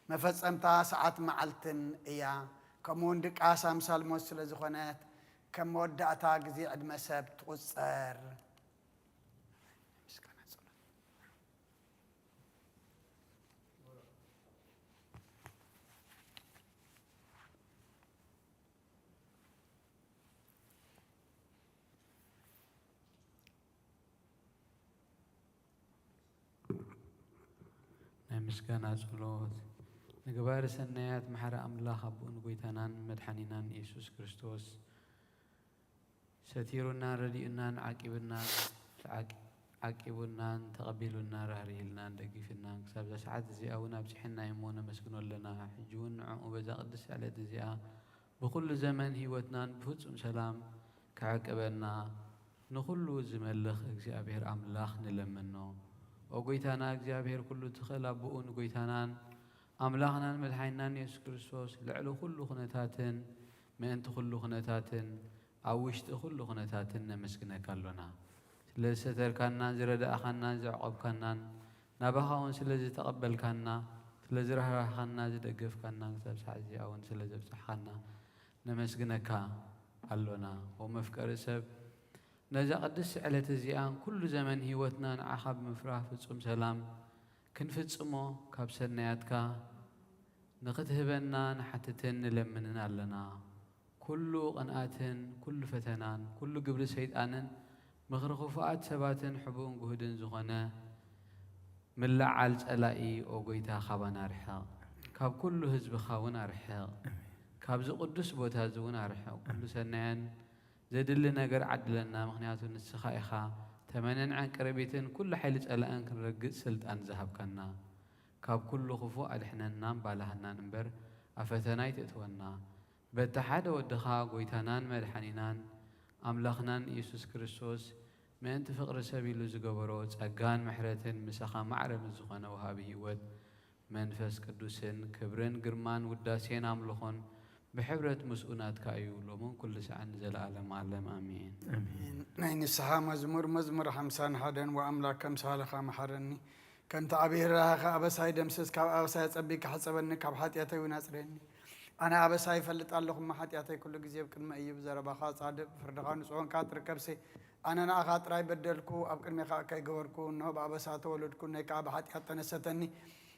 መፈጸምታ ሰዓት መዓልትን እያ። ከምኡውን ድቃስ ኣምሳል ሞት ስለ ዝኾነት፣ ከም መወዳእታ ግዜ ዕድመ ሰብ ትቑጸር። ምስጋና ጸሎት። ናይ ምስጋና ጸሎት። ንገባሪ ሰናያት መሓሪ ኣምላኽ ኣቦኡ ንጎይታናን መድሓኒናን ኢየሱስ ክርስቶስ ሰቲሩናን ረዲኡናን ዓቂብናን፣ ዓቂ-፣ ዓቂቡናን ተቐቢሉናን ራህሪህልናን ደጊፍናን ክሳብ እዛ ሰዓት እዚኣ እውን ኣብጺሐና እሞ ነመስግኖ ኣለና። ሕጂ እውን ንዕኡ በዛ ቅድስቲ ዕለት እዚኣ ብኹሉ ዘመን ህይወትናን ብፍጹም ሰላም ክዕቅበና ንኹሉ ዝመልኽ እግዚኣብሔር ኣምላኽ ንለምኖ። ኦ ጎይታና እግዚኣብሔር ኩሉ ትኽእል ኣቦኡ ንጎይታናን ኣምላኽናን መድሓኒናን የሱስ ክርስቶስ ልዕሊ ኩሉ ኩነታትን ምእንቲ ኩሉ ኩነታትን ኣብ ውሽጢ ኩሉ ኩነታትን ነመስግነካ ኣሎና። ስለ ዝሰተርካናን ዝረዳእኻናን ዘዕቆብካናን ናባኻ እውን ስለ ዝተቐበልካና፣ ስለ ዝራህራህካና፣ ዝደገፍካና፣ ክሳብ ሰዓት እዚኣ እውን ስለ ዘብጻሕካና ነመስግነካ ኣሎና። ኦ መፍቀሪ ሰብ፣ ነዛ ቅድስቲ ዕለት እዚኣን ኩሉ ዘመን ህይወትና ንዓኻ ብምፍራህ ፍጹም ሰላም ክንፍጽሞ ካብ ሰናያትካ ንኽትህበና ንሓትትን ንለምንን ኣለና። ኩሉ ቅንኣትን ኩሉ ፈተናን ኩሉ ግብሪ ሰይጣንን ምኽሪ ክፉኣት ሰባትን ሕቡእን ግሁድን ዝኾነ ምልዓል ጸላኢ ኦ ጎይታ ካባና ርሕቕ። ካብ ኩሉ ህዝብኻ እውን ኣርሕቕ። ካብዚ ቅዱስ ቦታ እዚ እውን ኣርሕቕ። ኩሉ ሰናያን ዘድሊ ነገር ዓድለና፣ ምኽንያቱ ንስኻ ኢኻ ተመንን ዕንቅርቢትን ኩሉ ሓይሊ ጸላእን ክንረግጽ ስልጣን ዝሃብካና። ካብ ኩሉ ክፉእ ኣድሕነናን ባልሃናን እምበር ኣብ ፈተና ኣይትእትወና። በቲ ሓደ ወድኻ ጎይታናን መድሓኒናን ኣምላኽናን ኢየሱስ ክርስቶስ ምእንቲ ፍቕሪ ሰብ ኢሉ ዝገበሮ ጸጋን ምሕረትን ምሳኻ ማዕረ ምስ ዝኾነ ወሃቢ ህይወት መንፈስ ቅዱስን ክብርን ግርማን ውዳሴን ኣምልኾን ብሕብረት ምስኡ ናትካ እዩ፣ ሎምን ኩሉ ሰዓን ንዘለኣለም ዓለም ኣሜን። ኣሜን። ናይ ንስሓ መዝሙር፣ መዝሙር ሓምሳን ሓደን። ወኣምላክ ከም ሳህልኻ መሓረኒ፣ ከምቲ ዓብዪ ርህራሄኻ ኣበሳይ ደምስስ፣ ካብ ኣበሳይ ኣጸቢካ ሕጸበኒ፣ ካብ ሓጢኣተይ እውን ኣጽርየኒ። ኣነ ኣበሳይ እፈልጥ ኣለኹ እሞ፣ ሓጢኣተይ ኩሉ ግዜ ኣብ ቅድመይ እዩ። ብዘረባኻ ጻድቕ፣ ብፍርድኻ ንጹህ ኮንካ ትርከብሲ። ኣነ ንኣኻ ጥራይ በደልኩ፣ ኣብ ቅድሜኻ እከይ ገበርኩ። እንሆ ብኣበሳ ተወለድኩ፣ እነይ ከኣ ብሓጢኣት ተነሰተኒ።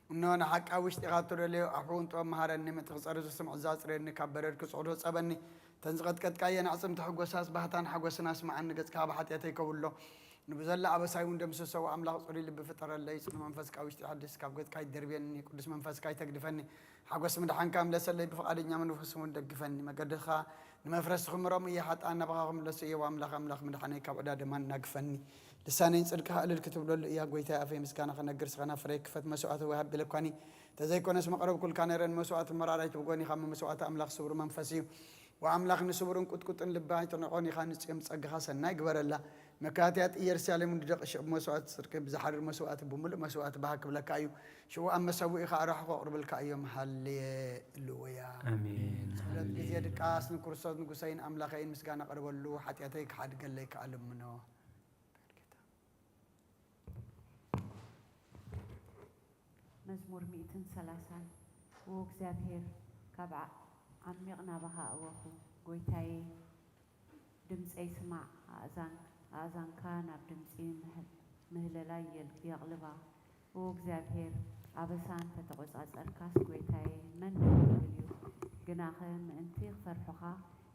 እንሆ ንሓቂ ኣብ ውሽጢኻ እትደልዮ ኣሕውን ጥበብ መሃረኒ፣ ምእንቲ ክጸሪ ዝስምዕ ዘጽርየኒ፣ ካብ በረድ ክጽዕዶ ጸበኒ። እተን ዝቐጥቀጥካየን ኣዕጽምቲ ሕጎሳስ፣ ባህታን ሓጎስን ኣስምዓኒ፣ ገጽካ ካብ ሓጢኣተይ ከውሎ። ንብዘላ ኣበሳይ እውን ደምስሶ። ኣምላኽ ጽሩይ ልቢ ፍጠረለይ፣ ጽኑዕ መንፈስ ካብ ውሽጢ ሓድስ፣ ካብ ገጽካ ኣይትደርብየኒ፣ ቅዱስ መንፈስካ ኣይተግድፈኒ። ሓጎስ ምድሓንካ ምለሰለይ፣ ብፍቓደኛ መንፈስ እውን ደግፈኒ። መገድኻ ንመፍረስቲ ክምሮም እየ፣ ሓጥኣን ናባኻ ክምለሱ እየ። ኣምላኽ፣ ኣምላኽ ምድሓነይ፣ ካብ ዕዳ ደማን ናግፈኒ። ልሳነይ ንጽድቅኻ እልል ክትብለሉ እያ። ጎይታይ፣ ኣፈይ ምስጋና ክነግር፣ ስኻ ናብ ፍረይ ክፈት፣ መስዋእቲ ወሃብ ኢለኳኒ። ተዘይኮነስ መቕረብኩልካ ነረ፣ ንመስዋእቲ መራራይ ትብጎኒ፣ ካብ መስዋእቲ ኣምላኽ ስቡር መንፈስ እዩ። ወኣምላኽ ንስቡርን ቁጥቁጥን ልቢ ኣይትንዕቆን ኢኻ፣ ንጽዮን ብጸጋኻ ሰናይ ግበረላ። መካትያት ኢየሩሳሌም ንደቂ ሽዑ ብመስዋእቲ ጽድቂ ብዝሓርር መስዋእቲ ብምሉእ መስዋእቲ ባህ ክብለካ እዩ። ሽዑ ኣብ መሰውኢኻ ኣራሕኾ ኣቕርብልካ እዮም። ሃሌሉያ። ኣሜን። ጸሎት ግዜ ሃሌሉያ። ድቃስ ንክርስቶስ ንጉሰይን ኣምላኸይን ምስጋና ቀርበሉ፣ ሓጢኣተይ ክሓድገለይ ከኣ ልምኖ። መዝሙር ሚእትን ሰላሳን። ዎ እግዚኣብሔር፣ ካብ ዓ-፣ ዓሚቕ ናባኻ ኣወኹ። ጎይታየ፣ ድምፀይ ስማዕ፣ ኣእዛን-፣ ኣእዛንካ ናብ ድምፂ ምህ-፣ ምህለላይ የል-፣ የቕልባ። ዎ እግዚኣብሔር፣ ኣበሳ እንተ ተቖጻጸርካስ፣ ጎይታየ፣ መን ክውክል እዩ? ግናኸ ምእንቲ ክፈርሑኻ፣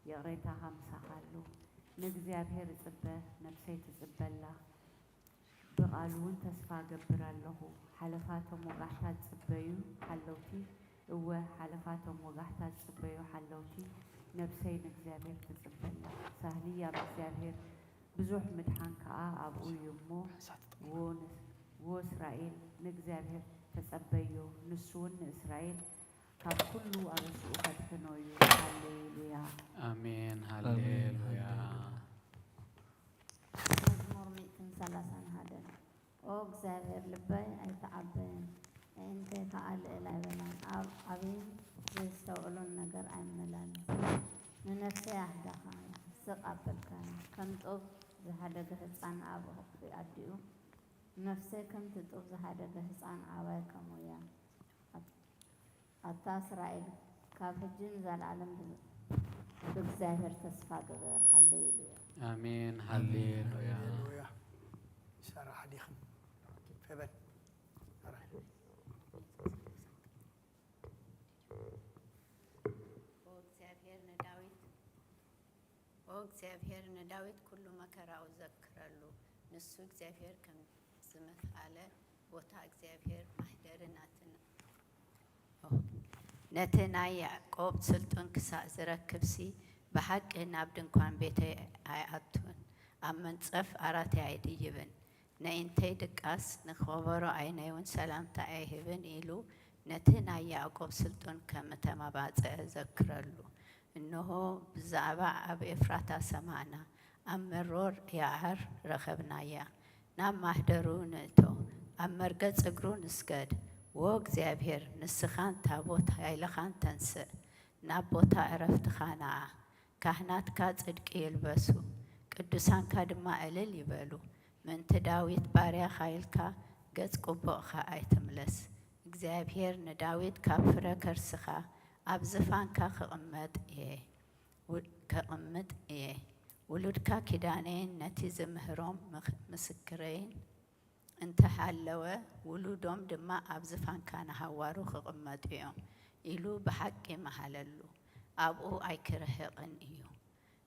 ይቕሬታኻ ምሳኻ ኣሎ። ንእግዚኣብሔር እጽበ፣ ነፍሰይ ትጽበላ። ብቓሉ እውን ተስፋ እገብር ኣለኹ። ሓለፋቶም ወጋሕታ ዝጽበዩ ሓለውቲ፣ እወ፣ ሓለፋቶም ወጋሕታ ዝጽበዩ ሓለውቲ፣ ነፍሰይ ንእግዚኣብሔር ትጽበላ። ሳህሊ ኣብ እግዚኣብሔር፣ ብዙሕ ምድሓን ከኣ ኣብኡ እዩ እሞ፣ ዎ ን-፣ ዎ እስራኤል፣ ንእግዚኣብሔር ተጸበዮ፣ ንሱ እውን ንእስራኤል ካብ ኩሉ ኣበስኡ ከድሕኖ እዩ። ሃሌሉያ። ኣሜን። ኣሜን። ሃሌሉያ። ሃሌሉያ። መዝሙር ሚእትን ሰላሳን ሓደን። ኦ እግዚኣብሔር፣ ልበይ ኣይተዓበየን፣ ኣዒንተይ ከኣ ልዕል ኣይበላን፣ ኣብ ዓብይን ዘይስተውዕሎን ነገር ኣይመላለስን። ንነፍሰይ ኣህደኻ፣ ስቕ ኣበልካያ። ከም ጡብ ዝሃደገ ህጻን ኣብ ሕቑፊ ኣዲኡ፣ ነፍሰይ ከምቲ ጡብ ዝሃደገ ህጻን ዓባይ ከምኡ እያ። ኣብ ኣታ እስራኤል፣ ካብ ሕጂ ንዘለኣለም ብ-፣ ብእግዚኣብሔር ተስፋ ግበር። ሃሌሉያ። ኣሜን። ሃሌሉያ። ሃሌሉያ። ሰራሓ ዲኽን? ፌበን። ሰራሓ። ኦ እግዚኣብሔር ንዳዊት ኦ እግዚኣብሔር ንዳዊት ኩሉ መከራኡ ዘክረሉ። ንሱ እግዚኣብሔር ከም ዝመፍኣለ ቦታ እግዚኣብሔር ማህደሪ ናትን ነቲ ናይ ያዕቆብ ስልጡን ክሳእ ዝረክብሲ፣ ብሓቂ ናብ ድንኳን ቤተይ ኣይኣቱን፣ ኣብ መንጸፍ ዓራተይ ኣይድይብን። ነኢንተይ ድቃስ፣ ንኸበሮ ዓይነይ እውን ሰላምታ ኣይህብን ኢሉ፣ ነቲ ናይ ያዕቆብ ስልጡን ከም እተመባጽዐ ዘክረሉ። እንሆ፣ ብዛዕባ ኣብ ኤፍራታ ሰማዕና፣ ኣብ መሮር ያዓር ረኸብናያ። ናብ ማህደሩ ንእቶ፣ ኣብ መርገጽ እግሩ ንስገድ። ዎ እግዚኣብሔር፣ ንስኻን ታቦት ኃይልኻን ተንስእ፣ ናብ ቦታ ዕረፍትኻ ንዓ። ካህናትካ ጽድቂ ይልበሱ፣ ቅዱሳንካ ድማ እልል ይበሉ። ምእንቲ ዳዊት ባርያኻ ኢልካ ገጽ ቅቡእኻ ኣይትምለስ። እግዚኣብሔር ንዳዊት ካብ ፍረ ከርስኻ ኣብ ዝፋንካ ክቕመጥ እየ። ው-፣ ከቕምጥ እየ። ውሉድካ ኪዳነይን ነቲ ዝምህሮም ምኽ-፣ ምስክረይን እንተ ሃለወ፣ ውሉዶም ድማ ኣብ ዝፋንካ ንሃዋሩ ክቕመጡ እዮም ኢሉ ብሓቂ መሃለሉ። ኣብኡ ኣይክርህቕን እዩ።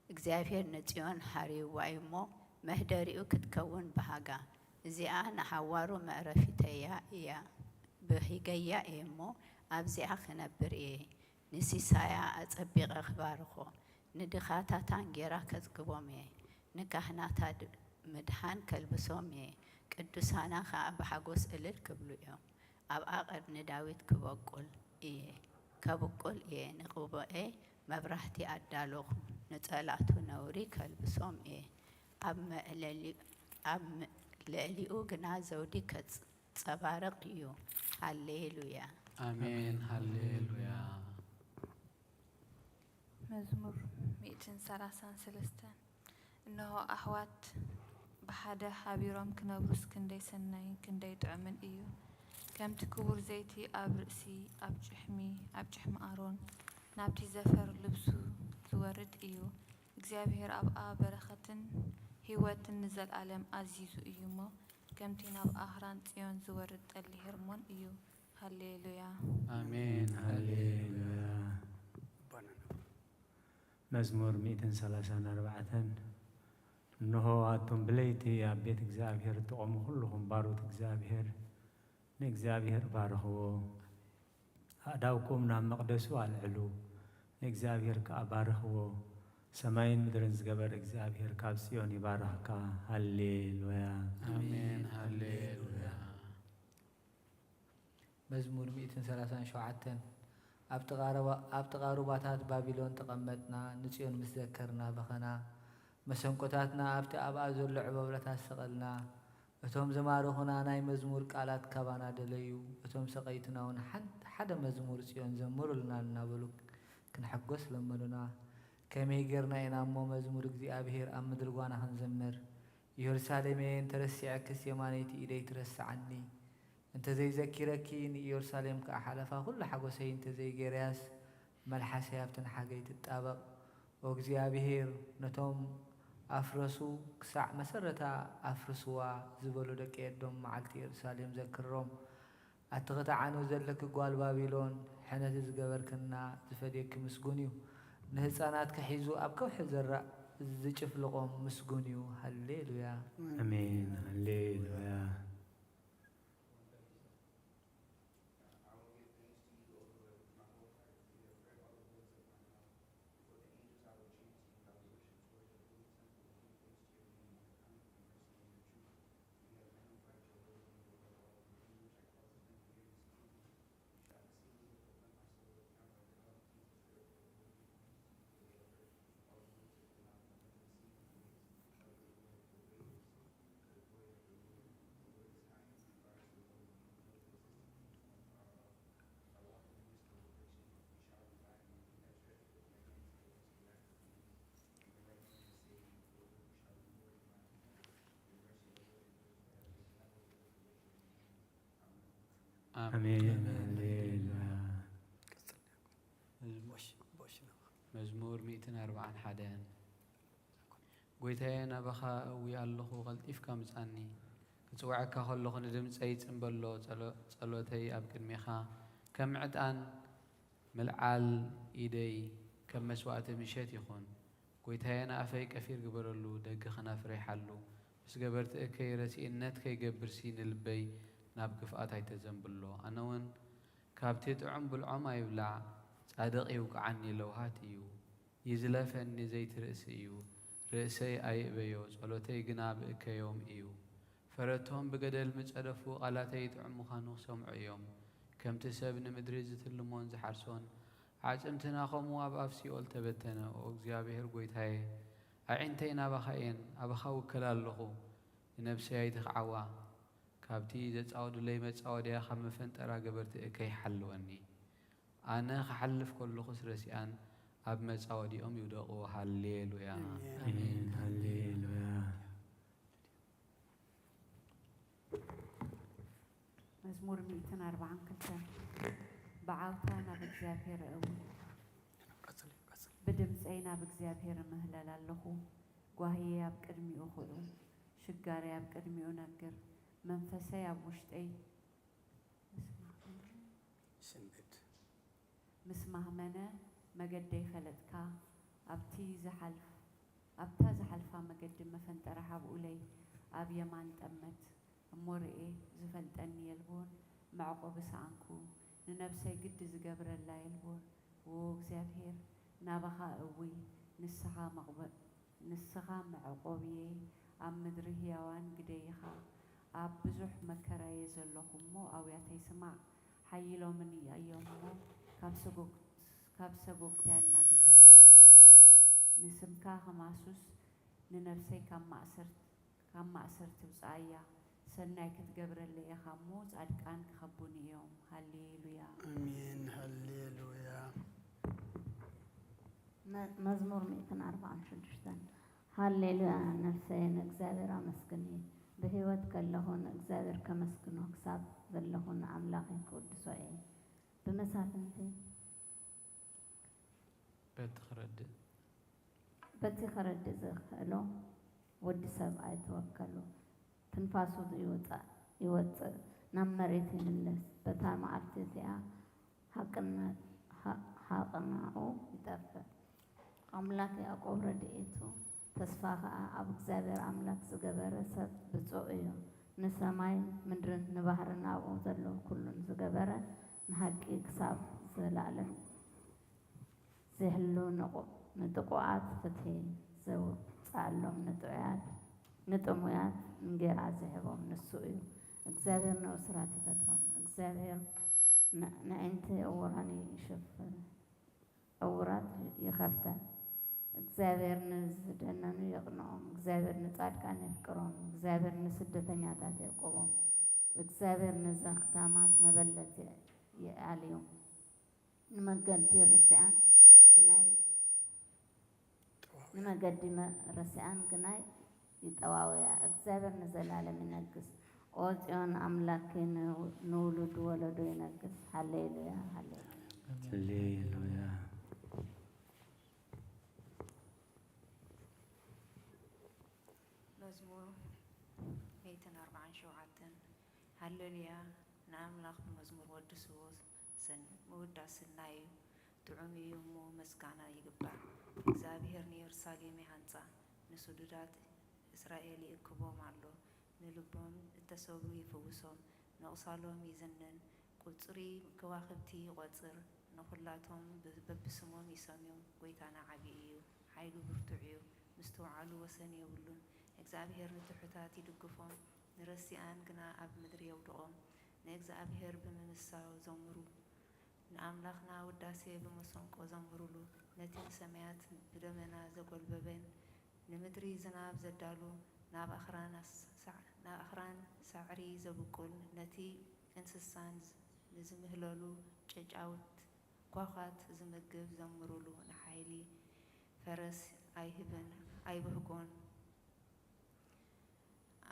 እግዚኣብሔር ንጽዮን ሃርይዋ እዩ እሞ፣ መህደሪኡ ክትከውን በሃጋ። እዚኣ ንሃዋሩ መዕረፊተያ እያ። በሂገያ እየ እሞ፣ ኣብዚኣ ክነብር እየ። ንሲሳያ ኣጸቢቐ ክባርኾ፣ ንድኻታታ እንጌራ ከጽግቦም እየ። ንካህናታ ድ-፣ ምድሓን ከልብሶም እየ። ቅዱሳና ኸኣ ብሓጎስ እልል ክብሉ እዮም። ኣብኣ ቅድሚ ዳዊት ክበቁል እየ፣ ከብቁል እየ። ንቅቡኤ መብራህቲ ኣዳለኹ፣ ንጸላቱ ነውሪ ከልብሶም እየ። ኣብ መዕለሊ-፣ ኣብ ም-፣ ልዕሊኡ ግና ዘውዲ ከጸባርቕ እዩ። ሃሌሉያ። ኣሜን። ሃሌሉያ። መዝሙር ሚእትን ሰላሳን ሰለስተን። እንሆ፣ ኣሕዋት ብሓደ ሓቢሮም ክነብሩስ ክንደይ ሰናይን ክንደይ ጥዑምን እዩ! ከምቲ ክቡር ዘይቲ ኣብ ርእሲ፣ ኣብ ጭሕሚ፣ ኣብ ጭሕሚ ኣሮን፣ ናብቲ ዘፈር ልብሱ ዝወርድ እዩ። እግዚኣብሄር ኣብኣ በረኸትን ህይወትን ንዘለኣለም ኣዚዙ እዩ እሞ፣ ከምቲ ናብ ኣኽራን ጽዮን ዝወርድ ጠሊ ሄርሞን እዩ። ሃሌሉያ። ኣሜን። ሃሌሉያ። ኣባና ነብር። መዝሙር ሚእትን ሰላሳን ኣርባዕተን። እንሆ፣ ኣቱም ብለይቲ ኣብ ቤት እግዚኣብሔር እትቖሙ ኩልኹም ባሮት እግዚኣብሔር፣ ንእግዚኣብሔር ባርኽዎ። ኣእዳውኩም ናብ መቕደሱ ኣልዕሉ፣ ንእግዚኣብሔር ከኣ ባርኽዎ። ሰማይን ምድርን ዝገበር እግዚኣብሔር ካብ ጽዮን ይባርኽካ። ሃሌሉያ። ኣሜን። ሃሌሉያ። መዝሙር ሚእትን ሰላሳን ሸውዓተን። ኣብ ጥቓ ረባ-፣ ኣብ ጥቓ ሩባታት ባቢሎን ተቐመጥና፣ ንጽዮን ምስ ዘከርና በኸና። መሰንቆታትና ኣብቲ ኣብኣ ዘሎ ዕቦብላታት ሰቐልና። እቶም ዝማረኹና ናይ መዝሙር ቃላት ካባና ደለዩ። እቶም ሰቐይትና እውን ሓንቲ ሓደ መዝሙር ጽዮን ዘምሩልና እናበሉ ክንሕጎስ ለመኑና። ከመይ ጌርና ኢና እሞ መዝሙር እግዚኣብሄር ኣብ ምድሪ ጓና ክንዘምር? ኢየሩሳሌመየ፣ እንተረሲዐክስ የማነይቲ ኢደይ ትረስዓኒ። እንተ ዘይዘኪረኪ፣ ንኢየሩሳሌም ከኣ ሓለፋ ኩሉ ሓጎሰይ እንተ ዘይገይረያስ፣ መልሓሰይ ኣብቲ ንሓገይ ትጣበቕ። ኦ እግዚኣብሄር፣ ነቶም ኣፍረሱ ክሳዕ መሰረታ ኣፍርስዋ ዝበሉ ደቂ ኤዶም መዓልቲ ኢየሩሳሌም ዘክሮም። ኣቲ ኽትዓኑ ዘለኪ ጓል ባቢሎን፣ ሕነቲ ዝገበርክና ዝፈድየኪ ምስጉን እዩ። ንህፃናትኪ ሒዙ ኣብ ከውሒ ዘራእ ዝጭፍልቖም ምስጉን እዩ። ሃሌሉያ። ኣሜን። ሃሌሉያ። ኣሜን። ኣሜን። ሃሌሉያ። መዝሙር ሚእትን ኣርባዓን ሓደን። ጎይታየ፣ ናባኻ እዊ ኣለኹ፣ ቀልጢፍካ ምጻኒ። ክጽውዐካ ከለኹ ንድምጸይ ጽን በሎ፣ ጸሎ-፣ ጸሎተይ ኣብ ቅድሜኻ ከም ዕጣን ምልዓል ኢደይ ከም መስዋእቲ ምሸት ይኹን። ጎይታየ፣ ንኣፈይ ቀፊር ግበረሉ፣ ደገ ከናፍረይ ሓሉ። ምስ ገበርቲ እከይ ረሲእነት ከይገብርሲ ንልበይ ናብ ክፍኣት ኣይተዘንብሎ። ኣነ እውን ካብቲ ጥዑም ብልዖም ኣይብላዕ፣ ጻድቕ ይውቅዓኒ ለውሃት እዩ። ይዝለፈኒ ዘይትርእሲ እዩ፣ ርእሰይ ኣይእበዮ፣ ጸሎተይ ግና ብእከዮም እዩ። ፈረቶም ብገደል ምጸደፉ፣ ቃላተይ ጥዑም ምዃኑ ክሰምዑ እዮም። ከምቲ ሰብ ንምድሪ ዝትልሞን ዝሓርሶን፣ ኣዕጽምትና ኸምኡ ኣብ ኣፍ ሲኦል ተበተነ። ኦ እግዚኣብሔር ጐይታየ፣ ኣዒንተይ ናባኻ እየን፣ ኣባኻ እውከል ኣለኹ። ንነብሰይ ኣይትኽዓዋ፣ ካብቲ ዘጻወዱለይ መጻወድያ፣ ካብ መፈንጠራ ገበርቲ እከይ ሓልወኒ። ኣነ ክሓልፍ ከለኹስ ረሲኣን ኣብ መጻወዲኦም ይውደቑ። ሃሌሉያ። ኣሜን። ኣሜን። ሃሌሉያ። መዝሙር ሚእትን ኣርባዓን ክልተን። ብዓውታ ናብ እግዚኣብሔር እእዊ። ቀጽሊ፣ ቀጽሊ። ብድምፀይ ናብ እግዚኣብሔር እምህለል ኣለኹ። ጓህየይ ኣብ ቅድሚኡ ክእው፣ ሽጋረይ ኣብ ቅድሚኡ ነግር። መንፈሰይ ኣብ ውሽጠይ ምስ ማህመነ፣ ስንብድ። ምስ ማህመነ መገደይ ፈለጥካ፣ ኣብቲ ዝሓልፍ-፣ ኣብታ ዝሓልፋ መገዲ መፈንጠራ ሃብኡለይ፣ ኣብ የማን ጠመት። እሞ ርኤ፣ ዝፈልጠኒ የልቦን፣ መዕቆቢ ሰኣንኩ፣ ንነብሰይ ግዲ ዝገብረላ የልቦን። ዎ እግዚኣብሔር፣ ናባኻ እውይ፣ ንስኻ መቕበ-፣ ንስኻ መዕቆብየይ፣ ኣብ ምድሪ ህያዋን ግደይ ኢኻ። ኣብ ብዙሕ መከራየ ዘለኹ እሞ፣ ኣውያተይ ስማዕ፣ ሓይሎምን እዮም እሞ፣ ካብ ሰጎግ-፣ ካብ ሰጎግተይ ኣናግፈኒ። ንስምካ ከማሱስ፣ ንነፍሰይ ካብ ማእሰር-፣ ካብ ማእሰርቲ ውጽኣያ። ሰናይ ክትገብረለይ ኢኻ እሞ፣ ጻድቃን ክኸቡኒ እዮም። ሃሌሉያ። ኣሜን። ሃሌሉያ። መ-፣ መዝሙር ሚእትን ኣርባዓን ሽዱሽተን። ሃሌሉያ፣ ነፍሰይ ንእግዚኣብሔር ኣመስግኒ። ብህይወት ከለኹ ንእግዚኣብሔር ከመስግኖ፣ ክሳብ ዘለኹ ንኣምላኸይ ክውድሶ እየ። ብመሳፍንቲ በቲ ክረድእ። በቲ ክረድእ ዝኽእሎ ወዲ ሰብ ኣይተወከሉ። ትንፋሱ ይውጻእ፣ ይወጽእ፣ ናብ መሬት ይምለስ። በታ መዓልቲ እቲኣ ሃቅነ-፣ ሃ-፣ ሃቅናኡ ይጠፍእ። ኣምላኽ ያዕቆብ ረድኤቱ፣ ተስፋ ኸኣ ኣብ እግዚኣብሔር ኣምላኽ ዝገበረ ሰብ ብጹእ እዩ። ንሰማይን ምድርን ንባህርን ኣብኡ ዘሎ ኩሉን ዝገበረ፣ ንሓቂ ክሳብ ዘላለም ዝህሉ ንቑ-፣ ንጥቁዓት ፍትሒ ዘውጽኣሎም፣ ንጥዑያት፣ ንጥሙያት እንጌራ ዝህቦም ንሱ እዩ። እግዚኣብሔር ንእሱራት ይፈትዎም። እግዚኣብሔር ን-፣ ንኣዒንቲ እውራን ይሽፍን፣ ዕውራት ይኸፍተን። እግዚኣብሔር ንዝደነኑ የቕንኦም። እግዚኣብሔር ንጻድቃን የፍቅሮም። እግዚኣብሔር ንስደተኛታት የዕቁቦም። እግዚኣብሔር ንዘኽታማት መበለት የኣልዮም። ንመገዲ ረሲኣን ግናይ፣ ጠዋውያ። ንመገዲ መ-፣ ረሲኣን ግናይ ይጠዋውያ። እግዚኣብሔር ንዘላለም ይነግስ። ኦ ጽዮን ኣምላኪ ን-፣ ንውሉድ ወለዶ ይነግስ። ሃሌሉያ፣ ሃሌሉያ። ሃሌሉያ። መዝሙር ሚእትን ኣርባዓን ሸውዓተን። ሃሌሉያ፣ ንኣምላኽ ብመዝሙር ወድስዎ፣ ሰን-፣ ምውዳስ ሰናይ እዩ፣ ጥዑም እዩ እሞ ምስጋና ይግባእ። እግዚኣብሄር ንየሩሳሌም ይሃንጻ፣ ንስዱዳት እስራኤል ይእክቦም ኣሎ፣ ንልቦም እተሰብሩ ይፍውሶም፣ ንኣቑሳሎም ይዝንን፣ ቁጽሪ ከዋኽብቲ ይቖጽር፣ ንኹላቶም ብ-፣ በብስሞም ይሰምዮም። ጐይታና ዓቢ እዩ፣ ሓይሉ ብርቱዕ እዩ፣ ምስትውዓሉ ወሰን የብሉን። እግዚኣብሄር ንትሑታት ይድግፎም፣ ንረሲኣን ግና ኣብ ምድሪ የውድቖም። ንእግዚኣብሄር ብምምሳው ዘምሩ፣ ንኣምላኽና ውዳሴ ብመሰንቆ ዘምሩሉ። ነቲ ንሰማያት ብደመና ዘጎልበበን ንምድሪ ዝናብ ዘዳሉ፣ ናብ ኣኽራን ኣስ-፣ ሳዕ-፣ ናብ ኣኽራን ሳዕሪ ዘብቁል፣ ነቲ እንስሳን ዝ-፣ ንዝምህለሉ ጨጫውት ኳዃት ዝምግብ ዘምሩሉ። ንሓይሊ ፈረስ ኣይህብን ኣይብህጎን፣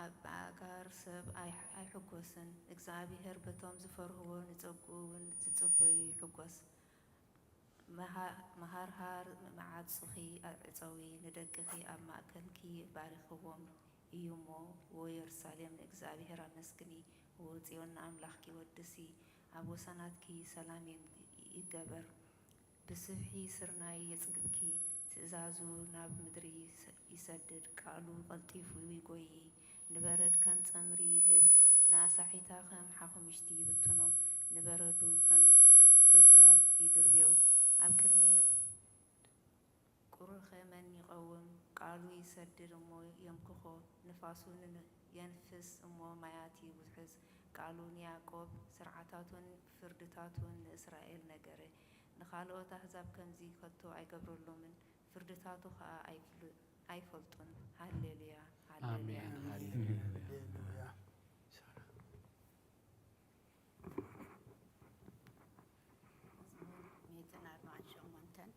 ኣብ ኣእጋር ሰብ ኣይ-፣ ኣይሕጎስን። እግዚኣብሄር በቶም ዝፈርህዎ ንጸግኡ እውን ዝጽበዩ ይሕጎስ። መሃ-፣ መሃርሃር መዓጹኺ ዕጸዊ፣ ንደቅኺ ኣብ ማእከልኪ ባርኽዎም እዩ እሞ፣ ወ-፣ የሩሳሌም ንእግዚኣብሔር ኣመስግኒ፣ ወ-፣ ጽዮን ንኣምላኽኪ ወድሲ፣ ኣብ ወሰናትኪ ሰላም ይግ-፣ ይገበር። ብስብሒ ስርናይ የጽግብኪ፣ ትእዛዙ ናብ ምድሪ ይሰ-፣ ይሰድድ፣ ቃሉ ቀልጢፉ ይጎዪ። ንበረድ ከም ጸምሪ ይህብ፣ ንኣሳሒታ ከም ሓኹምሽቲ ይብትኖ፣ ንበረዱ ከም ር-፣ ርፍራፍ ይድርብዮ። ኣብ ቅድሚ ቁሩኸ መን ይቐውም? ቃሉ ይሰድድ እሞ የምክኾ፣ ንፋሱ ን-፣ የንፍስ እሞ ማያት ይውሕዝ። ቃሉ ንያዕቆብ፣ ስርዓታቱን ፍርድታቱን ንእስራኤል ነገረ። ንኻልኦት ኣህዛብ ከምዚ ከቶ ኣይገብረሎምን፣ ፍርድታቱ ኸኣ ኣይፍል-፣ ኣይፈልጡን። ሃሌሉያ፣ ሃሌሉያ። ኣሜን። ሃሌሉያ። ሃሌሉያ። መዝሙር ሚእትን ኣርባዓን ሸሞንተን።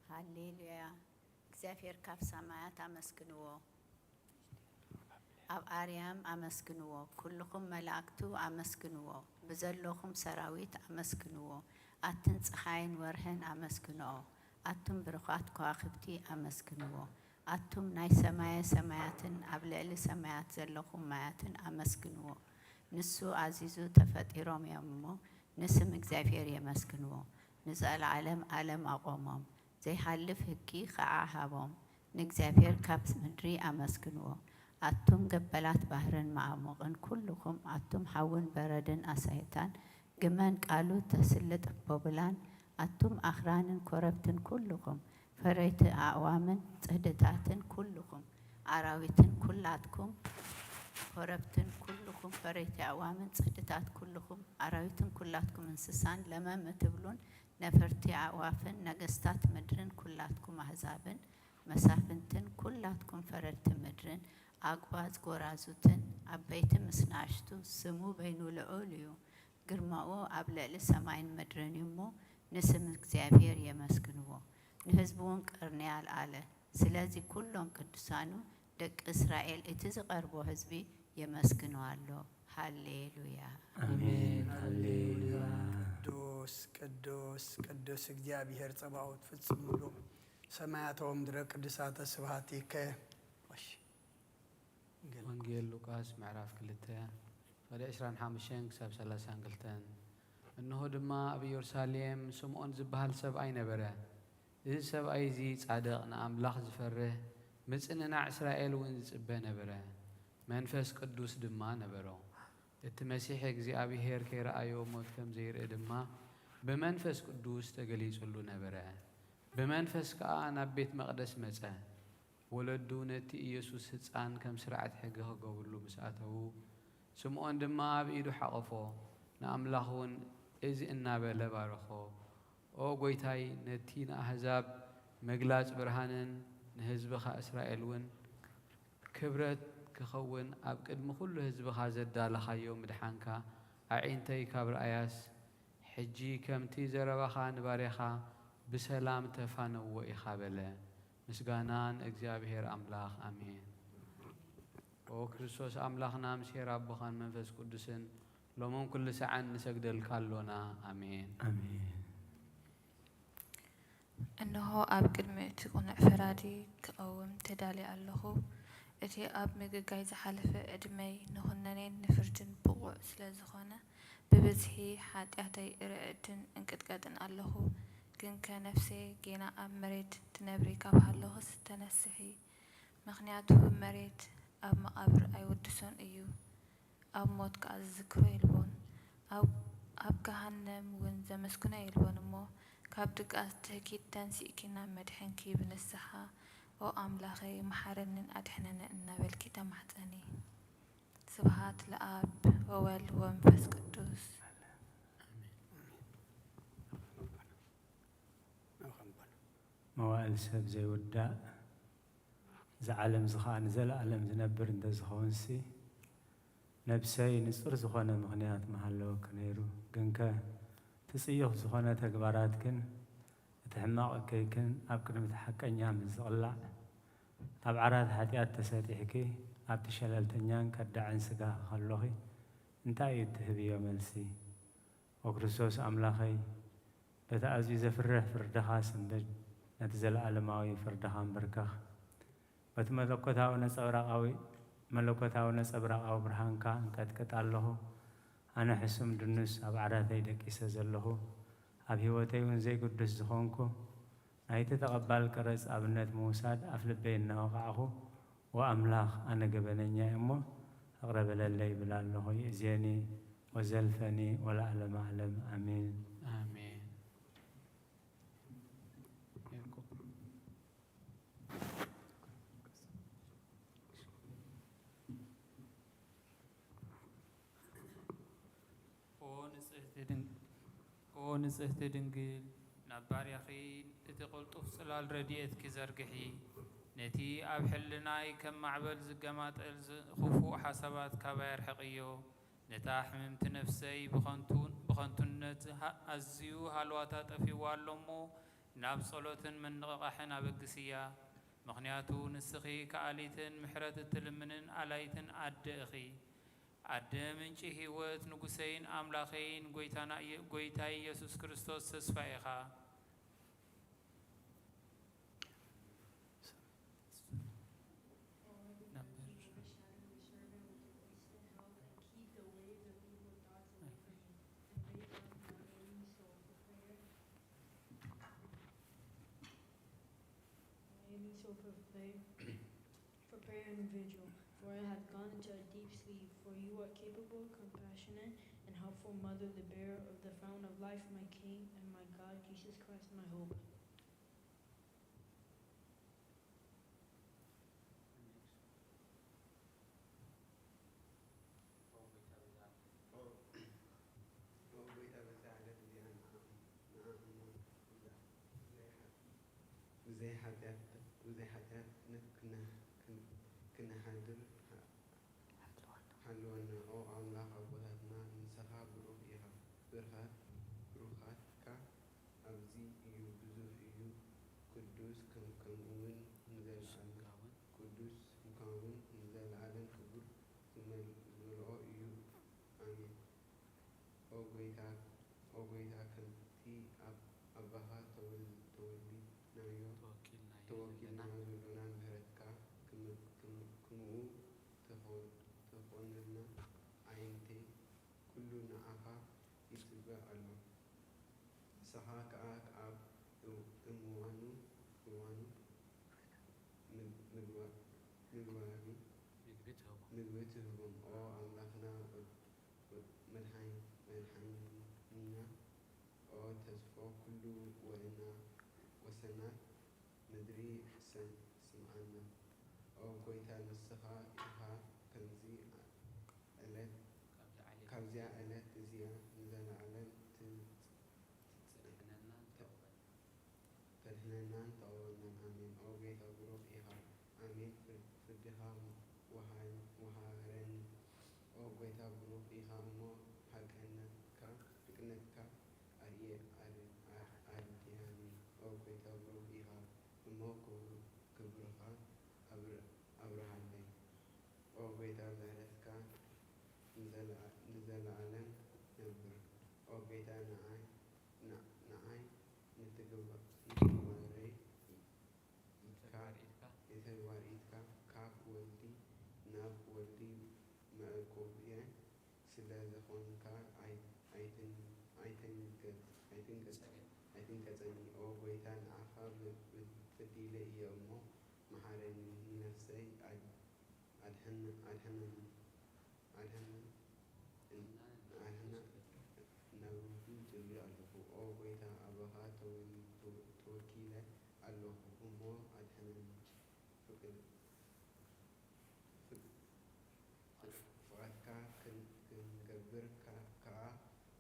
ሃሌሉያ። እግዚኣብሔር ካብ ሰማያት ኣመስግንዎ፣ ኣብ ኣርያም ኣመስግንዎ፣ ኩልኹም መላእክቱ ኣመስግንዎ፣ ብዘለኹም ሰራዊት ኣመስግንዎ፣ ኣትን ፀሓይን ወርህን ኣመስግንኦ፣ ኣቱም ብሩኻት ከዋኽብቲ ኣመስግንዎ፣ ኣቱም ናይ ሰማየ ሰማያትን ኣብ ልዕሊ ሰማያት ዘለኹም ማያትን ኣመስግንዎ። ንሱ ኣዚዙ ተፈጢሮም እዮም እሞ፣ ንስም እግዚኣብሔር የመስግንዎ። ንዘለዓለም ዓለም ኣቖሞም፣ ዘይሃልፍ ህጊ ኸዓ ሃቦም። ንእግዚኣብሔር ካብ ምድሪ ኣመስግንዎ። ኣቱም ገበላት ባሕርን መዓሙቕን ኩልኹም፣ ኣቱም ሓውን በረድን ኣሳይታን፣ ግመን ቃሉ ተስልጥ ቦብላን፣ ኣቱም ኣኽራንን ኮረብትን ኩልኹም፣ ፈረይቲ ኣእዋምን ጽህድታትን ኩልኹም፣ ኣራዊትን ኩላትኩም፣ ኮረብትን ኩልኹም፣ ፈረይቲ ኣእዋምን ጽህድታት ኩልኹም፣ ኣራዊትን ኩላትኩም እንስሳን ለመም እትብሉን ነፈርቲ ኣእዋፍን ነገስታት ምድርን ኩላትኩም ኣህዛብን መሳፍንትን ኩላትኩም ፈረድቲ ምድርን ኣግባዝ ጎራዙትን ዓበይቲ ምስ ንኣሽቱ ስሙ በይኑ ልዑል እዩ። ግርማኡ ኣብ ልዕሊ ሰማይን ምድርን እዩ እሞ ንስም እግዚኣብሔር የመስግንዎ። ንህዝቡ እውን ቀርኒ ኣልዓለ። ስለዚ ኩሎም ቅዱሳኑ ደቂ እስራኤል እቲ ዝቐርቦ ህዝቢ የመስግኖ ኣሎ። ሃሌሉያ። ኣሜን። ሃሌሉያ። ቅዱስ ቅዱስ ቅዱስ እግዚኣብሔር ጸባኦት ፍጹም ምሉእ ሰማያተ ወምድረ ቅዱሳተ ስብሐቲከ። እሺ። ወንጌል ሉቃስ ምዕራፍ ክልተ፣ ፈለግ ዕስራን ሓሙሽተን ክሳብ ሰላሳን ክልተን። እንሆ ድማ ኣብ ኢየሩሳሌም ስምዖን ዝበሃል ሰብኣይ ነበረ። እዚ ሰብኣይ እዚ ጻድቕ፣ ንኣምላኽ ዝፈርህ፣ ምጽንናዕ እስራኤል እውን ዝጽበ ነበረ። መንፈስ ቅዱስ ድማ ነበሮ። እቲ መሲሕ እግዚኣብሔር ከይረኣዮ ሞት ከም ዘይርኢ ድማ ብመንፈስ ቅዱስ ተገሊጹሉ ነበረ። ብመንፈስ ከኣ ናብ ቤት መቕደስ መጸ። ወለዱ ነቲ ኢየሱስ ህጻን ከም ስርዓት ሕጊ ክገብርሉ ምስ ኣተዉ፣ ስምዖን ድማ ኣብ ኢዱ ሓቖፎ፣ ንኣምላኽ እውን እዚ እናበለ ባረኾ። ኦ ጐይታይ፣ ነቲ ንኣህዛብ ምግላጽ ብርሃንን ንህዝብኻ እስራኤል እውን ክብረት ክኸውን ኣብ ቅድሚ ኩሉ ህዝብኻ ዘዳለኻዮ ምድሓንካ ኣዒንተይ ካብ ረኣያስ፣ ሕጂ ከምቲ ዘረባኻ ንባርያኻ ብሰላም ተፋነዎ ኢኻ በለ። ምስጋና ንእግዚኣብሔር ኣምላኽ፣ ኣሜን። ኦ ክርስቶስ ኣምላኽና፣ ምስ ኄር ኣቦኻን መንፈስ ቅዱስን፣ ሎምን ኩሉ ሰዓን ንሰግደልካ ኣሎና። ኣሜን። ኣሜን። እንሆ ኣብ ቅድሚ እቲ ቅኑዕ ፈራዲ ክቐውም ተዳልየ ኣለኹ። እቲ ኣብ ምግጋይ ዝሓለፈ ዕድመይ ንኹነኔን ንፍርድን ብቑዕ ስለ ዝኾነ፣ ብብዝሒ ሓጢኣተይ እርዕድን እንቅጥቀጥን ኣለኹ። ግንከ ነፍሰየ፣ ጌና ኣብ መሬት ትነብሪ ካብ ሃለኹስ ተነስሒ። ምኽንያቱ መሬት ኣብ መቓብር ኣይውድሶን እዩ፣ ኣብ ሞት ከኣ ዝዝክሮ የልቦን። ኣብ፣ ኣብ ገሃነም እውን ዘመስግኖ የልቦን እሞ፣ ካብ ድቃስ ትህኪት ተንሲእኪ ናብ መድሕንኪ ብንስሓ፣ ኦ ኣምላኸይ፣ መሓረንን ኣድሕነንን እናበልኪ ተማሕጸኒ። ስብሃት ለኣብ ወወልድ ወመንፈስ ቅዱስ። መዋእል ሰብ ዘይውዳእ፣ እዚ ዓለም እዚ ኸኣ ንዘለኣለም ዝነብር እንተ ዝኸውንሲ፣ ነብሰይ ንጹር ዝኾነ ምኽንያት ምሃለወኪ ነይሩ። ግንከ፣ እቲ ጽዩፍ ዝኾነ ተግባራትክን እቲ ሕማቕ እከይክን ኣብ ቅድሚ እቲ ሓቀኛ ምስ ዝቕላዕ፣ ኣብ ዓራት ሓጢኣት ተሰጢሕኪ፣ ኣብቲ ሸለልተኛን ከዳዕን ስጋኺ ከሎኺ፣ እንታይ እዩ እትህብዮ መልሲ? ኦ ክርስቶስ ኣምላኸይ፣ በቲ ኣዝዩ ዘፍርህ ፍርድኻ ስንብድ፣ ነቲ ዘለኣለማዊ ፍርድኻ ኣንብርከኽ። በቲ መለኮታዊ ነጸብራቓዊ፣ መለኮታዊ ነጸብራቓዊ ብርሃንካ እንቀጥቅጥ ኣለኹ። ኣነ ሕሱም ድኑስ ኣብ ዓራተይ ደቂሰ ዘለኹ፣ ኣብ ህይወተይ እውን ዘይግዱስ ዝኾንኩ፣ ናይቲ ተቐባል ቀረጽ ኣብነት ምውሳድ ኣፍ ልበይ እናወቓዕኹ፣ ወኣምላኽ ኣነ ገበነኛ እየ እሞ፣ ይቕረ በለለይ ይብል ኣለኹ። ይእዜኒ ወዘልፈኒ ወለዓለመ ዓለም። ኣሜን። ኣሜን። ኦ ንጽህቲ ድን-፣ ኦ ንጽህቲ ድንግል፣ ናብ ባርያኺ እቲ ቅልጡፍ ጽላል ረድኤትኪ ዘርግሒ። ነቲ ኣብ ሕልናይ ከም ማዕበል ዝገማጠል ዝ-፣ ክፉእ ሓሳባት ካባይ ኣርሕቕዮ። ነታ ሕምምቲ ነፍሰይ ብኸንቱ-፣ ብኸንቱነት ሃ-፣ ኣዝዩ ሃልዋታ ጠፊእዋ ኣሎ እሞ፣ ናብ ጸሎትን ምንቕቓሕን ኣበግስያ። ምኽንያቱ ንስኺ ከኣሊትን ምሕረት እትልምንን ኣላይትን ኣደ ኢኺ። ኣደ ምንጪ ህይወት፣ ንጉሰይን ኣምላኸይን፣ ጎይታና ኢየ-፣ ጎይታይ ኢየሱስ ክርስቶስ ተስፋ ኢኻ። Made me so for prayer, for prayer and vigil, for I had gone into a deep sleep. For you are capable, compassionate, and helpful mother, the bearer of the fountain of life, my King and my God, Jesus Christ, my hope. ብዘይ ሓጢኣት፣ ብዘይ ሓጢኣት ክነ-፣ ክን-፣ ክንሓድር ሓልወና። ኦ ኣምላኽ ኣቦታትና፣ ንስኻ ብሩኽ ኢኻ። ብርኻት፣ ብሩኻትካ ኣብዚ እዩ፣ ብዙሕ እዩ። ቅዱስ ከም-፣ ከምኡውን ንዘለኣለም ቅዱስ፣ ከምኡውን ንዘለኣለም ክብሪ ዝመል-፣ ዝመልኦ እዩ። ኣሜን። ኦ ጐይታ፣ ኦ ጐይታ፣ ከምቲ ኣብ ኣባኻ ተወል-፣ ተወሊድናዮ፣ ተወኪልናዮ ተወኪልናዮ ዘሎና፣ ዘሎና ምሕረትካ ክም-፣ ክም-፣ ክምኡ ተኾ-፣ ተኾነልና። ኣዒንተይ ኩሉ ንዓኻ ይጽበ ኣሎ። ንስኻ ከኣ ኣብ እው-፣ እምዋኑ፣ እዋኑ ም-፣ ምግባ-፣ ምግባሪ ምግቢ ትህቦም። ምግቢ ትህቦም። ኦ ኣምላኽና፣ ወ-፣ ወ-፣ መድሓኒ-፣ መድሓኒና፣ ኦ ተስፎ ኩሉ ወእና ወሰናት ምድሪ ሰም-፣ ስምዓና። ኦ ጐይታ፣ ንስኻ ኢኻ ከምዚ ዕለት፣ ካብዚኣ ዕለት እዚኣ ንዘለዓለም ት-፣ ትጽ-፣ ተድሕነናን ተቐበለናን። ኣሜን። ኦ ጐይታ፣ ብሩኽ ኢኻ። ኣሜን። ፍር-፣ ፍርድኻ ወሃ-፣ ወሃረኒ። ኦ ጐይታ፣ ብሩኽ ኢኻ እሞ፣ ሓቅነትካ፣ ሓቅነትካ ኣርእየ-፣ ኣር-፣ ኣር-፣ ኣርድኣኒ። ኦ ጐይታ፣ ብሩኽ ኢኻ እሞ፣ ክብሩ-፣ ክብርኻ ኣብር-፣ ኣብርሃለይ። ኦ ጐይታ፣ ምሕረትካ ንዘለኣ-፣ ንዘለኣለም ነብር። ኦ ጐይታ፣ ንዓይ፣ ን-፣ ንዓይ ንትግባ-፣ ንትግባረይ ኢድካ፣ ንተግባር ኢድካ፣ ካብ ወልዲ ናብ ወልዲ መዕቆብየ ስለ ዝኾንካ፣ ኣይ-፣ ኣይትን-፣ ኣይትንገ-፣ ኣይትንገ-፣ ኣይትንገጸኒ። ኦ ጐይታ፣ ንዓኻ ብ-፣ ብ-፣ በዲለ እየ እሞ፣ መሓረኒ፣ ንነፍሰይ ኣድ-፣ ኣድሕን-፣ ኣድሕነኒ፣ ኣድሕን-፣ ኣድሕን-፣ ናብርኹ እጽሊ ኣለኹ። ኦ ጐይታ፣ ኣባኻ ተወ-፣ ተወ-፣ ተወኪለ ኣለኹ እሞ፣ ኣድሕነኒ። ፍቅ-፣ ፍቅ-፣ ፍቓድካ ክን-፣ ክንገብር ከ-፣ ከኣ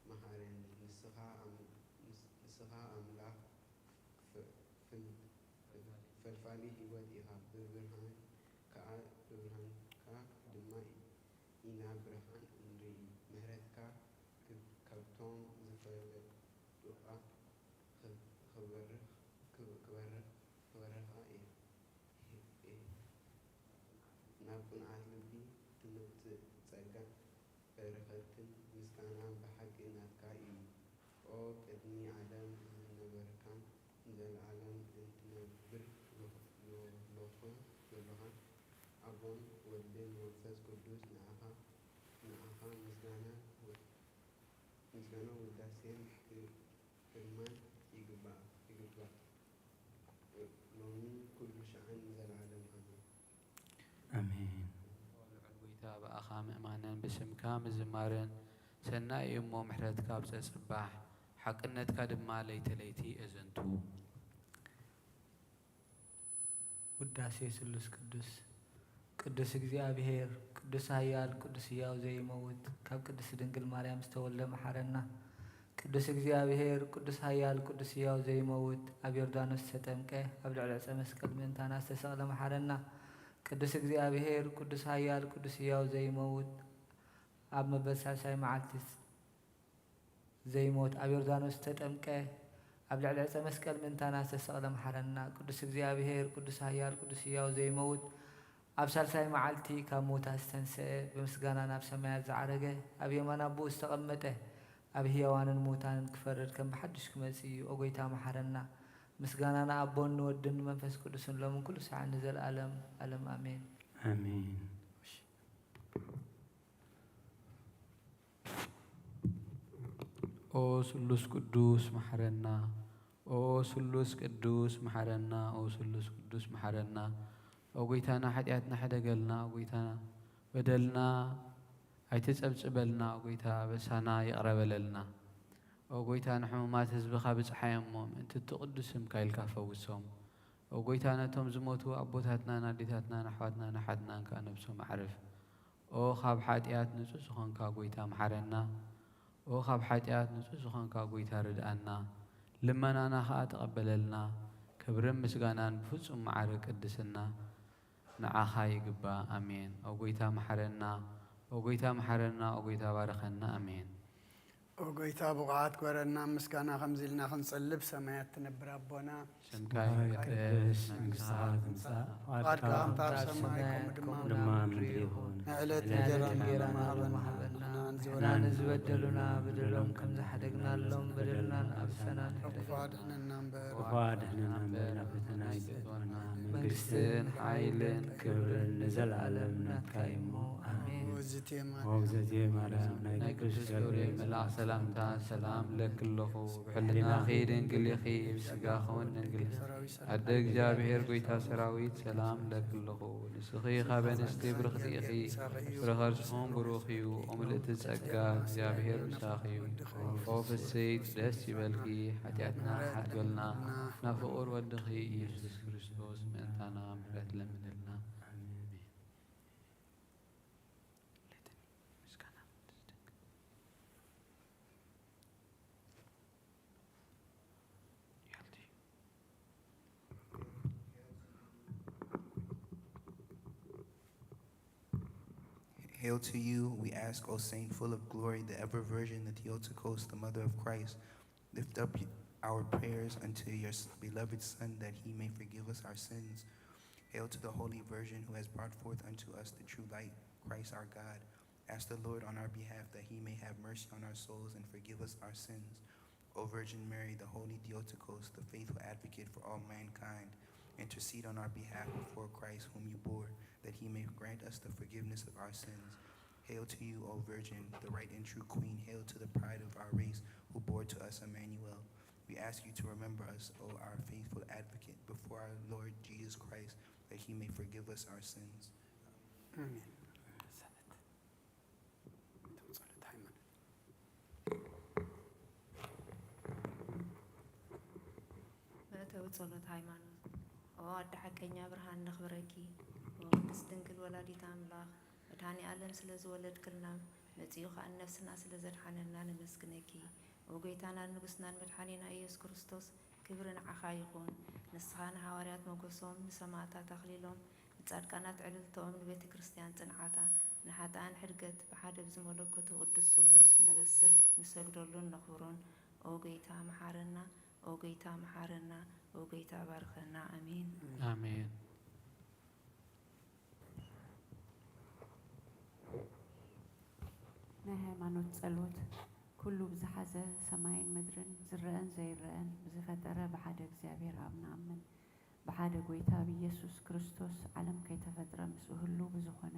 መሃረኒ። ንስኻ ኣም-፣ ንስ-፣ ንስኻ ኣምላኽ ፍ-፣ ፍል-፣ ፈልፋሊ ህይወት ኢኻ። ብብርሃን ከኣ፣ ብብርሃንካ ድማ ኢና ብርሃን እንርኢ። ምሕረትካ ክብ-፣ ካብቶም ዝፈለጡኻ ክብ-፣ ክበርኽ፣ ክብ-፣ ክበርኽ፣ ክበርኻ እያ። ናብ ቅኑዓት ልቢ ትመጽእ ጸጋን በረኸትን ምስጋናን ብሓቂ ናትካ እዩ። ምስጋና ምስጋና ውዳሴን ግርማን ይግባእ ይግባእ ሎሚ ኩሉ ሻዕን ንዘለዓለም ኣሜን። ኣሜን። ልዑል ጎይታ ብኣኻ ምእማንን ብስምካ ምዝማርን ሰናይ እዩ እሞ ምሕረትካ ኣብ ጸጽባሕ ሓቅነትካ ድማ ለይቲ ለይቲ እዘንቱ። ውዳሴ ስሉስ ቅዱስ። ቅዱስ እግዚኣብሔር፣ ቅዱስ ኃያል፣ ቅዱስ ሕያው ዘይመውት፣ ካብ ቅድስት ድንግል ማርያም ዝተወልደ መሓረና። ቅዱስ እግዚኣብሔር፣ ቅዱስ ኃያል፣ ቅዱስ ሕያው ዘይመውት፣ ኣብ ዮርዳኖስ ዝተጠምቀ፣ ኣብ ልዕሊ ዕፀ መስቀል ምእንታና ዝተሰቕለ መሓረና። ቅዱስ እግዚኣብሔር፣ ቅዱስ ኃያል፣ ቅዱስ ሕያው ዘይመውት፣ ኣብ መበል ሳልሳይ መዓልቲ ዘይሞት ኣብ ዮርዳኖስ ዝተጠምቀ፣ ኣብ ልዕሊ ዕፀ መስቀል ምእንታና ዝተሰቕለ መሓረና። ቅዱስ እግዚኣብሔር፣ ቅዱስ ኃያል፣ ቅዱስ ሕያው ዘይመውት፣ ኣብ ሳልሳይ መዓልቲ ካብ ምዉታት ዝተንስአ፣ ብምስጋና ናብ ሰማያት ዝዓረገ፣ ኣብ የማን ኣቦኡ ዝተቐመጠ፣ ኣብ ሕያዋንን ምዉታንን ክፈርድ ከም ብሓድሽ ክመጽእ እዩ። ኦ ጐይታ መሓረና። ምስጋና ንኣቦን ንወድን ንመንፈስ ቅዱስን ሎምን ኩሉ ሰዓት ንዘለኣለም ኣለም ኣሜን። ኣሜን። ኦ ስሉስ ቅዱስ መሓረና፣ ኦ ስሉስ ቅዱስ መሓረና፣ ኦ ስሉስ ቅዱስ መሓረና። ኦ ጎይታና ሓጢኣትና ሕደገልና፣ ኦ ጎይታና በደልና ኣይትጸብጽበልና፣ ኦ ጎይታ በሳና ይቕረ በለልና። ኦ ጎይታ ንሕሙማት ህዝብኻ ብጽሓዮም እሞ ምእንቲ እቲ ቅዱስ ስምካ ኢልካ ፈውሶም። ኦ ጎይታ ነቶም ዝሞቱ ኣቦታትናን ኣዴታትናን ኣሕዋትናን ኣሓትናን ከኣ ነብሶም ኣዕርፍ። ኦ ካብ ሓጢኣት ንጹህ ዝኾንካ ጐይታ መሓረና። ኦ ካብ ሓጢኣት ንጹህ ዝኾንካ ጐይታ ርድኣና። ልመናና ኸኣ ተቐበለልና። ክብርን ምስጋናን ብፍጹም መዓረ ቅድስና ንዓኻ ይግባእ። ኣሜን። ኦ ጐይታ መሓረና። ኦ ጐይታ መሓረና። ኦ ጐይታ ባርኸና። ኣሜን። ኦ ጐይታ ብቑዓት ግበረና፣ ምስጋና ከምዚ ኢልና ክንጽሊ ብሰማያት ትነብር ኣቦና። ስምካ ይትቀደስ፣ መንግስትኻ ትምጻእ፣ ፍቓድካ ፍቓድካ ከምታ ኣብ ሰማይ ከምኡ ድማ ኣብ ምድሪ ይኹን። ንዕለት ዕለት እንጀራና እንጀራና ሃበና፣ ሃበና። ንሕና ንዝበደሉና በደሎም ከም ዝሓደግናሎም በደልናን ኣብሰናን። ካብ ክፉእ ኣድሕነና እምበር። ክፉእ ኣድሕነና እምበር፣ ናብ ፈተና ኣይትእትወና። መንግስትን ሓይልን ክብርን ንዘለኣለም ናትካ እዩ እሞ፣ ኣሜን። ኦ እግዝእትየ ኦ ማርያም፣ እግዝእትየ ማርያም፣ ናይ ናይ ቅዱስ ቅዱስ ገብርኤል ገብርኤል መልኣኽ ሰላምታ ሰላም እለኪ ኣለኹ። ብሕልናኺ ድንግል ኢኺ፣ ብስጋኺ እውን ድንግል ኢኺ። ኣደ እግዚኣብሔር ጐይታ ሰራዊት ሰላም እለኪ ኣለኹ። ንስኺ ካብ ኣንስቲ ብርኽቲ ኢኺ፣ ፍረ ከርስኺ እውን ብሩኽ እዩ። ኦ ምልእቲ ጸጋ፣ እግዚኣብሔር ምሳኺ እዩ። ኦ ፍስሕቲ ደስ ይበልኪ፣ ሓጢኣትና ሓድገልና፣ ናብ ፍቑር ወድኺ ኢየሱስ ክርስቶስ ምእንታና ምሕረት ለምንልና። ኣሜን። Hail to you, we ask, O Saint full of glory, the ever Virgin, the Theotokos, the Mother of Christ. Lift up our prayers unto your s- beloved Son, that he may forgive us our sins. Hail to the Holy Virgin, who has brought forth unto us the true light, Christ our God. Ask the Lord on our behalf that he may have mercy on our souls and forgive us our sins. O Virgin Mary, the Holy Theotokos, the faithful advocate for all mankind, intercede on our behalf before Christ, whom you bore, that he may grant us the forgiveness of our sins. Hail to you, O Virgin, the right and true Queen. Hail to the pride of our race, who bore to us Emmanuel. We ask you to remember us, O our faithful advocate, before our Lord Jesus Christ, that he may forgive us our sins. ኣሜን። መእተዊ ጸሎት ሃይማኖት። መእተዊ ጸሎት ሃይማኖት። ኦ ኣደ ሓቀኛ ብርሃን ነኽብረኪ። ኦ ቅድስት ድንግል ወላዲት ኣምላኽ፣ መድኃኔ ዓለም ስለ ዝወለድክልና፣ መጺኡ ኸኣ ንነፍስና ስለ ዘድሓነና ነመስግነኪ። ኦ ጐይታናን ንጉስናን መድሓኒና ኢየሱስ ክርስቶስ፣ ክብሪ ንዓኻ ይኹን። ንስኻ ንሃዋርያት ሞገሶም፣ ንሰማዕታት ኣኽሊሎም፣ ንጻድቃናት ዕልልቶኦም፣ ንቤተ ክርስቲያን ጽንዓታ፣ ንሓጥኣን ሕድገት፣ ብሓደ ብዝመለኮቱ ቅዱስ ስሉስ ነበስር፣ ንሰግደሉን ነኽብሮን። ኦ ጐይታ መሓረና፣ ኦ ጐይታ መሓረና፣ ኦ ጐይታ ባርኸና። ኣሜን። ኣሜን። ናይ ሃይማኖት ጸሎት። ኩሉ ብዝሓዘ ሰማይን ምድርን ዝረአን ዘይረአን ብዝፈጠረ ብሓደ እግዚኣብሔር ኣብ ንኣምን። ብሓደ ጐይታ ብኢየሱስ ክርስቶስ ዓለም ከይተፈጥረ ምስኡ ህሉው ብዝኾነ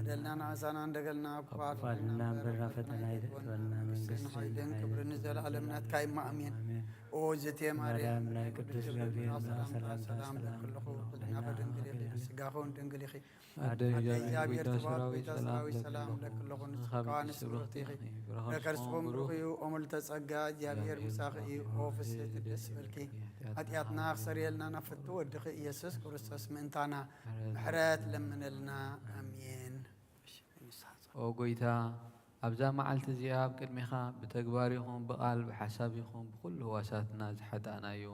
በደልና ንኣሳና እንደገልና ኣብ ክፋል ክፋልና እምበር ናብ ፈተና ኣይተእትወና፣ መንግስትን መንግስትን ሓይልን ሓይልን ክብርን ክብርን ንዘለኣለም ናትካ እዩ። ኣሜን። ኣሜን። ኦ ዝቴ ማርያም፣ ማርያም ናይ ናይ ቅዱስ ቅዱስ ገብርኤል ገብርኤል ሰላምታ ሰላምታ ሰላም ሰላም ለክልኹ፣ ለክልኹ፣ ብልና ድንግል ኢኺ፣ ድንግል ኢኺ። ብስጋኹን ድንግል ኢኺ። ኣደ ኣደ እግዚኣብሔር እግዚኣብሔር ጽባኦት ሰራዊት፣ ጎይታ ሰላም ሰራዊት ለክልኹ፣ ሰላም ለክልኹ፣ ንስኻ ንስኻ ብሩኽቲ ብሩኽቲ ኢኺ፣ ኢኺ፣ ፍረ ፍረ ከርስኹም ከርስኹም ብሩኽ ብሩኽ እዩ። እዩ። ኦ ምልዕተ ጸጋ፣ እግዚኣብሔር እግዚኣብሔር ምሳኺ እዩ። ምሳኺ ኦ እዩ። ፍስሕቲ ደስ ይበልኪ። ኃጢኣትና ክሰርየልና ናብ ፍቱ ወድኺ ኢየሱስ ክርስቶስ ምእንታና ምሕረት ለምነልና። ኣሜን። ኦ ጎይታ፣ ኣብዛ መዓልቲ እዚኣ ኣብ ቅድሜኻ ብተግባር ይኹን ብቓል ብሓሳብ ይኹን ብኹሉ ህዋሳትና ዝሓጣእናዮ፣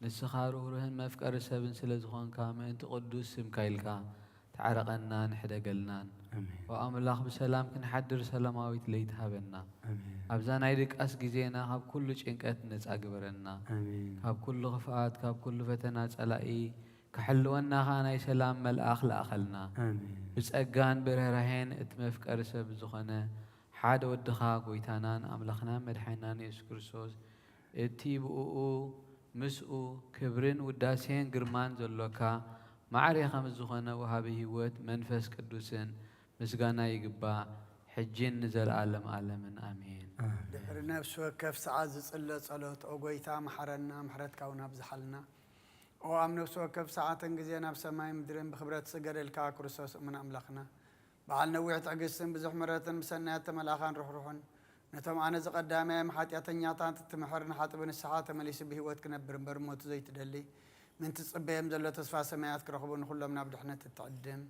ንስኻ ርህሩህን መፍቀሪ ሰብን ስለ ዝኾንካ፣ ምእንቲ ቅዱስ ስምካ ኢልካ ተዓረቐናን ሕደገልናን። ኣሜን። ኦ ኣምላኽ፣ ብሰላም ክንሓድር ሰላማዊት ለይቲ ሃበና። ኣሜን። ኣብዛ ናይ ድቃስ ግዜና ካብ ኩሉ ጭንቀት ነጻ ግበረና። ኣሜን። ካብ ኩሉ ክፍኣት፣ ካብ ኩሉ ፈተና ጸላኢ ክሕልወና ኸኣ ናይ ሰላም መልኣኽ ለኣኸልና። ኣሜን። ብጸጋን ብርህራሄን እቲ መፍቀሪ ሰብ ዝኾነ ሓደ ወድኻ፣ ጎይታናን ኣምላኽናን መድሓኒናን የሱስ ክርስቶስ፣ እቲ ብእኡ ምስኡ ክብርን ውዳሴን ግርማን ዘሎካ፣ ማዕረ ከም ዝኾነ ወሃቢ ህይወት መንፈስ ቅዱስን ምስጋና ይግባእ፣ ሕጂን ንዘለኣለም ኣለምን። ኣሜን። ኣሜን። ድሕሪ ነፍሲ ወከፍ ሰዓት ዝጽለ ጸሎት፣ ኦ ጎይታ፣ መሓረና፣ ምሕረትካ እውን ኣብዝሓልና። ኦ ኣብ ነፍሲ ወከፍ ሰዓትን ግዜን ኣብ ሰማይ ምድርን ብኽብረት ዝስገደልካ ክርስቶስ እሙን ኣምላኽና፣ በዓል ነዊሕ ትዕግስትን ብዙሕ ምሕረትን ብሰናያት ተመልኣኻን ርሕሩሕን፣ ነቶም ኣነ ዝቐዳማዮም ሓጢኣተኛታት እትምሕር፣ ንሓጥቢ ንስሓ ተመሊሱ ብህይወት ክነብር እምበር ሞቱ ዘይትደሊ፣ ምእንቲ ዝጽበዮም ዘሎ ተስፋ ሰማያት ክረኽቡ ንኹሎም ናብ ድሕነት እትዕድም።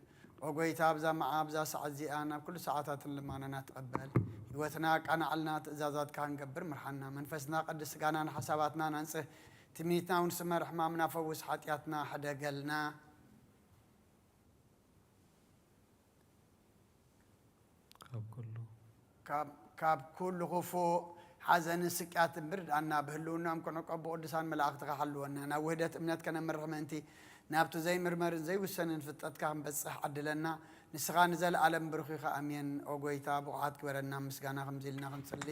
ኦ ጐይታ፣ ኣብዛ መዓ-፣ ኣብዛ ሰዓት እዚኣ ናብ ኩሉ ሰዓታትን ልማኖና ትቐበል። ህይወትና ኣቃናዕልና፣ ትእዛዛትካ ክንገብር ምርሓና። መንፈስና ቀድስ፣ ስጋና ንሓሳባትና ናንጽህ፣ ትምኒትና እውን ስመር፣ ሕማምና ፈውስ፣ ሓጢኣትና ሕደገልና። ካብ ኩሉ ካብ፣ ካብ ኩሉ ክፉእ ሓዘንን ስቅያትን ብርድኣና፣ ብህልውናኦም ክንዕቆብ ብቅዱሳን መላእኽትኻ ሓልወና። ናብ ውህደት እምነት ከነምርሕ ምእንቲ፣ ናብቲ ዘይምርመርን ዘይውሰንን ፍልጠትካ ክንበጽሕ ዓድለና። ንስኻ ንዘለኣለም ብሩኽ ኢኻ። ኣሜን። ኦ ጐይታ፣ ብቑዓት ግበረና። ምስጋና ከምዚ ኢልና ክንጽሊ፣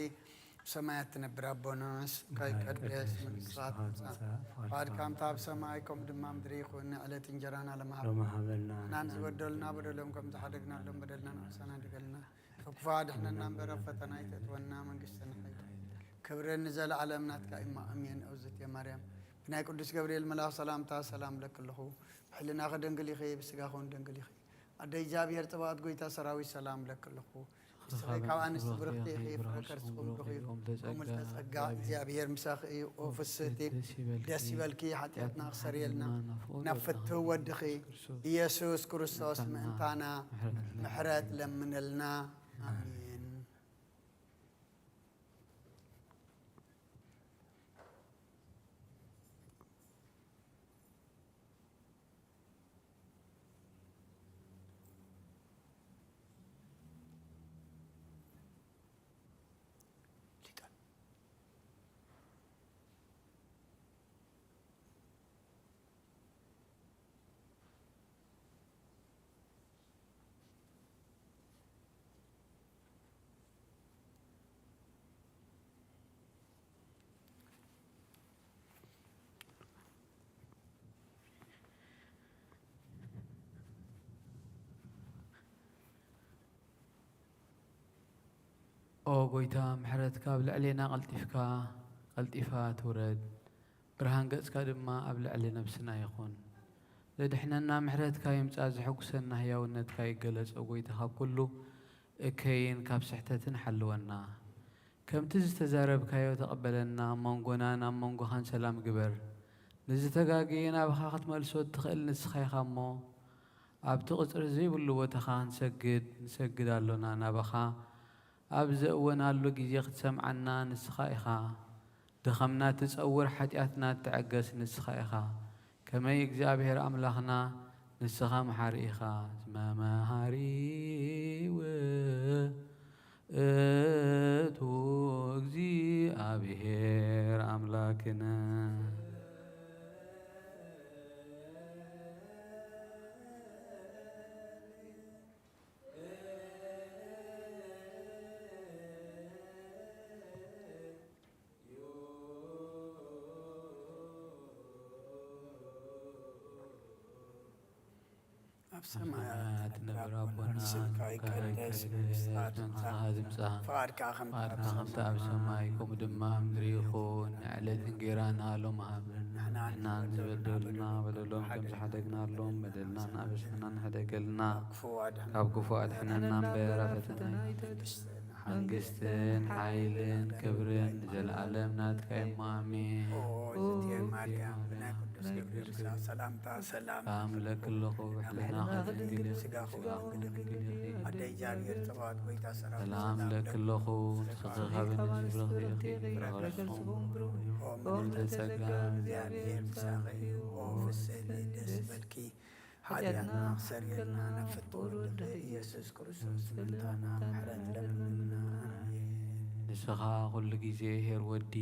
ብሰማያት ትነብር ኣቦና፣ ስምካ ይቀደስ፣ መንግስትኻ ትምጻእ፣ ፍቓድካ ከምታ ኣብ ሰማይ ከምኡ ድማ ምድሪ ይኹን። ዕለት እንጀራና ለመሃብ ሎሚ ሃበና፣ ናን ዝበደሉና በደሎም ከም ዝሓደግናሎም በደልና ንክሳና ድገልና፣ ካብ ክፉእ ኣድሕነና እምበር ኣብ ፈተና ኣይተእትወና። መንግስትን ሓይልን ክብርን ንዘለኣለም ናትካ እዩ። ኣሜን። እግዝእትየ ማርያም፣ ብናይ ቅዱስ ገብርኤል መልኣኽ ሰላምታ ሰላም እብለኪ ኣለኹ። ብሕልናኺ ድንግል ኢኺ፣ ብስጋኺ እውን ድንግል ኢኺ። ኣደ እግዚኣብሔር፣ ጽባኦት ጐይታ ሰራዊት፣ ሰላም እብለኪ ኣለኹ። ንስኺ ካብ ኣንስቲ ብርኽቲ ኢኺ፣ ፍረ ከርስኺ እውን ብሩኽ እዩ። ምልዕተ ጸጋ፣ እግዚኣብሔር ምሳኺ እዩ። ኦ ፍስህቲ፣ ደስ ይበልኪ፣ ሓጢኣትና ክሰርየልና ናብ ፍትው ወድኺ ኢየሱስ ክርስቶስ ምእንታና ምሕረት ለምነልና። ኣሜን። ኦ ጐይታ፣ ምሕረትካ ኣብ ልዕሌና ቀልጢፍካ፣ ቀልጢፋ ትውረድ። ብርሃን ገጽካ ድማ ኣብ ልዕሊ ነብስና ይኹን። ዘድሕነና ምሕረትካ ይምጻእ፣ ዘሐጉሰና ህያውነትካ ይገለጽ። ኦ ጐይታ፣ ካብ ኩሉ እከይን ካብ ስሕተትን ሓልወና። ከምቲ ዝተዛረብካዮ ተቐበለና፣ ኣብ መንጎናን ኣብ መንጎኻን ሰላም ግበር። ንዝተጋግየ ናባኻ ክትመልሶ እትኽእል ንስኻ ኢኻ እሞ፣ ኣብቲ ቅጽሪ ዘይብሉ ቦታኻ ክንሰግድ ንሰግድ ኣሎና። ናባኻ ኣብ ዘእወናሉ ግዜ ክትሰምዓና ንስኻ ኢኻ። ድኻምና ትጸውር፣ ሓጢኣትና ትዕገስ ንስኻ ኢኻ። ከመይ እግዚኣብሔር ኣምላኽና ንስኻ መሓሪ ኢኻ። እስመ መሃሪ ውእቱ እግዚኣብሔር ኣምላክነ። ኣብ ሰማያት ትነብር ኣቦና፣ ስምካ ይቀደስ፣ መንግስትኻ ትምጻእ፣ ፍቓድካ ከም ፍቓድካ ከምቲ ኣብ ሰማይ፣ ከምኡ ድማ ኣብ ምድሪ ይኹን። ንዕለት እንጌራና ሎሚ ሃበና፣ ንሕና ንበደሉና በደሎም ከም ዝሓደግናሎም በደልና ንኣበሰና ንሕደገልና፣ ካብ ክፉእ ኣድሕነና እምበር ኣብ ፈተና ኣይተንስእና። መንግስትን ሓይልን ክብርን ንዘለኣለም ናትካ እዩ፣ ኣሜን። ኦ እግዝእትየ ማርያም፣ ብናይ ቅዱስ ገብርኤል ሰላምታ ሰላም እብለኪ ኣለኹ፣ ብሕልናኺ ድንግል ኢኺ፣ ስጋኺ እውን ድንግል እዩ። ኣደ እግዚኣብሔር ጸባኦት፣ ጎይታ ሰራዊት፣ ሰላም እብለኪ ኣለኹ፣ ንስኺ ካብ ኣንስቲ ብሩኽቲ ኢኺ፣ ፍረ ከርሥኺ እውን ብሩኽ እዩ። ኦ ምልዕተ ጸጋ፣ እግዚኣብሔር ምሳኺ እዩ። ኦ ፍስሕቲ ደስ ይበልኪ፣ ሓጢኣትና ክሰርየልና ናብ ፍጡር ወልድኺ ኢየሱስ ክርስቶስ ምእንታና ምሕረት ለምንና። ኣሜን። ንስኻ ኩሉ ግዜ ኄር ወዲ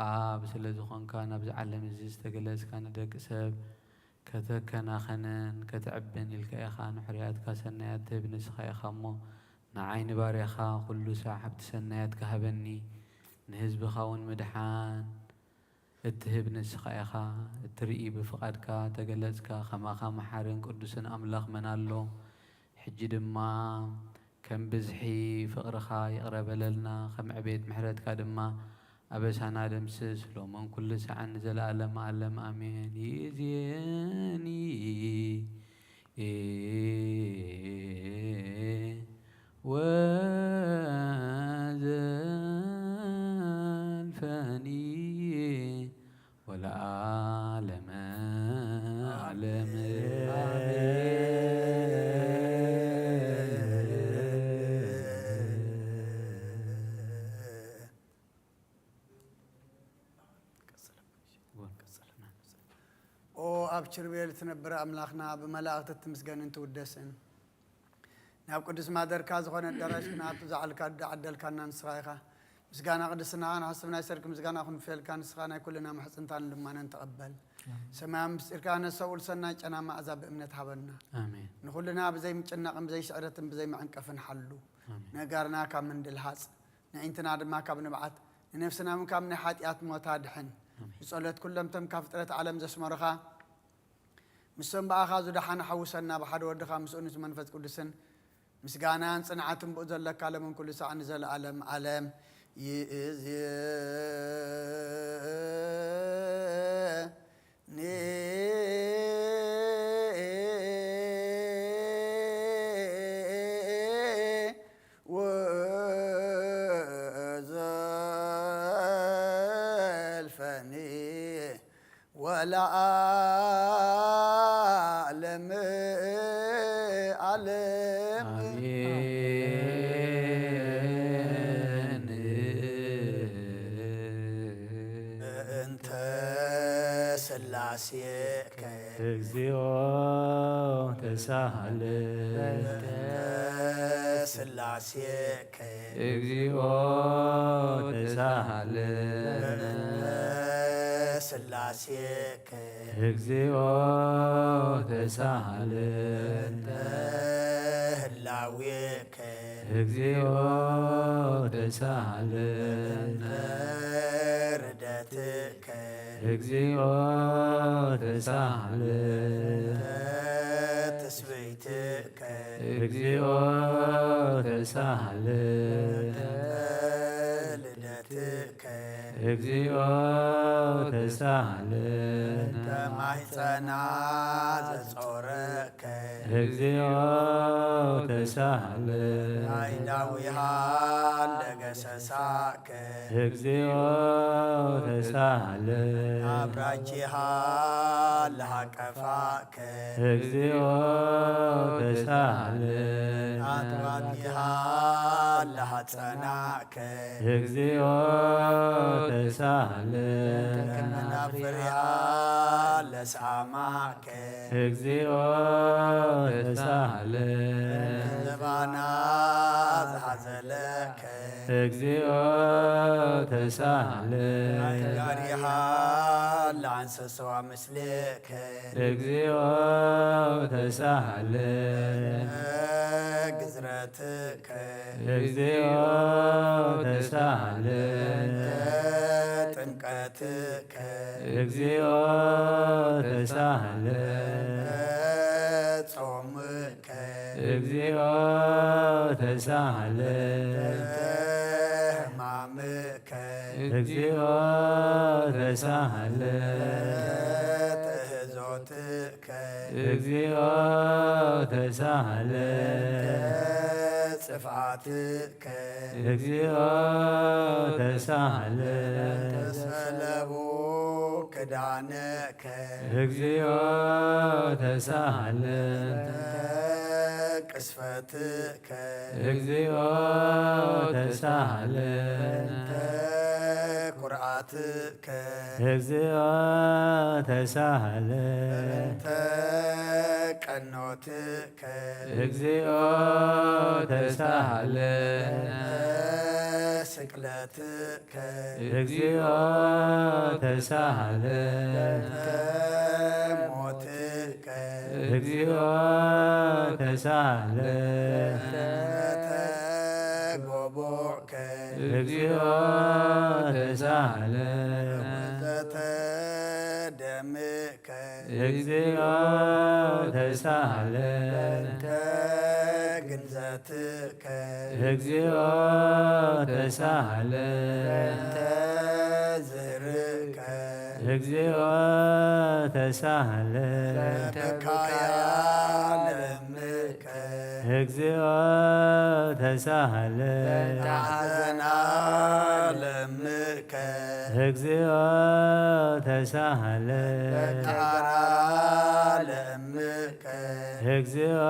ኣብ ስለ ዝኾንካ ናብዚ ዓለም እዚ ዝተገለጽካ ንደቂ ሰብ ከተከናኸንን ከተዕብን ኢልካ ኢኻ። ንሕሩያትካ ሰናያት ትህብ ንስኻ ኢኻ እሞ ንዓይ ንባርያኻ ኩሉ ሳዕ ሃብቲ ሰናያትካ ሃበኒ፣ ንህዝብኻ እውን ምድሓን እትህብ ንስኻ ኢኻ። እትርኢ ብፍቓድካ ተገለጽካ። ከማኻ መሓርን ቅዱስን ኣምላኽ መን ኣሎ? ሕጂ ድማ ከም ብዝሒ ፍቕርኻ ይቕረ በለልና፣ ከም ዕቤት ምሕረትካ ድማ ኣበሳና ደምስስ፣ ሎምን ኩሉ ሳዕን ንዘለኣለመ ዓለም ኣሜን። ይእዜኒ ወዘልፈኒ ወለዓለመ ዓለም። ኦ ኣብ ኪሩቤል ትነብር ኣምላኽና፣ ብመላእኽቲ ትምስገንን ትውደስን። ናብ ቅዱስ ማደርካ ዝኾነ ኣዳራሽ ክንኣቱ ዝዓልካ ዝዓደልካና ንስኻ ኢኻ። ምስጋና ቅድስናኻ ንሓስብ፣ ናይ ሰርክ ምስጋና ክንውፍየልካ፣ ንስኻ ናይ ኩልና ምሕጽንታን ልማነን ተቐበል። ኣሜን። ሰማያዊ ምስጢርካ ነሰብኡል ሰናይ ጨና መኣዛ ብእምነት ሃበና። ኣሜን። ንኹልና ብዘይ ምጭናቕን ብዘይ ስዕረትን ብዘይ መዕንቀፍን ሓሉ። ኣሜን። ነጋርና ካብ ምንድልሃጽ፣ ንዒንትና ድማ ካብ ንብዓት፣ ንነፍስና እውን ካብ ናይ ሓጢኣት ሞት ኣድሕን። ኣሜን። ብጸሎት ኩሎም እቶም ካብ ፍጥረት ዓለም ዘስመሩኻ፣ ምስቶም ብኣኻ ዝደሓኑ ሓውሰና፣ ብሓደ ወድኻ ምስኡ ምስ መንፈስ ቅዱስን ምስጋናን ጽንዓትን ብኡ ዘለካ ለምን ኩሉ ሳዕ ንዘለኣለም ዓለም ይእዜኒ ወዘልፈኒ ወለዓለመ ዓለም። ኣሜን። በእንተ ሥላሴከ እግዚኦ ተሳሃለ። በእንተ ሥላሴከ እግዚኦ ተሳሃለ። በእንተ ሥላሴከ እግዚኦ ተሳሃለ። በእንተ ህላዌከ እግዚኦ ተሳሃለ። በእንተ ርደትከ እግዚኦ ተሳሃለ። በእንተ ትስብእትከ እግዚኦ ተሳሃለ። በእንተ ልደትከ እግዚኦ ተሳሃለ። በእንተ ማሕፀና ዘጾረከ እግዚኦ ተሳሃለ። ናይ ዳዊሃ ለገሰሳከ እግዚኦ ተሳሃለ። ኣብራጂሃ ለሃቀፋከ እግዚኦ ተሳሃለ። ኣጥባቢሃ ለሃጸናከ እግዚኦ ተሳሃለ። መናፍሪሃ ለሳማከ እግዚኦ ተሳሃለ። ዘባና ዝሃዘለከ እግዚኦ ተሳሃለ። ጋሪሃ ለአንሰሰዋ ምስሌከ እግዚኦ ተሳሃለ። ግዝረትከ እግዚኦ ተሳሃለ። ጥምቀትከ እግዚኦ ተሳሃለ። እግዚኦ ተሳሃለ። ሕማምከ። እግዚኦ ተሳሃለ። ተህዞትከ። እግዚኦ ተሳሃለ። ጽፍዓትከ። እግዚኦ ተሳሃለ። ሰለቡ ክዳነከ። እግዚኦ ተሳሃለ። ቅስፈትከ። እግዚኦ ተሳሃለ። ኩርዓትከ። እግዚኦ ተሳሃለ። ቀኖትከ። እግዚኦ ተሳሃለ። ስቅለትከ። እግዚኦ ተሳሃለ። ሞትከ። እግዚኦ ተሳሃለ። ጎቦ ከ። እግዚኦ ተሳሃለ። ዘተ ደምከ። እግዚኦ ተሳሃለ። ግንዘትከ። እግዚኦ ተሳሃለ። ዝህርከ። እግዚኦ ተሳሃለ። ተካያ ለምከ። እግዚኦ ተሳሃለ። ሐዘና ለምከ። እግዚኦ ተሳሃለ። ጣራ ለምከ። እግዚኦ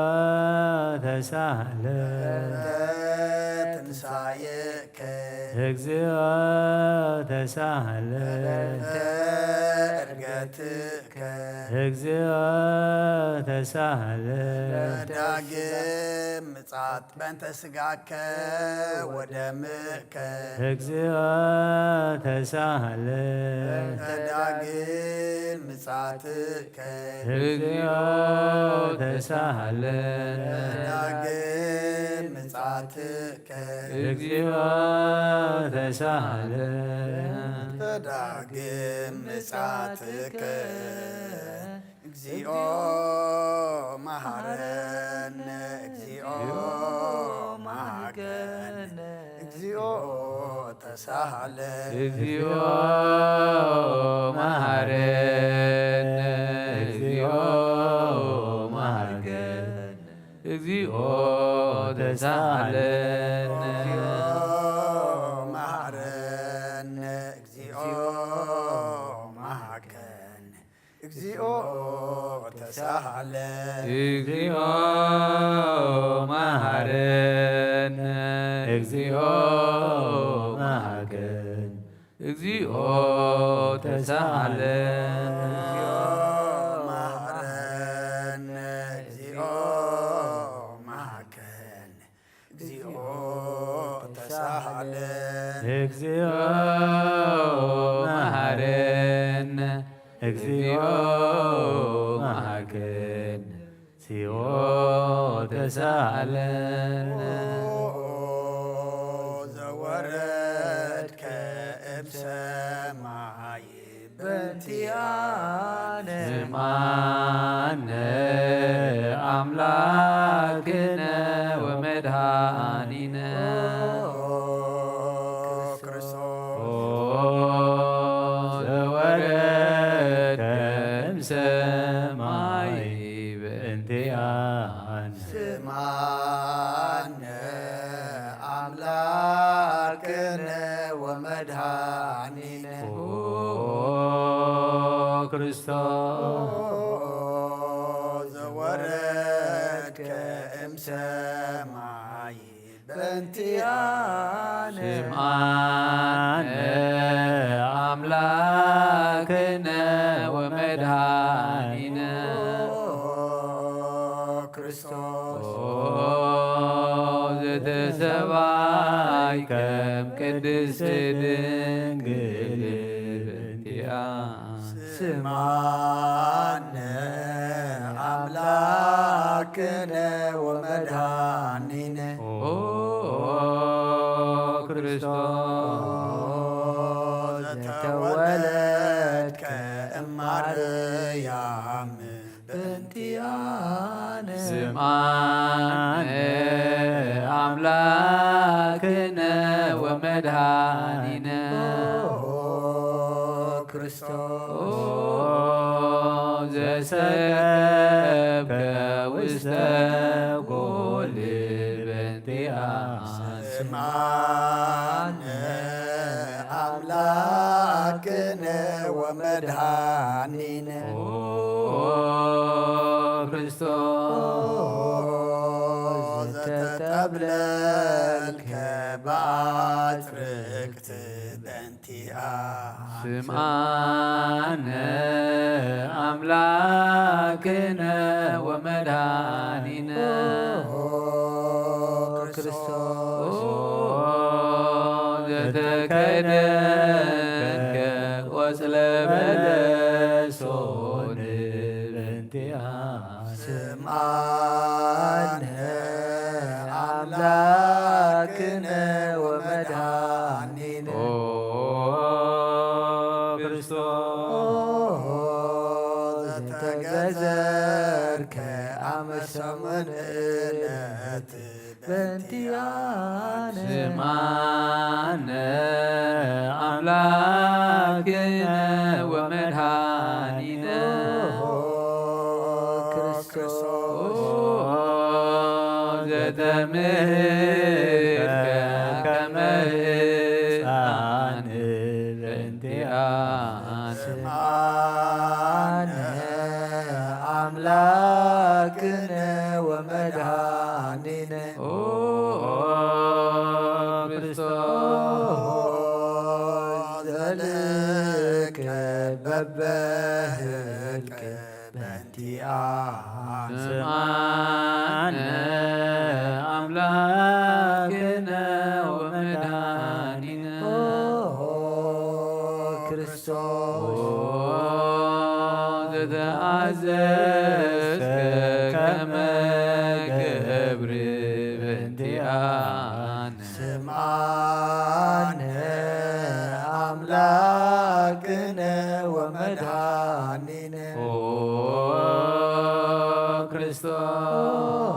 ተሳሃለ። ትንሳኤከ። እግዚኦ ተሳሃለ። እርገትከ። እግዚኦ ተሳሃለ። ዳግም ምጻት በእንተ ስጋከ ወደምከ። እግዚኦ ተሳሃለ። በእንተ ዳግም ምጻትከ። እግዚኦ ተሳሃለ። በእንተ ዳግም ምጻትከ። እግዚኦ ተሳሃለ። በእንተ ዳግም ምጻትከ። እግዚኦ መሐረነ። እግዚኦ መሐረነ። እግዚኦ ተሳሃለ። እግዚኦ መሐረነ። እግዚኦ መሐረነ። እግዚኦ ተሳሃለ። እግዚኦ መሐረነ። እግዚኦ መሐረነ። እግዚኦ ተሳሃለ። እግዚኦ መሐረነ። እግዚኦ መሐረነ። እግዚኦ ተሳሃለ። እግዚኦ መሐረነ። እግዚኦ መሐረነ። እግዚኦ ተሳሃለ። እግዚኦ መሐረነ። እግዚኦ መሐረነ። እግዚኦ ተሳሃለ። ዘወረድከ እም ሰማይ በእንቲኣነ። ስምዓነ ኣምላክነ ወመድኃኒነ። ክርስቶስ። ኦ ዘወረድከ እም ሰማይ በእንቲኣነ። ስምዓነ ኣምላክነ ወመድኃኒነ። ኦ ክርስቶስ። ዘወረድከ እም ሰማይ በእንቲኣነ። ስምዓነ ኣምላክነ ወመድኃኒነ። ክርስቶስ። ኦ ዘተሰባይ ከም ቅድስት ድንግል በእንቲኣ። ስምዓነ ኣምላክነ ወመድኃኒነ። ኦ ክርስቶስ። ዘተወለድከ እም ማርያም በእንቲኣነ። ስምዓነ መድኃኒነ። ኦ ክርስቶስ ዘሰከብከ ውስተ ጎል በንቲያ ስምዓነ ኣምላክነ ወመድኃኒነ። ኦ ክርስቶስ ዘተጠብለልከ በአጽርቅት በንቲያ ስምዓነ ኣምላክነ ወመድኃኒነ። ኦ ክርስቶስ ዘተከደንከ ቆጽለ በለሶን በንቲያ ስምዓነ ኣምላክነ ወመድኃኒነ። ኦ ክርስቶስ ዘተገዘርከ ኣመ ሰሙን ዕለት በንቲያነ ስምዓነ ኣምላክነ ወመድኃኒነ። ኦ ክርስቶስ ዘተምህርከ ከመ ሕፃን በንቲያነ ስምዓነ ኣምላክነ ወመድኃኒነ። ኦ ክርስቶስ ዘልከ በበህልከ በንቲያ ስምዓነ ኣምላክነ ወመድኃኒነ። ኦ ክርስቶስ ዘተኣዘዝከ ከመ ገብር በንቲያነ ስምዓነ ኣምላክነ ወመድኃኒነ። ኦ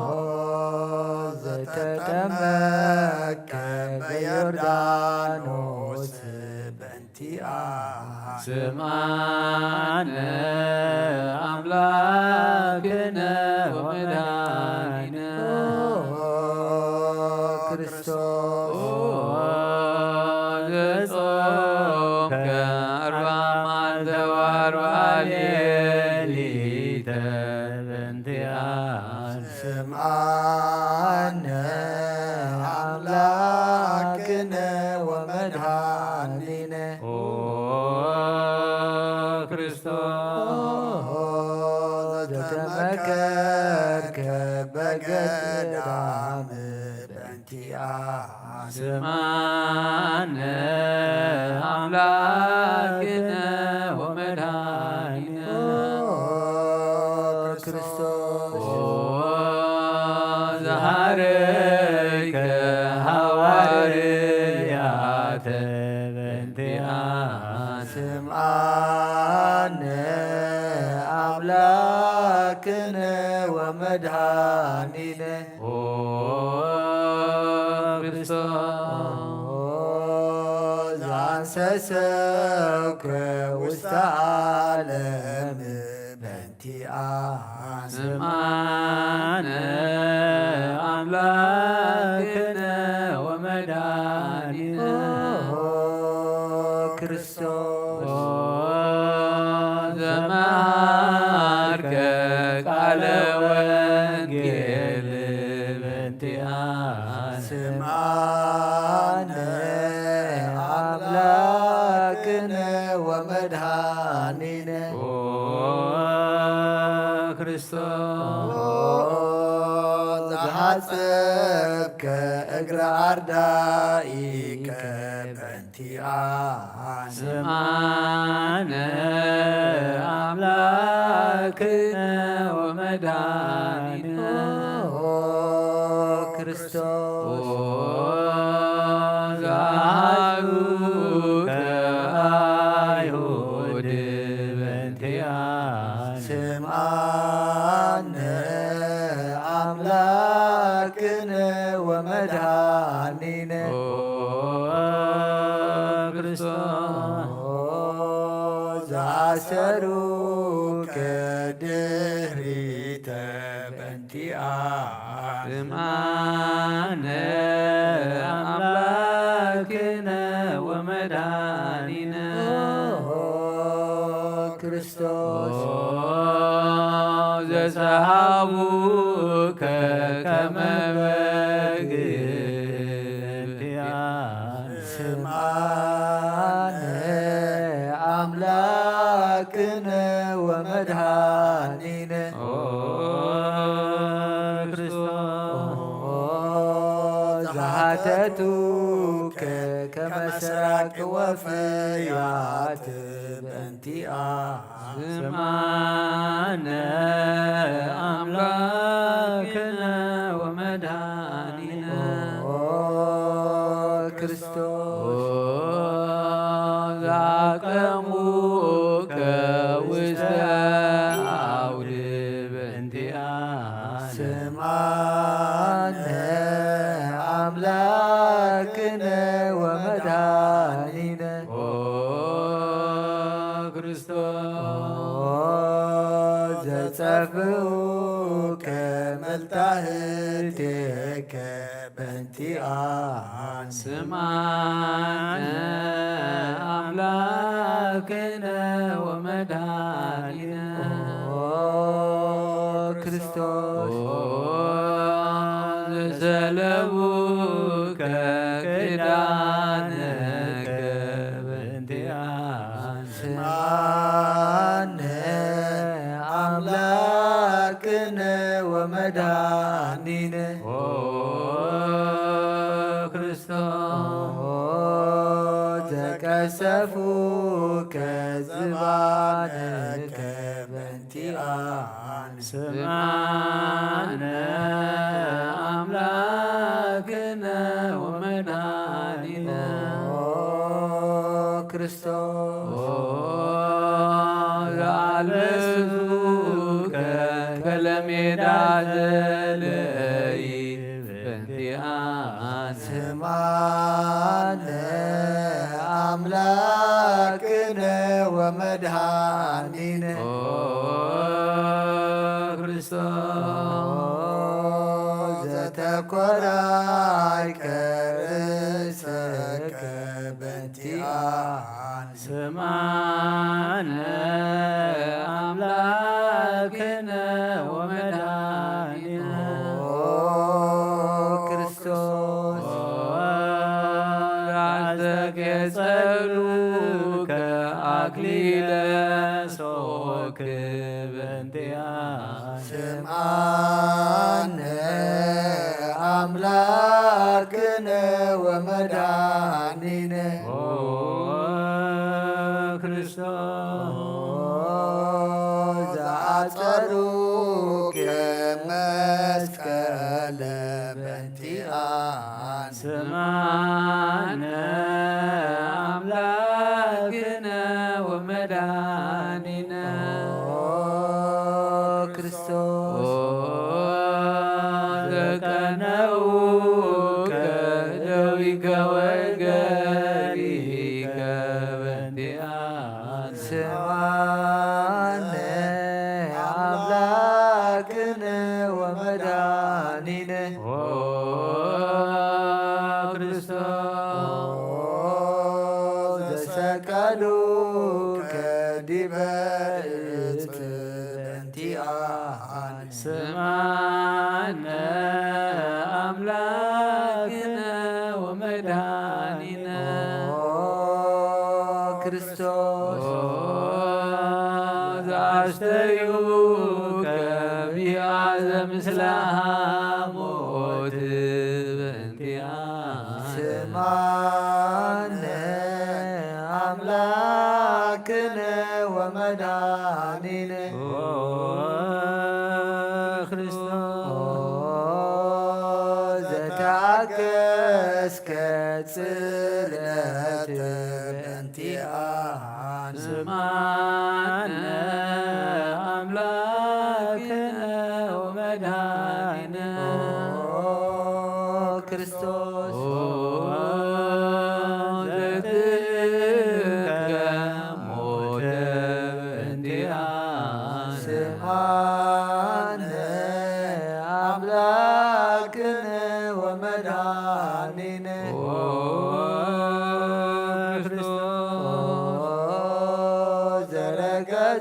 ክርስቶስ ዘተጠመቀ በዮርዳኖስ በንቲያ ስምዓነ ኣምላክነ ወመድኃኒነ። ኦ ክርስቶስ ዘጾምከ ኣርባ መዓልተ ወኣርባ ሌሊተ በንቲያ ስምዓነ ኣምላክነ ወመድኃኒነ። ኦ ክርስቶስ ዘተመከርከ በገዳም በንቲያ ስምዓነ ኣምላክነ ወመድኃኒነ። ኦ ክርስቶስ ኦ ዘሃረይከ ሃዋርያተ በንቲያ ስምዓነ ኣምላክነ ወመድኃኒነ። ኦ ክርስቶስ ዛንሰሰብከ ውስተ ዓለም በንቲኣ ስምዓነ ኣምላክነ ወመድኃኒነ። ኦ ክርስቶስ ኦ ዘመሃርከ ቃለ ወንጌል በንቲኣ ስምዓነ ኣምላክነ ወመድኃኒነ። ኦ ክርስቶስ ኦ ዘሓጸብከ እግረ ኣርዳኢከ በንቲኣ ስምዓነ ኣምላክነ ወመድኃኒነ። ኦ ክርስቶስ ኦ ዘሃሩከ ኣይሁድ በንቲኣ ስምዓነ ኣምላክነ ወመድኃኒነ። ኦ ክርስቶስ። ኦ ዘአሰሩከ ድህሪተ በእንቲአነ። ስምዓነ አምላክነ ወመድኃኒነ። ኦ ክርስቶስ። ኦ ዘሰሃቡከ ከመ በግ በእንቲአነ። ስምዓነ አምላክነ ወመድኃኒነ። ኦ ክርስቶስ። ኦ ዘሃተቱከ ከመ ሰራቂ ወፍያት በእንቲአነ። ስምዓነ አምላክነ ወመድኃኒነ። ኦ ክርስቶስ። ኦ ዘአቅረብኩከ ውስተ አውድ በእንቲአነ። ስምዓነ አምላክነ ወመድኃኒነ። ኦ ክርስቶስ። ኦ ዘጸፍዑከ መልታህቴከ በእንቲአነ። ስምዓነ አምላክነ ወመድኃኒነ። ኦ ክርስቶስ። ኦ ዘሰለቡከ ኪዳነከ በእንቲአነ። ስምዓነ አምላክነ ወመድኃኒነ። ኦ ክርስቶስ። ኦ ዘቀሰፉከ ዝባነከ በእንቲአነ። ስምዓነ አምላክነ ወመድኃኒነ። ኦ ክርስቶስ። ኦ ዘአልበሱከ ከለሜዳ ዘለይ በእንቲአነ። ስምዓነ አምላክነ ወመድኃኒነ። ኦ ክርስቶስ። ኦ ዘተኮራይከ ርእሰከ በእንቲአነ። ስምዓነ አምላክነ ወመድኃኒነ። ኦ ክርስቶስ። ኦ አስተቄጸሉከ አክሊለ ሶክ በእንቲአነ። ስምዓነ አምላክነ ወመድኃኒነ። ኦ ክርስቶስ። ኦ ዘአጸሩከ መስቀለ በእንቲአነ። ስምዓነ አምላክነ ወመድኃኒነ። ኦ ክርስቶስ። ኦ ዘቀነውከ ደዊከ ወገሪከ በእንቲአነ። ስምዓነ አምላክነ ወመድኃኒነ። ኦ ክርስቶስ። ኦ ዘሰቀሉከ ዲበ ዕጽ በእንቲአነ። ስምዓነ አምላክነ ወመድኃኒነ። ኦ ክርስቶስ። ኦ ዘአስተዩከ ቢአዘ ምስለ ሐሞት በእንቲአነ። ስምዓነ አምላክነ ወመድኃኒነ። ኦ ክርስቶስ። ኦ ዘተአገስከ ጽልአተ በእንቲአነ። ስምዓነ አምላክነ ወመድኃኒነ። ኦ ክርስቶስ። ኦ ዘት-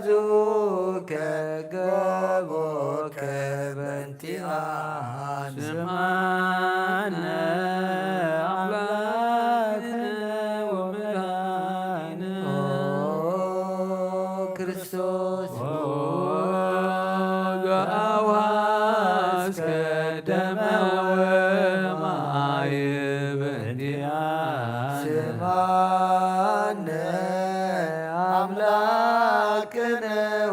ዙከ ገቦከ በንቲኣን ስማነ ኣምላክነ ወመድኃኒነ ክርስቶስ ዘአውሐዝከ ደመ ወማይ በንቲኣነ ስማነ ኣምላክነ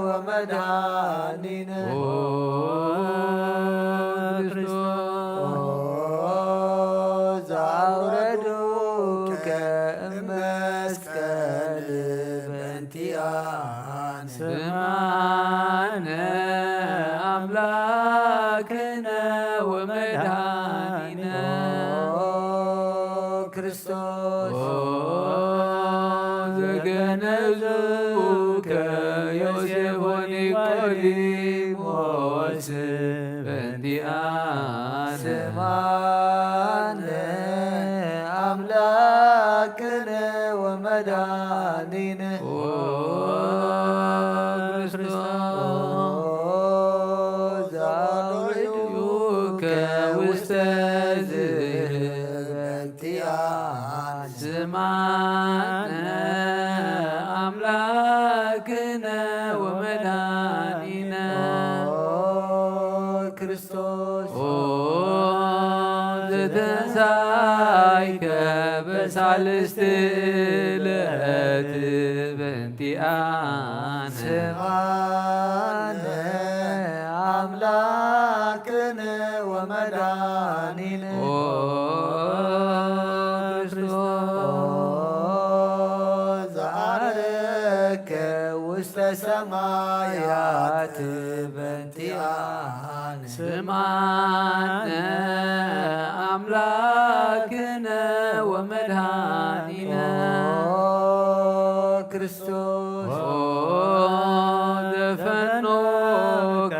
ወመድኃኒነ ኦ ክርስቶስ ዘአውረዱከ እመስቀል በንቲኣነ ስማነ ኣምላክነ ወመድኃኒነ ኦ ክርስቶስ ኦ ዘገነዙከ ዮሴፍ ወኒቆዲሞስ በንቲኣነ ስማነ ኣምላክነ ወመድኃኒነ ኦ ክርስቶስ ዘአውረዱከ ውስተ ዝህል በንቲኣነ ስማነ ኣምላክነ ወመድኃኒነ ኦ ክርስቶስ ኦ ዘተንሳይከ በሳልስት ዕለት በንቲኣነ ስማነ ኣምላክነ ወመድኃኒነ ኦ ክርስቶስ ዘዐረግከ ውስተ ሰማያት በንቲኣነ ስማነ ኣምላክነ ወመድኃኒነ ኦ ክርስቶስ ኦ ዘፈኖከ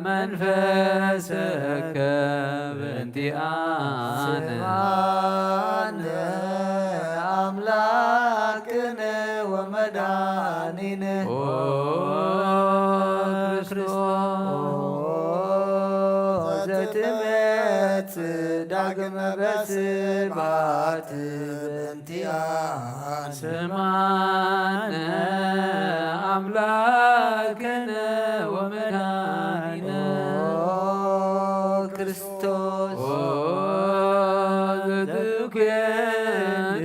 መንፈስከ በንቲኣነ ስማነ ኣምላክነ ወመድኃኒነ ኦ ክርስቶስ ኦ ዘትመጽእ ዳግመ በስብሐት በንቲኣነ ስማነ ኣምላክነ ወመድኃኒነ ኦ ክርስቶስ ኦ ዘትኩየን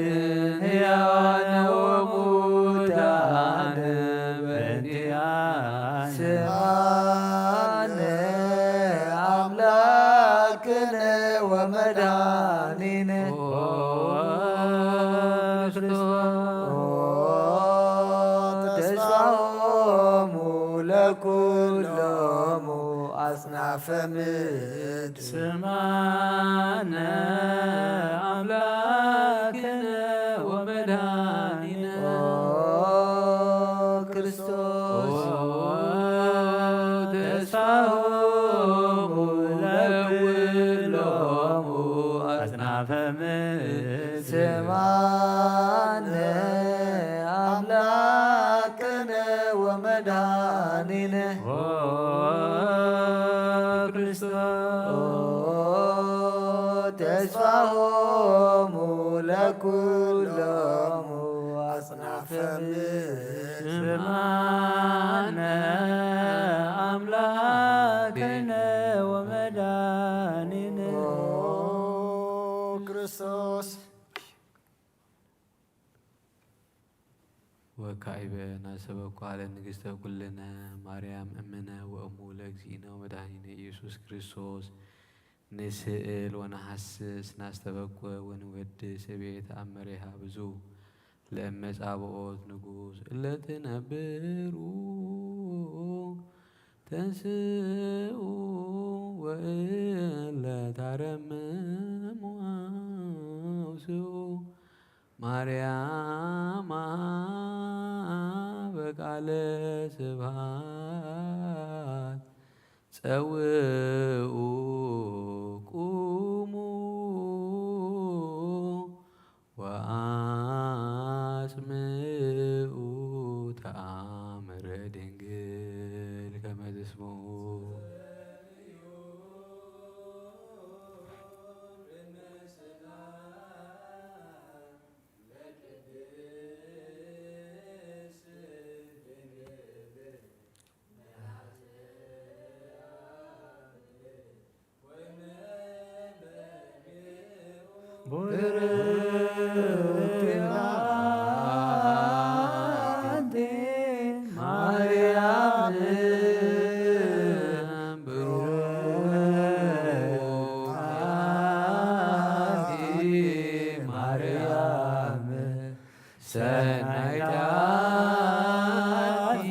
ሕያዋነ ወሙታነ በንቲኣነ ስማነ ኣምላክነ ወመድኃኒነ ኦ ክርስቶስ ኦ ተስፋሆሙ ለኩሎሙ አጽናፈ ምድር ስማነ አምላክነ ወመድኃኒነ ኦ ክርስቶስ ኦ ተስፋሆሙ ለኩሎሙ አጽናፈ ምድር ስማነ አምላክነ ወመድኃኒነ ኦ ክርስቶስ ኦ ተስፋሆሙ ለኩሎሙ አጽናፈ ምድር ስማነ አምላክነ ወመድኃኒነ ኦ ክርስቶስ ወካዕበ ናሰበኳ ለንግሥተ ኩልነ ማርያም እምነ ወእሙ ለእግዚእነ ወመድኃኒነ ኢየሱስ ክርስቶስ ንስእል ወነሐስስ ናስተበቅወ ወንወድስ እቤት አመሬሃ ብዙ ለእመጻብኦት ንጉስ እለ ትነብሩ ተንስኡ ወእለ ታረምሙ አውስኡ ማርያም በቃለ ስብሐት ጸውኡ ቁሙ ወአጽምኡ ተአምረ ድንግል ማርያም ሰናይት ኣቲ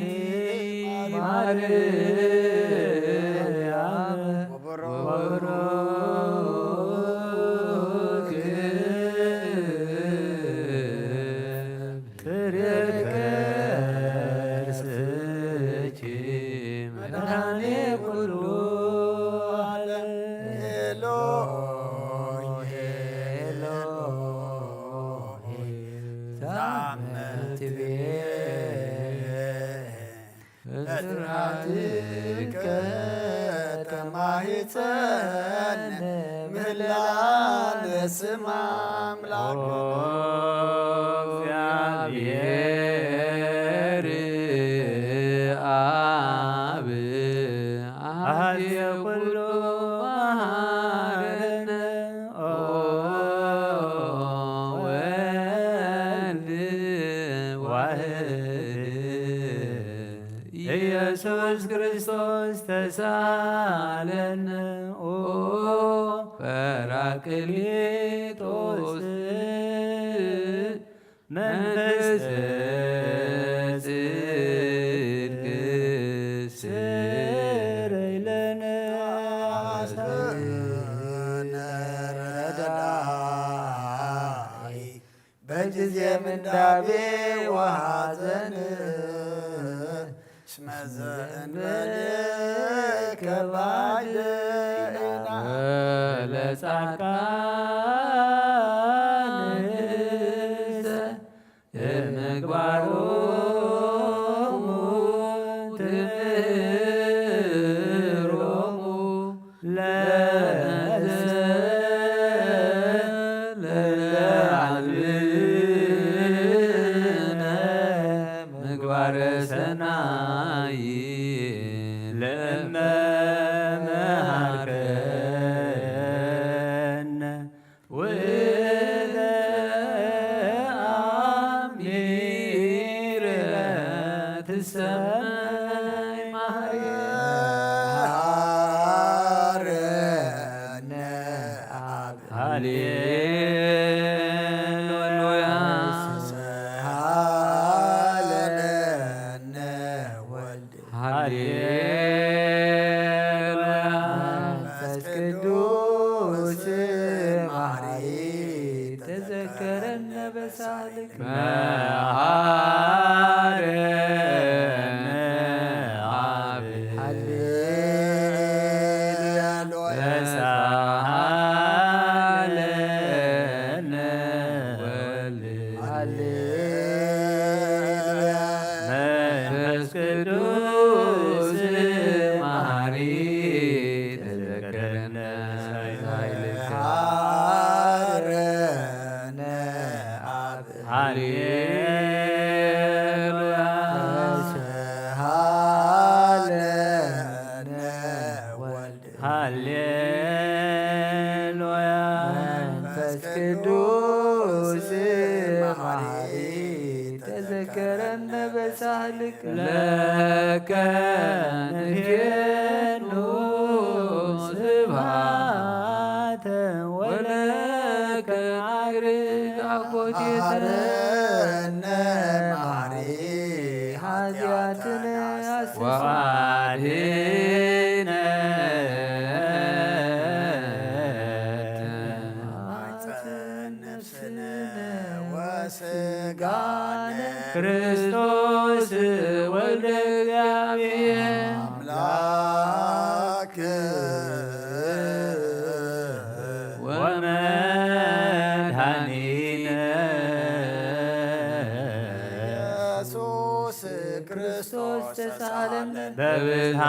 ማርያም ወቡሩክ ፍሬ ከርስኪ መድኃኔ ኩሉ ዓለም። ኤሎሄ ኤሎሄ ዛመትቤ በስርዓትከ ተማሂፀነ ምህላነ ስም ኣምላክ። ኦ እግዚአብሔር አብ አሐዜ ኩሉ መሐረነ። ኦ ወልድ ዋህድ ኢየሱስ ክርስቶስ ተሳለነ። ኦ ጳራቅሊጦስ መንፈስ ጽድቅ ስረይ ለነ። በጊዜ ምንዳቤ ወሐዘን እስመ ዘእንበሌከ ባዕድ ኢናህ። ለጻድቃን እምግባሮሙ ትምህሮሙ ለዘ ለለዓልብነ ምግባረ ሰናይ ለእመ መሃርከነ ውእተ አሚረ ትሰመይ ማርያም። ሃረነ አብ። ሃሌሉያ። ሃሌሉያ። ሃሌሉያ። መንፈስ ቅዱስ መሐሪ ተዘከረነ በሳልክ። መሐረነ አብ። ሃሌሉያ። ተሳሃለነ ወልድ። ሃሌሉያ። መንፈስ ቅዱስ መሐሪ ተዘከረነ ኃይልከ። ሃረነ አብ። ሃሌሉያ። ተሳሃለነ ወልድ። ሃሌሉያ። መንፈስ ቅዱስ መሐሪ ተዘከረነ በሳህልክ። ለከ ንፌኑ ስብሐተ ወለከ አግርግ አኮቴተ። መሐረነ መሐሪ ኃጢአትነ አስተስርይ። ወአድኅነነ ነፍስነ ወስጋነ። ክርስቶስ ወልደ እግዚአብሔር አምላክ ወመድኃኒነ ኢየሱስ ክርስቶስ ተሳለን። በብዝኃ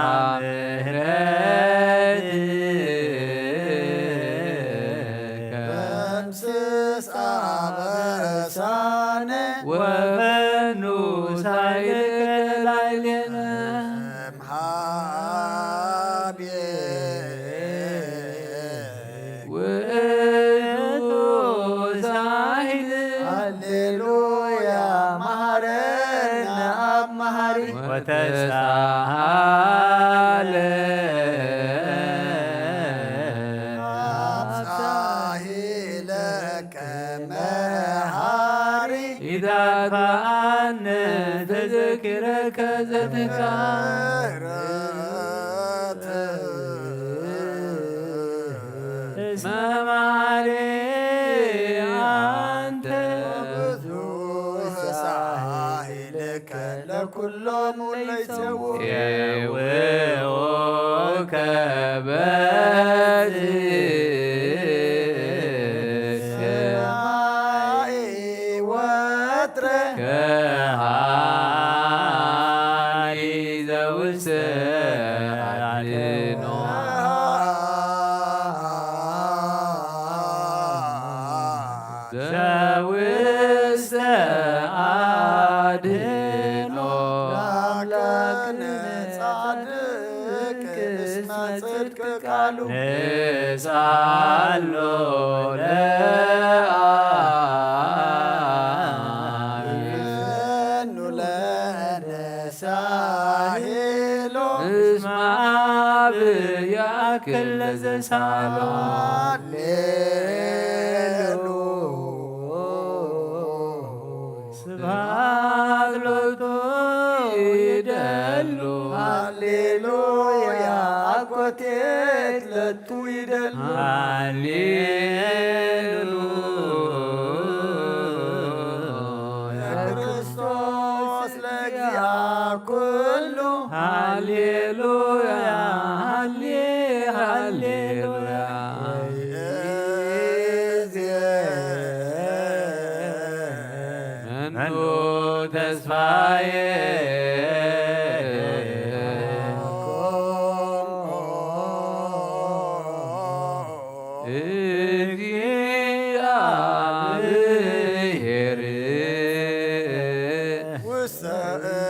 ምሕረትከ ደምስስ አበሳነ ወፈኑ ኃይልከ ላዕሌነ። እምሃቤ ውእቱ ዛይል። ሃሌሉያ መሐረነ አብ መሐሪ። ወተሳሃለ አብሳሂ ለከመ ኢታጥፍኣነ ተዘኪረከ ዘትካረ እስመ መዓሪ ኣንተ ብዙሕ ሳህልከ ለኩሎም ለይሰው የውኦከ በዝህ ሰማይ ወትረ ከሃሊ ዘውስዕ አድኖ ዘውስዕ አድኖ ለአምላክነ ጻድቅ እስመ ጽድቅ ቃሉ ንስአሎ ለአብ ይፈኑ ለነ ሳሄሎ እስመ አብ ያክል ለዘሳሎ ሃሌሉ ስብሐት ሎቱ ይደሉ ሃሌሉያ አኮቴት ለቱ ይደሉ ሃሌሉ ለክርስቶስ ለእግዚአ ኩሉ ሃሌሉያ ሃሌ ሃሌሉያ መኑ ተስፋዬ እግዚአብሔር ውስተ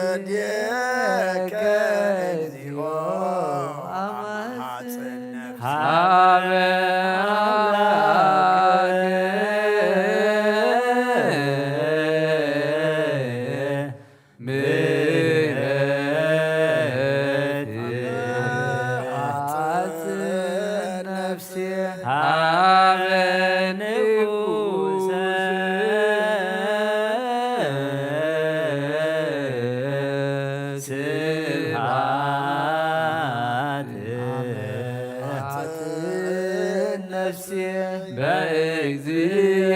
እዴከ እግዚኦ አማጽነ ሀበ አምላክ ምሕረት አጽን ነፍሴ ሀበ ንጉሰ ስብሐት አጽን ነፍሴ በእግዚእ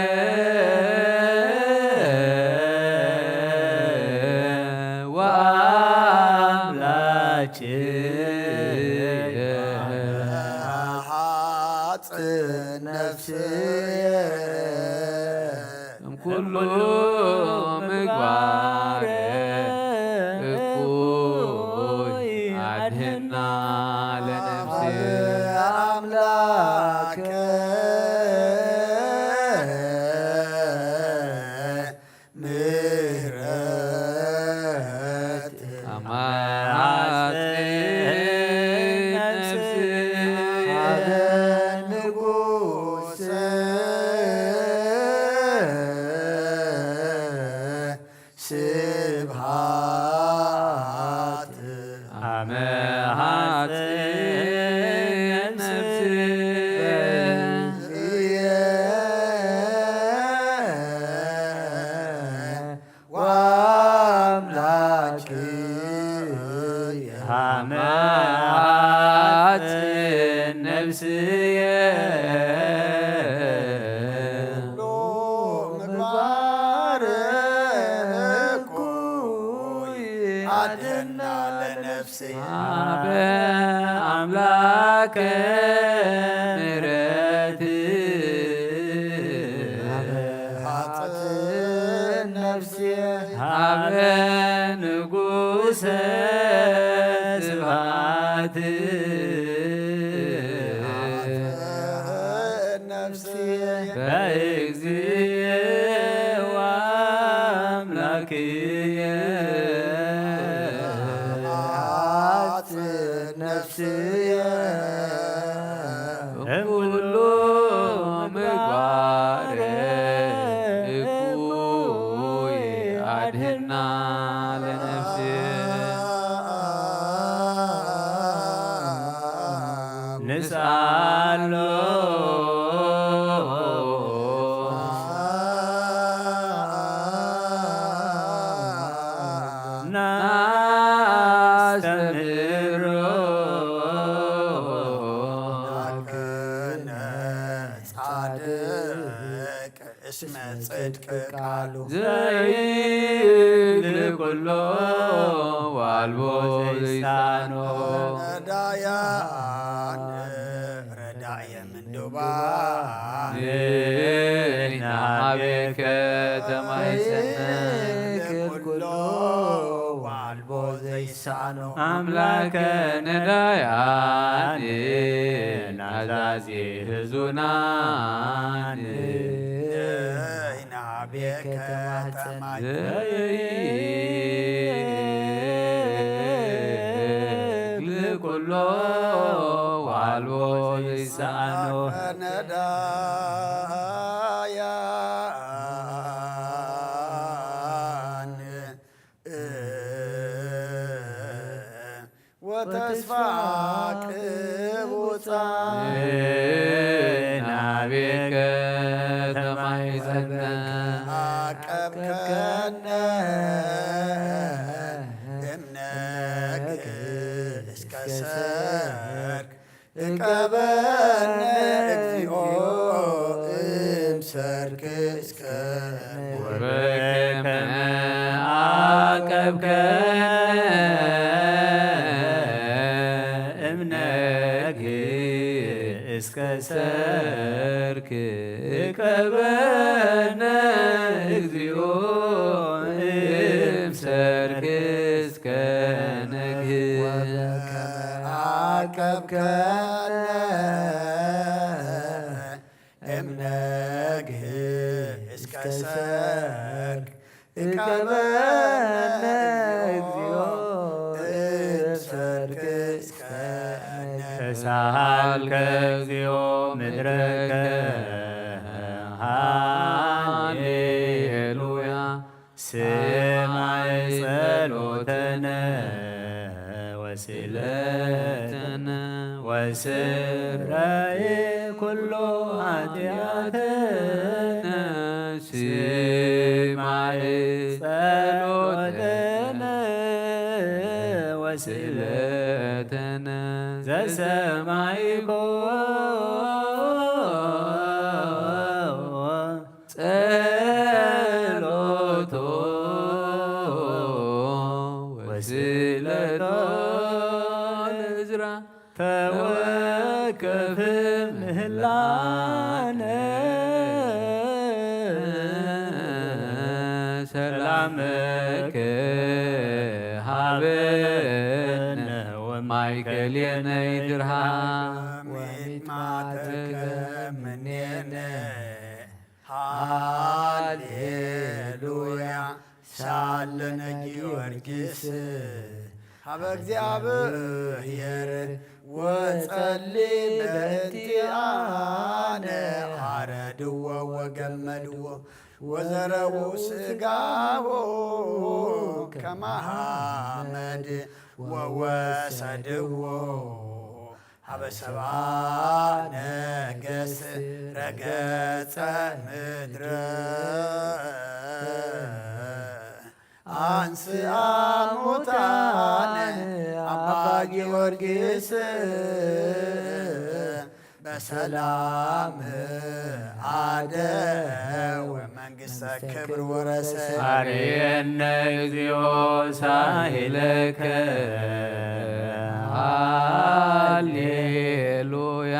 ወአምላኬ ሐጽን ነፍስየ እምኩሉ ምግባር እኩይ አድህና ለነፍስየ አምላክ ምሕረት አማጽን ነፍስየ ሀበ ንጉሰ ስብሐት አመ ሐጽን ነፍስየ ወአምላክየ አመ ሐጽን ነፍስየ ኩሉ ምግባር እኩይ አድህና ለነፍስየ ሀበ አምላከ ምሕረት ሐጽን ነፍስየ ሀበ ንጉሰ ስብሐት ነፍስየ በእግዚእ ወአምላክየ ሐጽን ነፍስየ እምኩሉ ምግባር እኩይ አድህና ለነፍስየ ንስአሎ ቃሉ ዘይብል ኩሎ ዋልቦ ዘይሳኖ ነዳያን ረዳየ ምንዱባን ንሕና ቤከ ተማይሰነ ዘይብል ኩሎ ዋልቦ ዘይሳኖ ኣምላከ ነዳያን ናዛዚ ህዙናን ናቤከ ተማጸን ዘይብል ኩሎ ዋልቦ ዘይሳኖ ነዳያን ወተስፋ ቅቡጻ ናቤከ ተማይጸነ ኣቀብከነ እምነግ እስከ ሰርክ እቀበነ እግዚኦ እምሰርክ እስከ ወበከመ አቀብከነ እምነግ እስከ ሰርክ እቀበነ እግዚኦ እምሰርክ እስከ ነግህ ወበከመ አቀብከነ እምነግህ እስከ ሰርክ እቀበነ እግዚኦ እምሰርክ እስከ ነግህ ተሳሃልከ እግዚኦ ምድረከ ሃሌሉያ ስማይ ጸሎተነ ወስእለተነ ወስረይ ኩሎ ኃጢአተነ ስማይ ጸሎተነ ወስእለተነ ዘሰማይኮ ጸሎቶ ወስእለቶ ለእዝራ ተወከፍ ምህላነ ሰላምከ ሃበነ ወማእከሌነ ይትርሃ ወሚጥማተከ ምኔነ ሃሌሉያ ሳለነ ጊዮርጊስ ሀበ እግዚኣብሔር ወጸሊ በእንቲአነ አረድዎ ወገመድዎ ወዘረዉ ስጋሁ ከመሃመድ ወወሰድዎ ሀበ ሰብአ ነገስ ረገጸ ምድረ አንስአ ሙታነ አባ ጊዮርጊስ በሰላም አደወ መንግስተ ክብር ወረሰ። አርየነ እግዚኦ ሳሂለከ ሃሌሉያ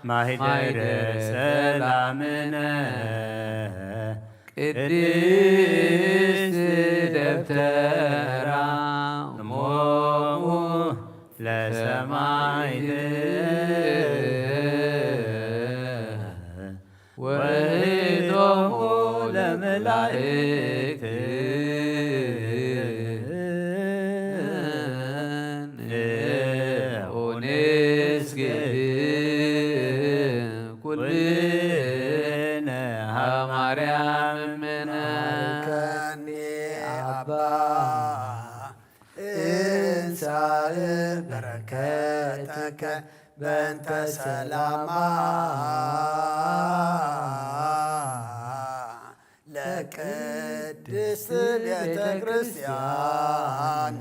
ማሂደረ ሰላምነ ቅድስት ደብተራ እሞሙ ለሰማዕት ወእቶሙ ለመላእክት ንዑ ንስግድ ኩልነ ሀበ ማርያም እምነ። ባርከኒ አባ እንሳእ በረከተከ በእንተ ሰላማ ለቅድስት ቤተ ክርስቲያን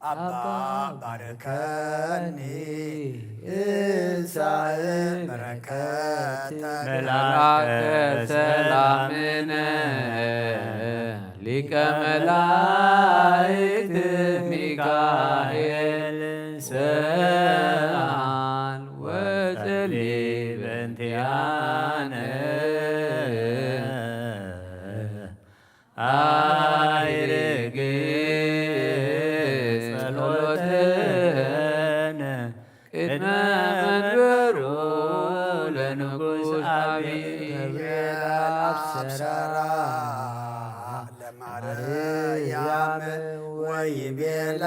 አባ ባርከኒ እንሳእ በረከተ መልአከ ሰላምነ ሊቀ መላእክት ሚካኤል ሰአል ወጸሊ በእንቲአነ አይርግ ጸሎተነ ቅድመ መንበሩ ለንጉሥ አብይ። ገብርኤል አብሰራ ለማርያም ወይቤላ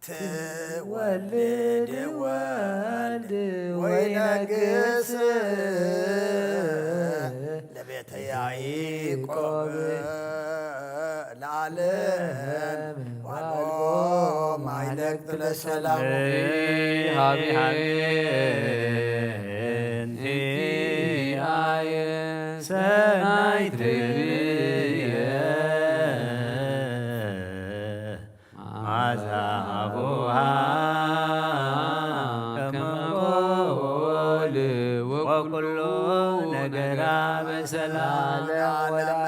ትወልድ ወልድ ወይነግስ ለቤተ ያዕቆብ ለዓለም ዋልቦ ማይለቅ ለሰላም። ሀቢ ሀቢ እንቲአየ ሰናይትየ ማዛ አቡሃ ከመ ጎል ወኩሉ ነገራ በሰላም። ለዓለመ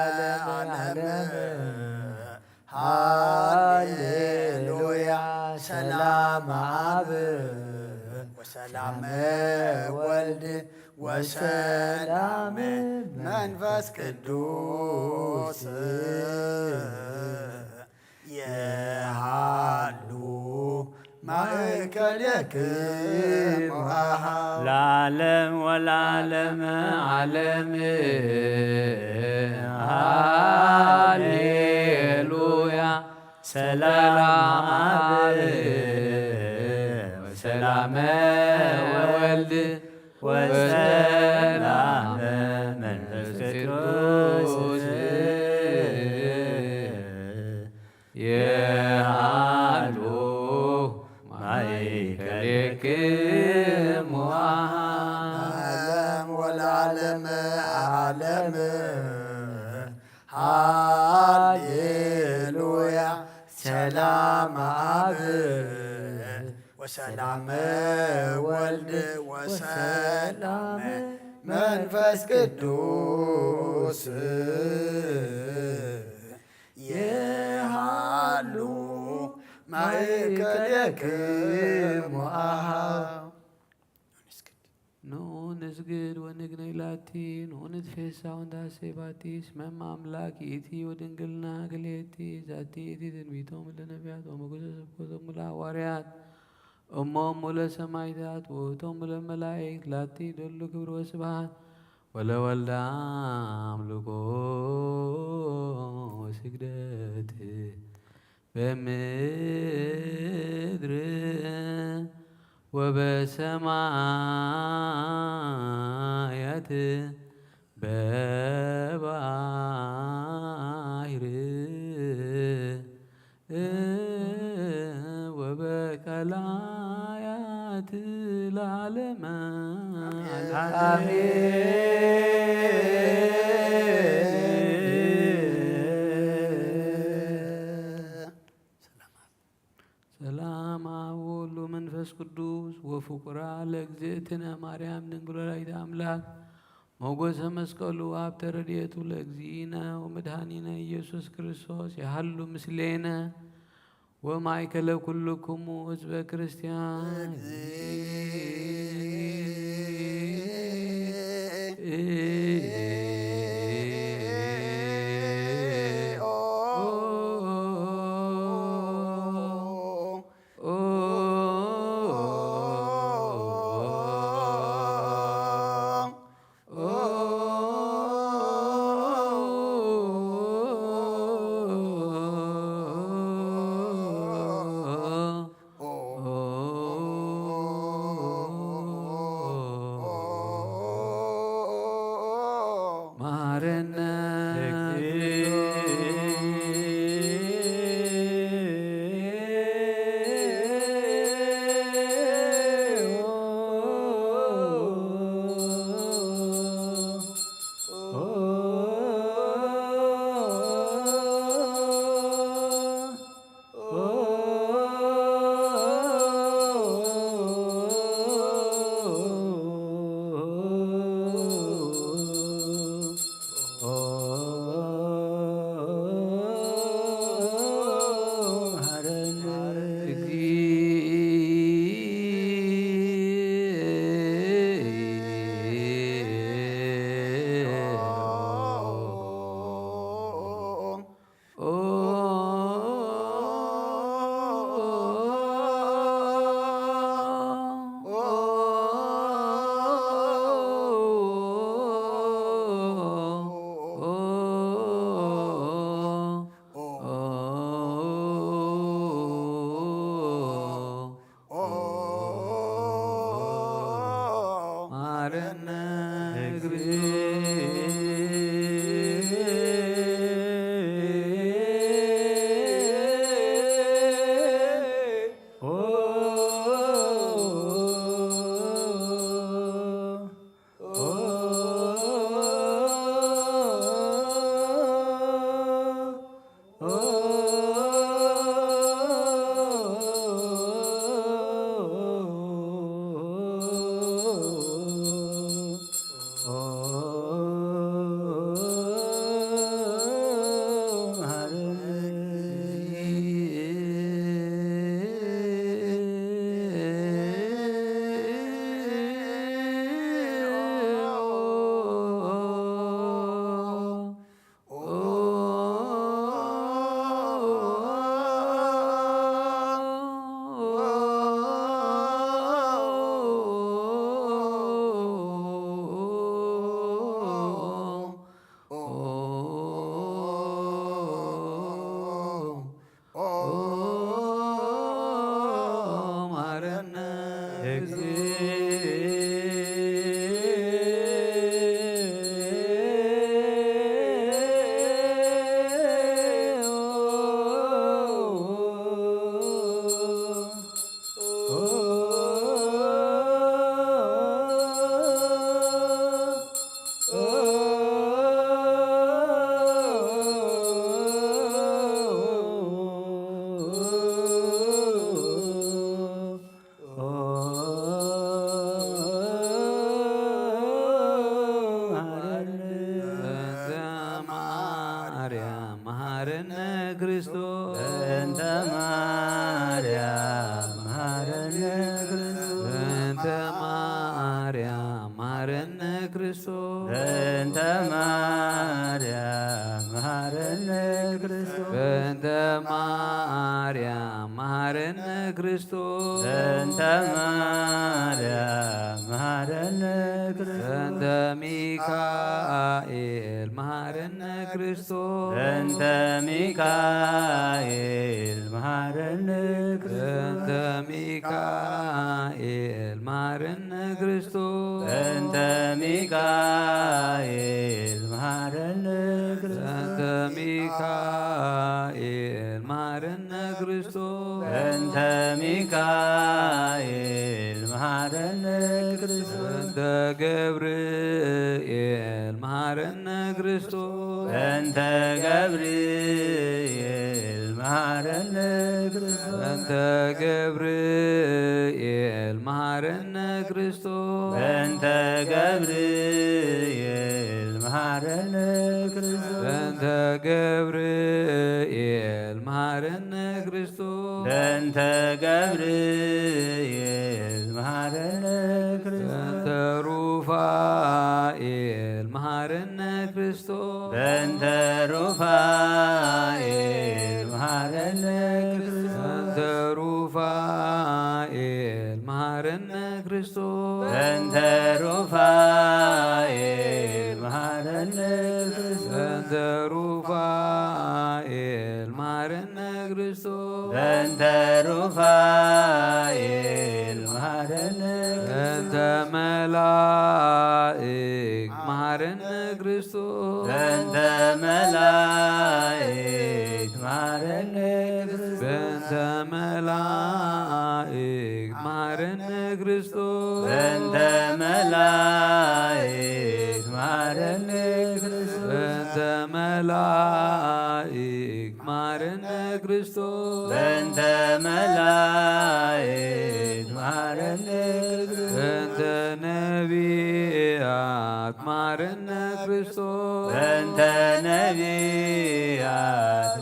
ዓለም። ሃሌሉያ። ሰላም አብ ወሰላም ወልድ ወሰላም መንፈስ ቅዱስ የሃሉ ማእከሌክሙ አሃው። ለዓለም ወለዓለመ ዓለም። ሃሌሉያ። ሰላም አብ ወሰላመ ወልድ ወሰላመ መንፈስ ቅዱስ የሃሉ ማእከሌክሙ አሃ። ዓለም ወለዓለመ ዓለም። ሃሌሉያ። ሰላም አብ ወሰላም ወልድ ወሰላም መንፈስ ቅዱስ የሃሉ ማእከሌክሙ አሃ። ንዑ ንስግድ ወንግነይ ላቲ፣ ንዑ ንትፌሳ ወንታሴ ባቲ፣ እስመ እመ አምላክ ይእቲ ወድንግልና ክልኤቲ፣ ዛቲ ይእቲ ትንቢቶም ለነቢያት ወመጉሰ ስብከቶም ለሐዋርያት፣ እሞሙ ለሰማይታት ውእቶሙ ለመላእክት፣ ላቲ ደሉ ክብር ወስብሐት፣ ወለወልዳ አምልኮ ወስግደት። በምድር ወበሰማያት በባህር ወበቀላያት ለዓለመ ዓለም። አሜን። ሰላም አብ ወወልድ ወመንፈስ ቅዱስ ወፍቁራ ለእግዝእትነ ማርያም ድንግል ወላዲተ አምላክ ሞገሰ መስቀሉ ሀብተ ረድኤቱ ለእግዚእነ ወመድኃኒነ ኢየሱስ ክርስቶስ የሃሉ ምስሌነ ወማእከለ ኩልክሙ ህዝበ ክርስቲያን። ማረነ። መሐረነ እግዚኦ። በእንተ ማርያም መሐረነ ክርስቶስ። በእንተ ማርያም መሐረነ ክርስቶስ። በእንተ ማርያም መሐረነ ክርስቶስ። በእንተ ማርያም መሐረነ ክርስቶስ። በእንተ ማርያም መሐረነ ክርስቶስ። በእንተ ማርያም መሐረነ ክርስቶስ። በእንተ ሚካኤል መሐረነ ክርስቶስ። በእንተ ሚካኤል መሐረነ ክርስቶስ። በእንተ ሚካኤል መሐረነ ክርስቶስ። በእንተ ሚካኤል መሐረነ ክርስቶስ። በእንተ ሚካኤል መሐረነ ክርስቶስ። በእንተ ሚካኤል መሐረነ ክርስቶስ። በእንተ ገብርኤል መሐረነ ክርስቶስ። በእንተ ገብርኤል መሐረነ ክርስቶስ። በእንተ ገብርኤል መሐረነ ክርስቶስ። በእንተ ገብርኤል መሐረነ ክርስቶስ። በእንተ ገብርኤል መሐረነ ክርስቶስ። በእንተ ገብርኤል መሐረነ ክርስቶስ። በእንተ ሩፋኤል መሐረነ ክርስቶስ። በእንተ ሩፋኤል መሐረነ ክርስቶስ። በእንተ ሩፋኤል መሐረነ ክርስቶስ። በእንተ ሩፋኤል መሐረነ ክርስቶስ። በእንተ ሩፋኤል መሐረነ ክርስቶስ። በእንተ ሩፋኤል መሐረነ ክርስቶስ። በእንተ መላእክት መሐረነ ክርስቶስ። በእንተ መላእክት መሐረነ ክርስቶስ። በእንተ መላእክት መሐረነ ክርስቶስ። በእንተ መላእክት መሐረነ ክርስቶስ። በእንተ መላእክት መሐረነ ክርስቶስ። በእንተ መላእክት መሐረነ ክርስቶስ። በእንተ ነቢያት መሐረነ ክርስቶስ። በእንተ ነቢያት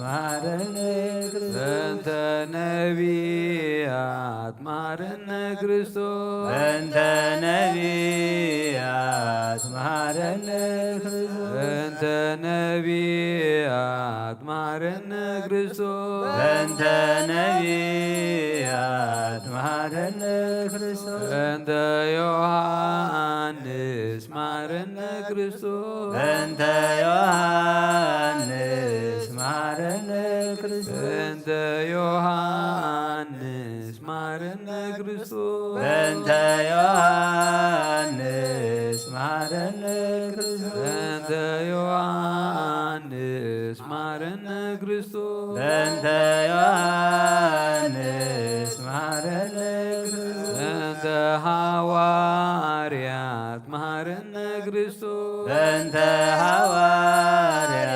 መሐረነ ክርስቶስ። በእንተ ነቢያት መሐረነ ክርስቶስ። በእንተ ነቢያት መሐረነ ክርስቶስ። በእንተ ነቢያት መሐረነ ክርስቶስ። በእንተ ነቢያት መሐረነ ክርስቶስ። በእንተ ዮሐንስ መሐረነ ክርስቶስ። በእንተ ዮሐንስ መሐረነ ክርስቶስ። በእንተ ዮሐንስ መሐረነ ክርስቶስ። በእንተ ዮሐንስ መሃረነ ክርስቶስ። በእንተ ዮሐንስ መሃረነ ክርስቶስ። በእንተ ዮሐንስ መሃረነ ክርስቶስ። በእንተ ሃዋርያት መሃረነ ክርስቶስ። በእንተ ሃዋርያት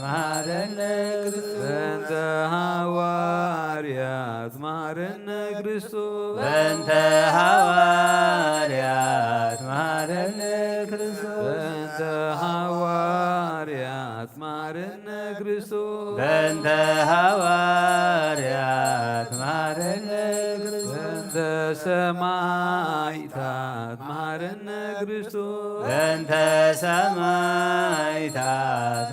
መሃረነ ክርስቶስ። በእንተ ሃዋርያት መሃረነ ክርስቶስ። በእንተ ሃዋርያት መሃረነ ክርስቶስ። በእንተ ሃዋርያት መሃረነ ክርስቶስ። በእንተ ሃዋርያት መሃረነ ክርስቶስ። በእንተ ሰማዕታት መሃረነ ክርስቶስ። በእንተ ሰማዕታት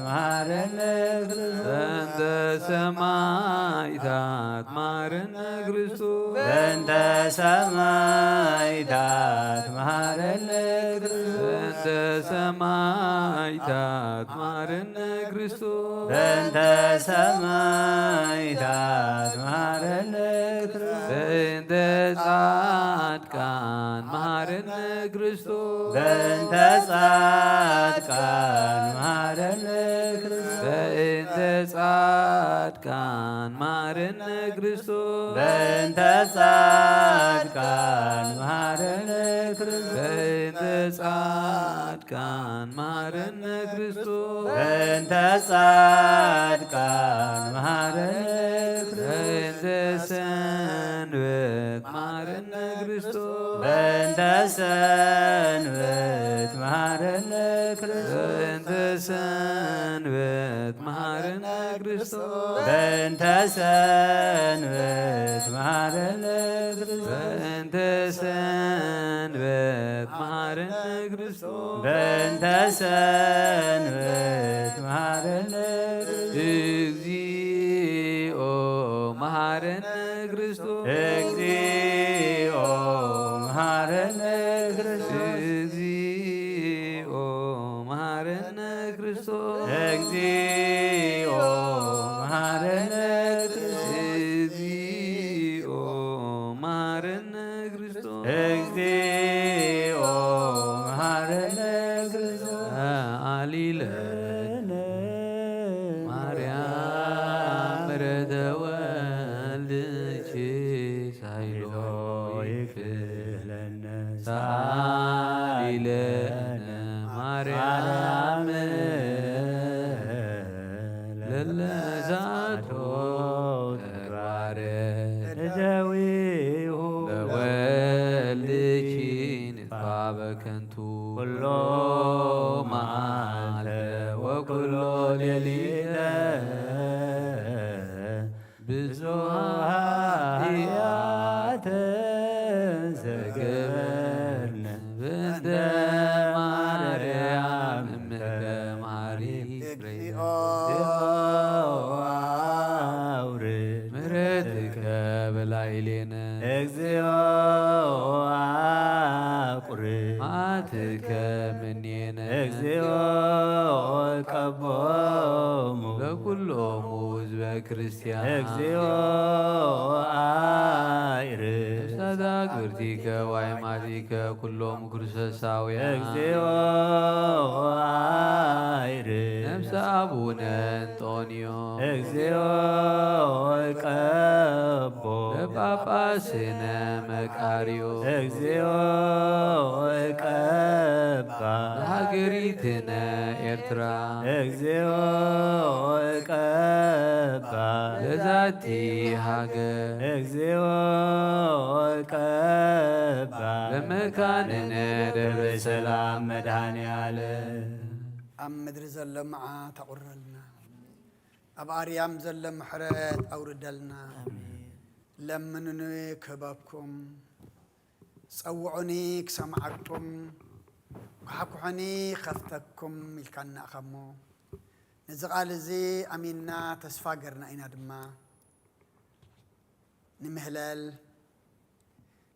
መሃረነ ክርስቶስ። በእንተ ሰማዕታት መሃረነ ክርስቶስ። በእንተ ሰማዕታት መሃረነ ክርስቶስ። በእንተ ሰማዕታት መሃረነ ክርስቶስ። በእንተ ሰማዕታት መሃረነ ክርስቶስ። በእንተ ጻድቃን መሃረነ ክርስቶስ። በእንተ ጻድቃን መሃረነ ክርስቶስ። በእንተ ጻድቃን መሃረነ ክርስቶስ። በእንተ ጻድቃን መሃረነ ክርስቶስ። በእንተ ጻድቃን መሃረነ ክርስቶስ። በእንተ ጻድቃን መሃረነ ክርስቶስ። በእንተ ሰንበት መሃረነ ክርስቶስ። በእንተ ሰንበት መሃረነ ክርስቶስ። በእንተ ሰንበት መሃረነ ክርስቶስ። በእንተ ሰንበት መሃረነ ክርስቶስ። በእንተ ሰንበት መሃረነ ክርስቶስ። በእንተ ሰንበት መሃረነ ክርስቶስ። እግዚኦ መሃረነ ክርስቶስ። እግዚኦ መሃረነ ክርስቶስ። እግዚኦ መሃረነ ክርስቶስ። እግዚኦ መሃረነ ክርስቶስ። እግዚኦ መሃረነ ክርስቶስ። እግዚኦ መሃረነ ክርስቶስ። ሰአሊ ለነ ማርያም ምሕረተ ወልድኪ ሳይሎ ይክለነ። ሰአሊ ለነ ማርያም ለለሳቶ ተግባረ እደዊሁ በወልድኪ ንጥፋ በከንቱ ኩሎ መዓልተ ወኩሎ ሌሊተ ብዙሃ ኃጢአተ ዘገበርነ በእንተ ማርያም እምከ መሐሪ እግዚኦ አውርድ ምሕረትከ በላዕሌነ እግዚኦ አቁርብ መዓትከ እምኔነ እግዚኦ ቀቦሙ በኩሎሙ ህዝበ ክርስቲያን እግዚኦ አዕርፍ ነፍሳት አግብርቲከ ወአዕማዲከ ኩሎሙ ክርስቶሳውያን እግዚኦ አዕርፍ ነፍሰ አቡነ እንጦንዮ እግዚኦ ቀቦ ለጳጳስነ መቃርዮ እግዚኦ ቀባ ለሀገሪትነ ኤርትራ እግዚኦ ቀባ ለዛቲ ሀገር እግዚኦ ቀባ ለመካንነ ደብረ ሰላም መድኃኔ ዓለም ኣብ ምድሪ ዘሎ መዓት ኣቑረልና፣ ኣብ ኣርያም ዘሎ ምሕረት ኣውርደልና። ለምኑኒ ክህበኩም፣ ጸውዑኒ ክሰምዓኩም፣ ኳሕኩሑኒ ከፍተኩም ኢልካና ኢኻ እሞ፣ ነዚ ቃል እዚ ኣሚንና ተስፋ ገርና ኢና ድማ ንምህለል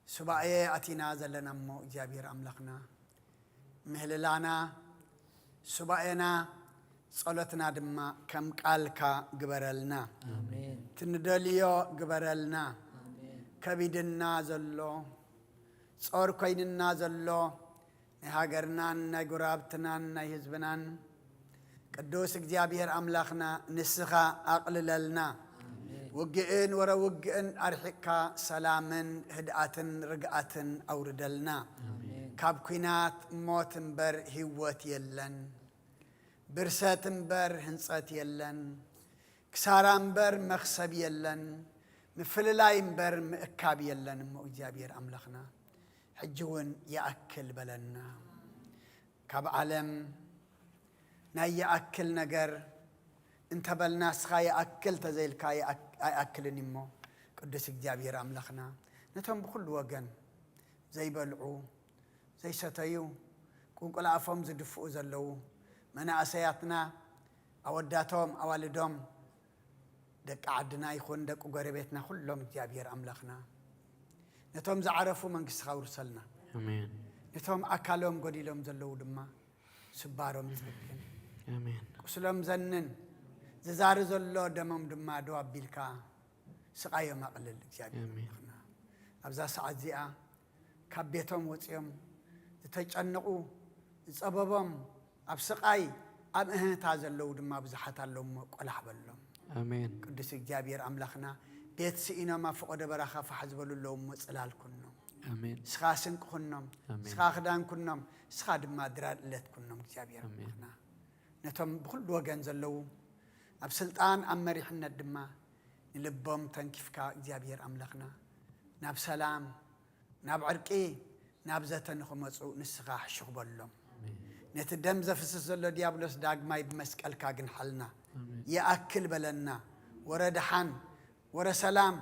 ሱባኤ ኣቲና ዘለና እሞ እግዚኣብሔር ኣምላኽና ምህልላና ሱባኤና ጸሎትና ድማ ከም ቃልካ ግበረልና። ትንደልዮ ግበረልና። ከቢድና ዘሎ ጾር ኮይንና ዘሎ ናይ ሃገርናን ናይ ጎረባብትናን ናይ ህዝብናን ቅዱስ እግዚኣብሔር ኣምላኽና ንስኻ ኣቕልለልና። ውግእን ወረ ውግእን ኣርሒቕካ ሰላምን ህድኣትን ርግኣትን ኣውርደልና። ካብ ኲናት ሞት እምበር ህይወት የለን። ብርሰት እምበር ህንጸት የለን። ክሳራ እምበር መኽሰብ የለን። ምፍልላይ እምበር ምእካብ የለን። እሞ እግዚኣብሔር ኣምላኽና ሕጂ እውን ይኣክል በለና። ካብ ዓለም ናይ ይኣክል ነገር እንተበልና፣ እስኻ ይኣክል ተዘይልካ ይኣክ-፣ ኣይኣክልን እሞ፣ ቅዱስ እግዚኣብሔር ኣምላኽና፣ ነቶም ብኹሉ ወገን ዘይበልዑ፣ ዘይሰተዩ፣ ቁንቁል ኣፎም ዝድፍኡ ዘለዉ መናእሰያትና፣ ኣወዳቶም፣ ኣዋልዶም፣ ደቂ ዓድና ይኹን ደቂ ጎረቤትና ኩሎም እግዚኣብሔር ኣምላኽና ነቶም ዝዓረፉ መንግስትኻ ኣውርሰልና። ኣሜን። ነቶም ኣካሎም ጎዲሎም ዘለዉ ድማ ስባሮም ጽግን፣ ኣሜን። ቁስሎም ዘንን፣ ዝዛሪ ዘሎ ደሞም ድማ ደው ኣቢልካ ስቓዮም ኣቕልል እግዚኣብሔር ኣሜን። ኣምላኽና። ኣብዛ ሰዓት እዚኣ ካብ ቤቶም ወጺኦም ዝተጨነቑ፣ ዝጸበቦም፣ ኣብ ስቓይ፣ ኣብ እህህታ ዘለዉ ድማ ብዙሓት ኣለዉ እሞ ቆላሕ በሎም። ኣሜን። ቅዱስ እግዚኣብሔር ኣምላኽና፣ ቤት ስኢኖም ኣብ ፈቐዶ በረኻ ፋሕ ዝበሉ ኣለዉ እሞ ጽላል ኩኖም። ኣሜን። ንስኻ ስንቂ ኩኖም፣ ኣሜን። ንስኻ ክዳን ኩኖም፣ ንስኻ ድማ ድራር እለት ኩኖም እግዚኣብሔር ኣሜን። ኣምላኽና። ነቶም ብኹሉ ወገን ዘለዉ፣ ኣብ ስልጣን፣ ኣብ መሪሕነት ድማ ንልቦም ተንኪፍካ እግዚኣብሔር ኣምላኽና፣ ናብ ሰላም፣ ናብ ዕርቂ፣ ናብ ዘተ ንኽመጹ ንስኻ ሕሹኽ በሎም። ኣሜን። ነቲ ደም ዘፍስስ ዘሎ ዲያብሎስ ዳግማይ ብመስቀልካ ግንሓልና። ኣሜን። ይኣክል በለና። ወረ ደሓን፣ ወረ ሰላም፣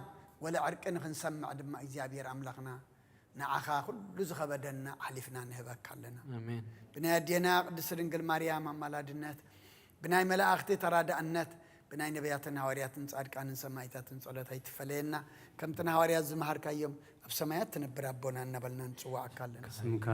ወለ ዕርቂ ንኽንሰምዕ ድማ እግዚኣብሔር ኣምላኽና ንዓኻ ኩሉ ዝኸበደና ኣሕሊፍና ንህበካ ኣለና። ኣሜን። ብናይ ኣዴና ቅድስቲ ድንግል ማርያም ኣማላድነት፣ ብናይ መላእኽቲ ተራዳእነት፣ ብናይ ነቢያትን ሃዋርያትን ጻድቃንን ሰማዕታትን ጸሎት ኣይትፈለየና። ከምቲ ንሃዋርያት ዝመሃርካዮም፣ ኣብ ሰማያት ትነብር ኣቦና እናበልና ንጽውዓካ ኣለና። ስምካ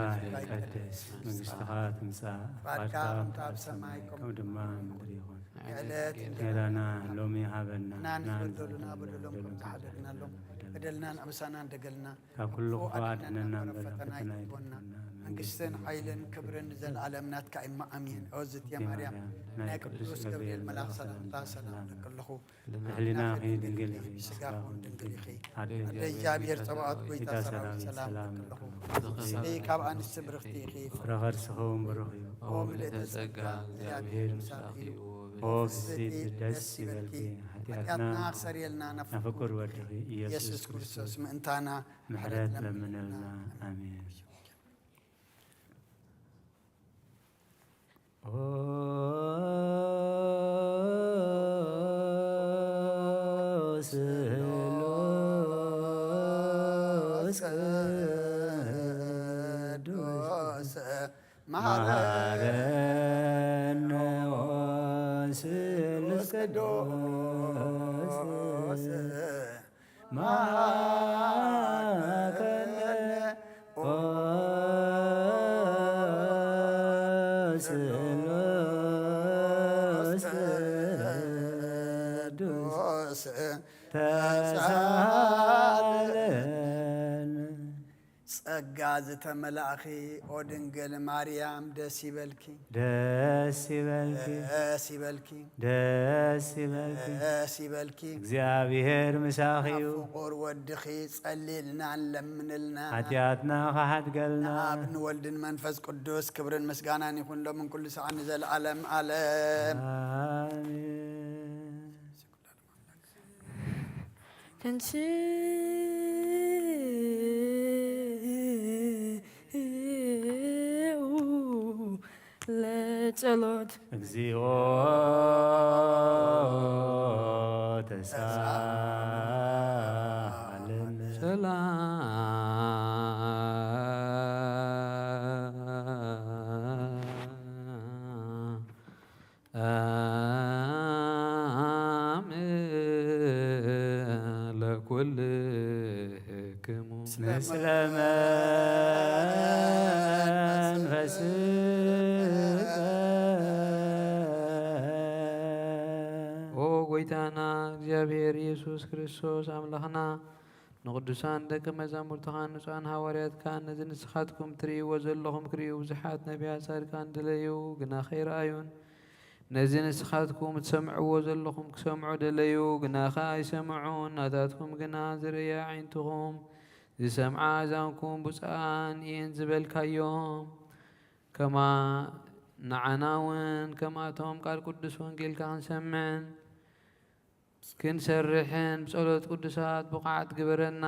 ይቀደስ፣ መንግስትኻ ትምጻእ፣ ፍቓድካ ፍቓድካ ከምታ ኣብ ሰማይ ከም ድማ ኣብ ምድሪ ይኹን። ዕለት ዕለት እንጀራና ሎሚ ሃበና፣ ንሕና ንበደሉና በደሎም ከም ዝሓደግናሎም፣ በደልናን ኣበሳናን ደገልና ካብ ኩሉ ክፉእ ኣድሕነና እምበር፣ ናብ ፈተና ኣይትእትወና፣ መንግስትን ሓይልን ክብርን ንዘለኣለም ናትካ እዩ። ኣሜን። ኦ ዝትየ ማርያም፣ ናይ ቅዱስ ገብርኤል መልኣኽ ሰላምታ ሰላም እብለኪ ኣለኹ። ልዕሊናኺ ድንግል ኢኺ፣ ስጋኺ እውን ድንግል ኢኺ። ኣደ እግዚኣብሔር ጸባኦት፣ ጐይታ ሰራዊት፣ ሰላም እብለኪ ኣለኹ። ንስኺ ካብ ኣንስቲ ብርኽቲ ኢኺ፣ ፍረ ከርስኺ እውን ብሩኽ እዩ። ኦ ምልእተ ጸጋ፣ እግዚኣብሔር ምሳኺ እዩ። ኦ ፍስሕቲ ደስ ይበልኪ፣ ሓጢኣትና ክሰርየልና ናብ ፍቁር ወድኺ ኢየሱስ ክርስቶስ ምእንታና ምሕረት ለምንልና። ኣሜን። ኦ ስሉስ ቅዱስ መሐረነ። ኦ ስሉስ ቅዱስ መሐረነ። ኦ ስሉስ ቅዱስ ተሳለነ። ጸጋ ዝተመላእኺ ኦ ድንግል ማርያም ደስ ይበልኪ። ደስ ይበልኪ። ደስ ይበልኪ። ደስ ይበልኪ። ደስ ይበልኪ። እግዚኣብሔር ምሳኺ እዩ። ፍቑር ወድኺ ጸልይልና፣ ለምንልና። ሓጢኣትና ክሓድገልና። ንኣብ ንወልድን መንፈስ ቅዱስ ክብርን ምስጋናን ይኹን ሎምን ኩሉ ሰዓት ንዘለዓለም ዓለም። ኣሜን። ተንሥኡ ለጸሎት። እግዚኦ ተሳሃለነ። ሰላም ለኩልክሙ። ምስለ መንፈስከ። ኦ ጎይታና እግዚኣብሔር ኢየሱስ ክርስቶስ ኣምላኽና፣ ንቕዱሳን ደቀ መዛሙርትኻን ንጹኣን ሃዋርያትካን ነዚ ንስኻትኩም ትርእይዎ ዘለኹም ክርእዩ ብዙሓት ነቢያት ጻድቃን ደለዩ፣ ግና ከይረኣዩን፣ ነዚ ንስኻትኩም ትሰምዕዎ ዘለኹም ክሰምዑ ደለዩ፣ ግና ኸኣ ኣይሰምዑን። ናታትኩም ግና ዝርእያ ኣዒንትኹም፣ ዝሰምዓ ኣእዛንኩም ብፁዓን እየን ዝበልካዮም፣ ከማ ንዓና እውን ከምኣቶም ቃል ቅዱስ ወንጌልካ ክንሰምዕን ክንሰርሕን ብጸሎት ቅዱሳት ብቕዓት ግበረና።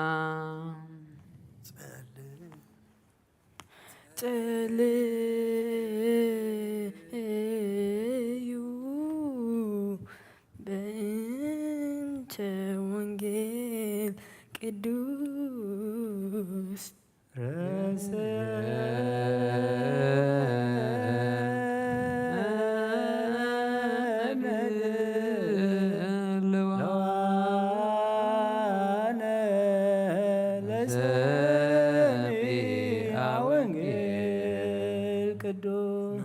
ጸልዩ በእንተ ወንጌል ቅዱስ ረሰ ለዋነ ለሰሚዐ ወንጌል ቅዱስ።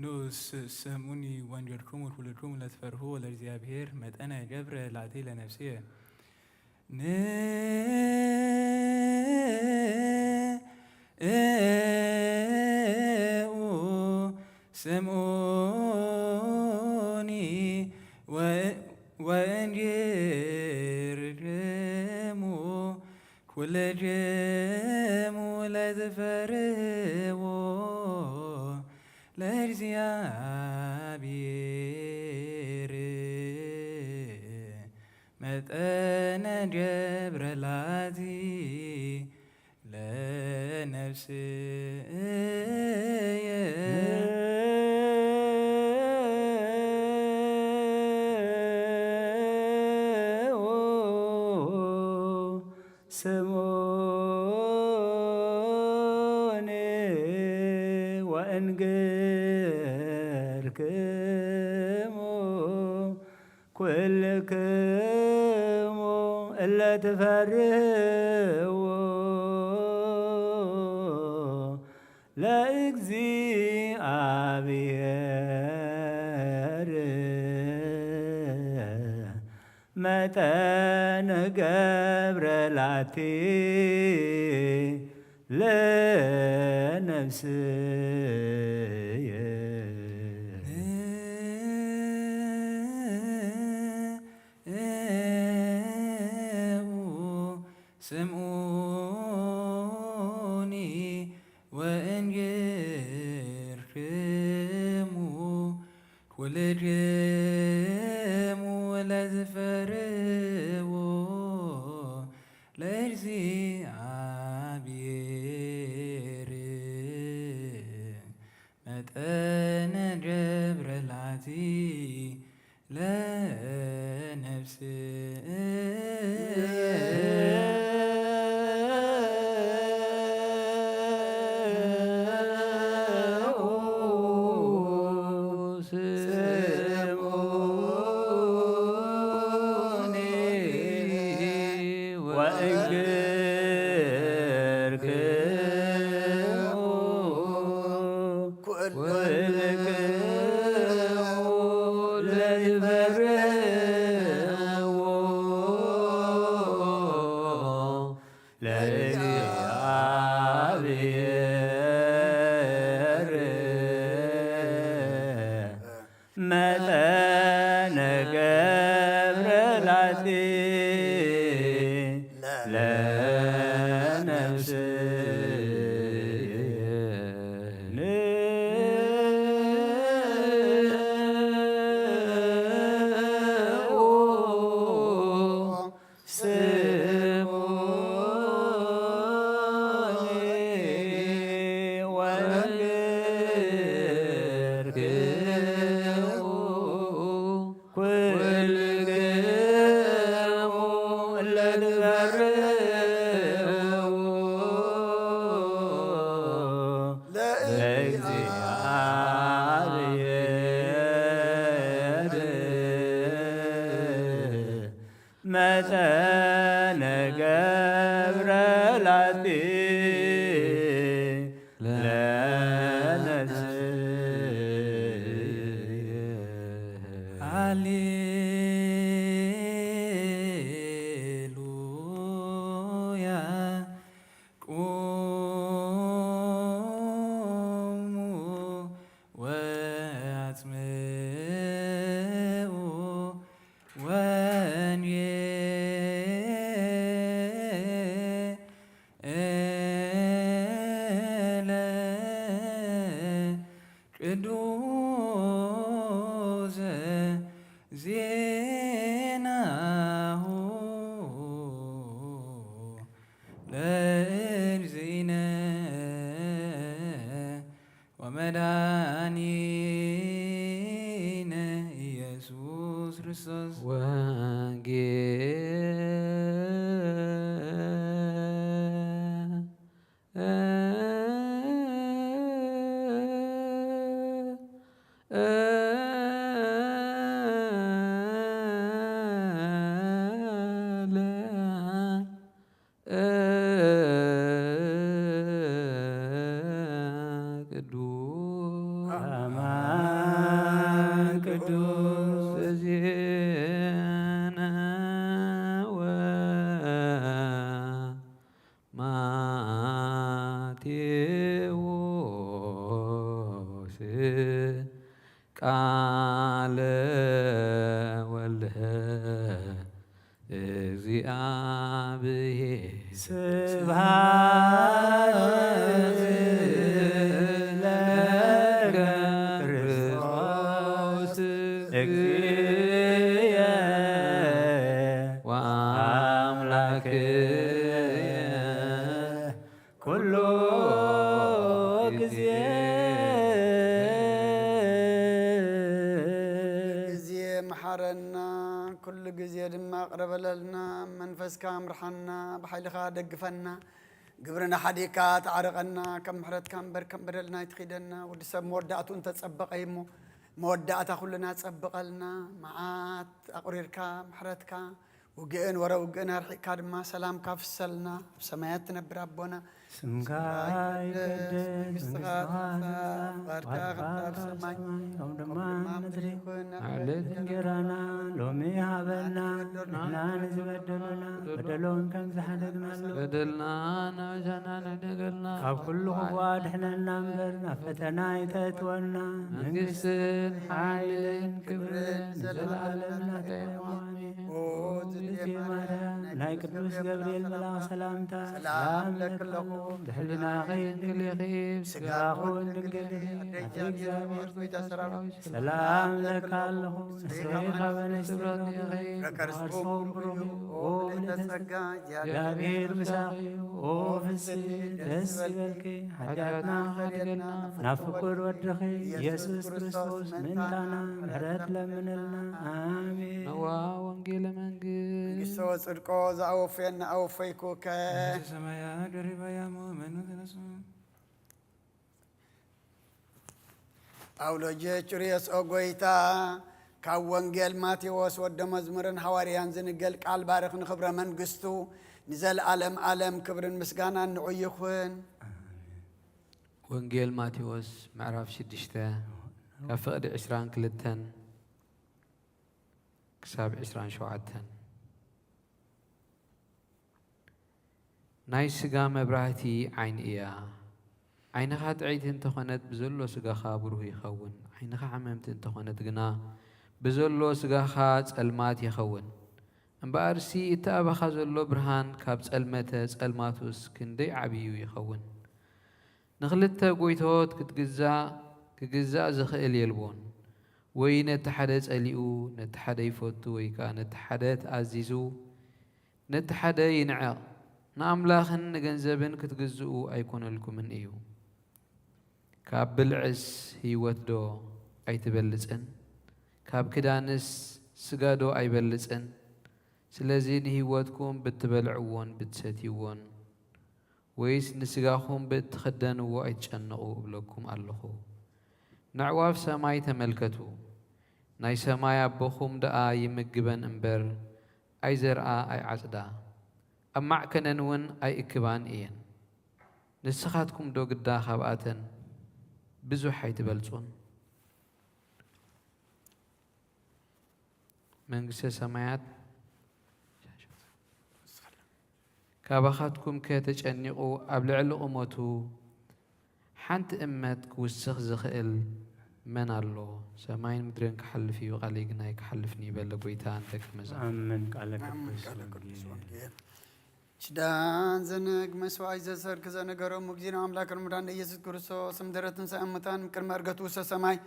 ንዑ ስምዑኒ ወንጌልክሙ ኩልክሙ ለትፈርሁ ለእግዚኣብሔር መጠነ ገብረ ላቲ ለነፍስየ። ንዑ ስምዑኒ ወ-፣ ወእንጌርክሙ ኩልክሙ ለትፈርህዎ ለእግዚኣብሔር መጠነ ገብረ ላቲ ለነፍስየ። ስምዑኒ ወእንግርክሙ ኩልክሙ እለ ትፈርህዎ ለእግዚኣብሔር መጠነ ገብረ ላቲ ለነፍስየ። ንዑ ስምዑኒ ወእንግርክሙ ኩልክሙ ለትፈርህዎ ለእግዚኣብሔር መጠነ ገብረ ላቲ ለነፍስየ። ስምዑኒ ወእንግርክሙ ኩልክሙ ለትፈርህዎ ለእግዚኣብሔር መጠነ ገብረ ላቲ ለነፍስየ። ንዑ ስምዑኒ ወእንግርክሙ ኩልክሙ እለ ትፈርህዎ ለእግዚኣብሔር መጠነ ገብረ ላቲ ለነፍስየ። ሃሌሉ ቅዱስ ዜናሁ ለእግዚእነ ወመድኃኒነ ኢየሱስ ክርስቶስ። ወንጌል ቅዱስ አማን ቅዱስ ዜና ወማቴዎስ ቃለ ወልደ እግዚአብሔር። ስብሐት ለከ ክርስቶስ እግዚእየ ወአምላክየ ኩሉ ጊዜ። ጊዜ መሓረና፣ ኩሉ ጊዜ ድማ ቅረበለልና። መንፈስካ ምርሓና፣ ብሓይልኻ ደግፈና። ግብርና ሓዲግካ ተዓርቐና፣ ከም ምሕረትካ እምበር ከም በደልና ኣይትኺደና። ወዲ ሰብ መወዳእቱ እንተጸበቐ እሞ፣ መወዳእታ ኩልና ጸብቐልና። መዓት ኣቑሪርካ፣ ምሕረትካ፣ ውግእን ወረ ውግእን ኣርሒቕካ ድማ ሰላምካ ፍሰልና። ኣብ ሰማያት ትነብር ኣቦና፣ ስምካ ይቀደስ፣ መንግስትኻ ትምጻእ፣ ፍቓድካ ከም ኣብ ሰማይ ከምኡ ድማ ኣብ ምድሪ ይኹን። ዕለት እንጀራና ሎሚ ሃበና፣ ንሕና ንዝበደሉና በደሎም ከም ዝሓደግናሉ፣ በደልና ናበዛና ንሕደገልና፣ ካብ ኩሉ ክፉእ ኣድሕነና እምበር ናብ ፈተና ኣይተእትወና። መንግስትን ሓይልን ክብርን ንዘለኣለም ናትካ እዩ። ኣሜን። ኦ ዝድሌ ማርያም፣ ናይ ቅዱስ ገብርኤል መልኣኽ ሰላምታ ሰላም እብለኪ ኣለኹ። ብሕልናኺ ድንግል ኢኺ፣ ብስጋኺ እውን ድንግል ኢኺ። ኣደ እግዚኣብሔር ሆይ፣ ጌታ ሰራዊት ሰላም እብለኪ ኣለኹ። ንስኺ ካብ ኣንስቲ ትብረኽ ኢኺ፣ ፍረ ከርስኪ እውን ብሩኽ እዩ። ኦ ምልዕተ ጸጋ፣ እግዚኣብሔር ምሳኺ እዩ። ኦ ፍስሕቲ ደስ ይበልኪ፣ ሓጢኣትና ከደና፣ ናብ ፍቁር ወድኺ ኢየሱስ ክርስቶስ ምእንታና ምሕረት ለምንልና። ኣሜን። ነዋ ወንጌለ መንግስት። መንግስቶ ጽድቆ ዘኣወፈየና ኣወፈይኩከ። መንግስተ ሰማያት ደሪባያሞ መኑ ተነሱ። ጳውሎጀ ቹርዮስ ኦ ጎይታ፣ ካብ ወንጌል ማቴዎስ ወደ መዝሙርን ሃዋርያን ዝንገል ቃል ባርኽ ንኽብረ መንግስቱ ንዘለዓለም ዓለም ክብርን ምስጋናን ንዑ ይኹን። ወንጌል ማቴዎስ ምዕራፍ ሽዱሽተ ካብ ፍቕዲ ዕስራን ክልተን ክሳብ ዕስራን ሸውዓተን። ናይ ስጋ መብራህቲ ዓይኒ እያ። ዓይንኻ ጥዕይቲ እንተኾነት ብዘሎ ስጋኻ ብሩህ ይኸውን። ዓይንኻ ሕምምቲ እንተኾነት ግና ብዘሎ ስጋኻ ጸልማት ይኸውን። እምበኣርሲ እቲ ኣባኻ ዘሎ ብርሃን ካብ ጸልመተ፣ ጸልማቱስ ክንደይ ዓብዩ ይኸውን። ንኽልተ ጎይቶት ክትግዛእ፣ ክግዛእ ዝኽእል የልቦን። ወይ ነቲ ሓደ ጸሊኡ፣ ነቲ ሓደ ይፈቱ፣ ወይ ከኣ ነቲ ሓደ ተኣዚዙ፣ ነቲ ሓደ ይንዕቕ። ንኣምላኽን ንገንዘብን ክትግዝኡ ኣይኮነልኩምን እዩ። ካብ ብልዕስ ህይወት ዶ ኣይትበልጽን? ካብ ክዳንስ ስጋ ዶ ኣይበልጽን? ስለዚ ንህይወትኩም ብትበልዕዎን ብትሰትይዎን ወይስ ንስጋኹም ብእትኽደንዎ ኣይትጨነቑ እብለኩም ኣለኹ። ነዕዋፍ ሰማይ ተመልከቱ፣ ናይ ሰማይ ኣቦኹም ደኣ ይምግበን እምበር ኣይዘርኣ ኣይዓጽዳ፣ ኣብ ማዕከነን እውን ኣይእክባን እየን። ንስኻትኩም ዶ ግዳ ካብኣተን ብዙሕ ኣይትበልጹን? መንግስተ ሰማያት ካባኻትኩም ከ ተጨኒቑ ኣብ ልዕሊ ቁመቱ ሓንቲ እመት ክውስኽ ዝኽእል መን ኣሎ? ሰማይን ምድርን ክሓልፍ እዩ፣ ቃለይ ግን ኣይክሓልፍን እዩ በለ ጎይታ ንደቀ መዛሙርቱ። ኣምን። ቃለ ኣምን። ቅዱስ ቃለ ቅዱስ ወንጌል። ወንጌል። ችዳን ዘነግ መስዋዕት ዘሰርክ ዘነገሮም እግዚእነ ኣምላክ ርሙዳን ኢየሱስ ክርስቶስ ምድረ ትንሳኤ ሙታን ቅድመ እርገቱ ውስተ ሰማይ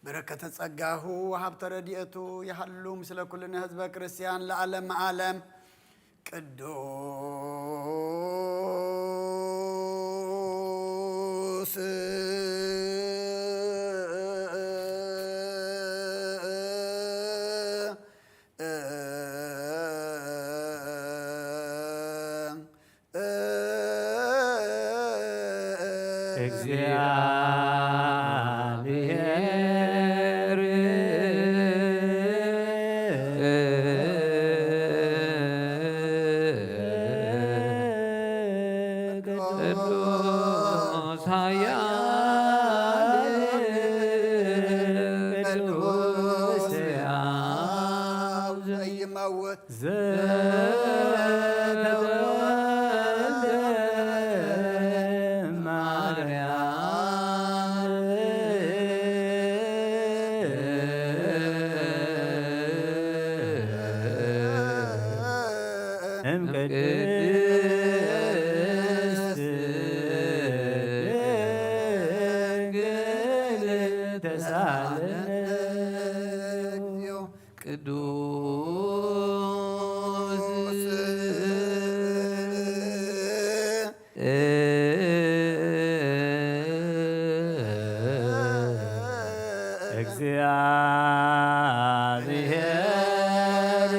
በረከተ ጸጋሁ ወሃብተ ረድኤቱ ይሃሉ ምስለ ኩልነ ህዝበ ክርስቲያን ለዓለመ ዓለም። ቅዱስ እግዚአብሔር ቅዱስ ኃያል ቅዱስ ሕያው ዘይመውት ዘተወልደ ማርያም እምቅድስት ድንግል ተሳለን። ቅዱስ እግዚአብሔር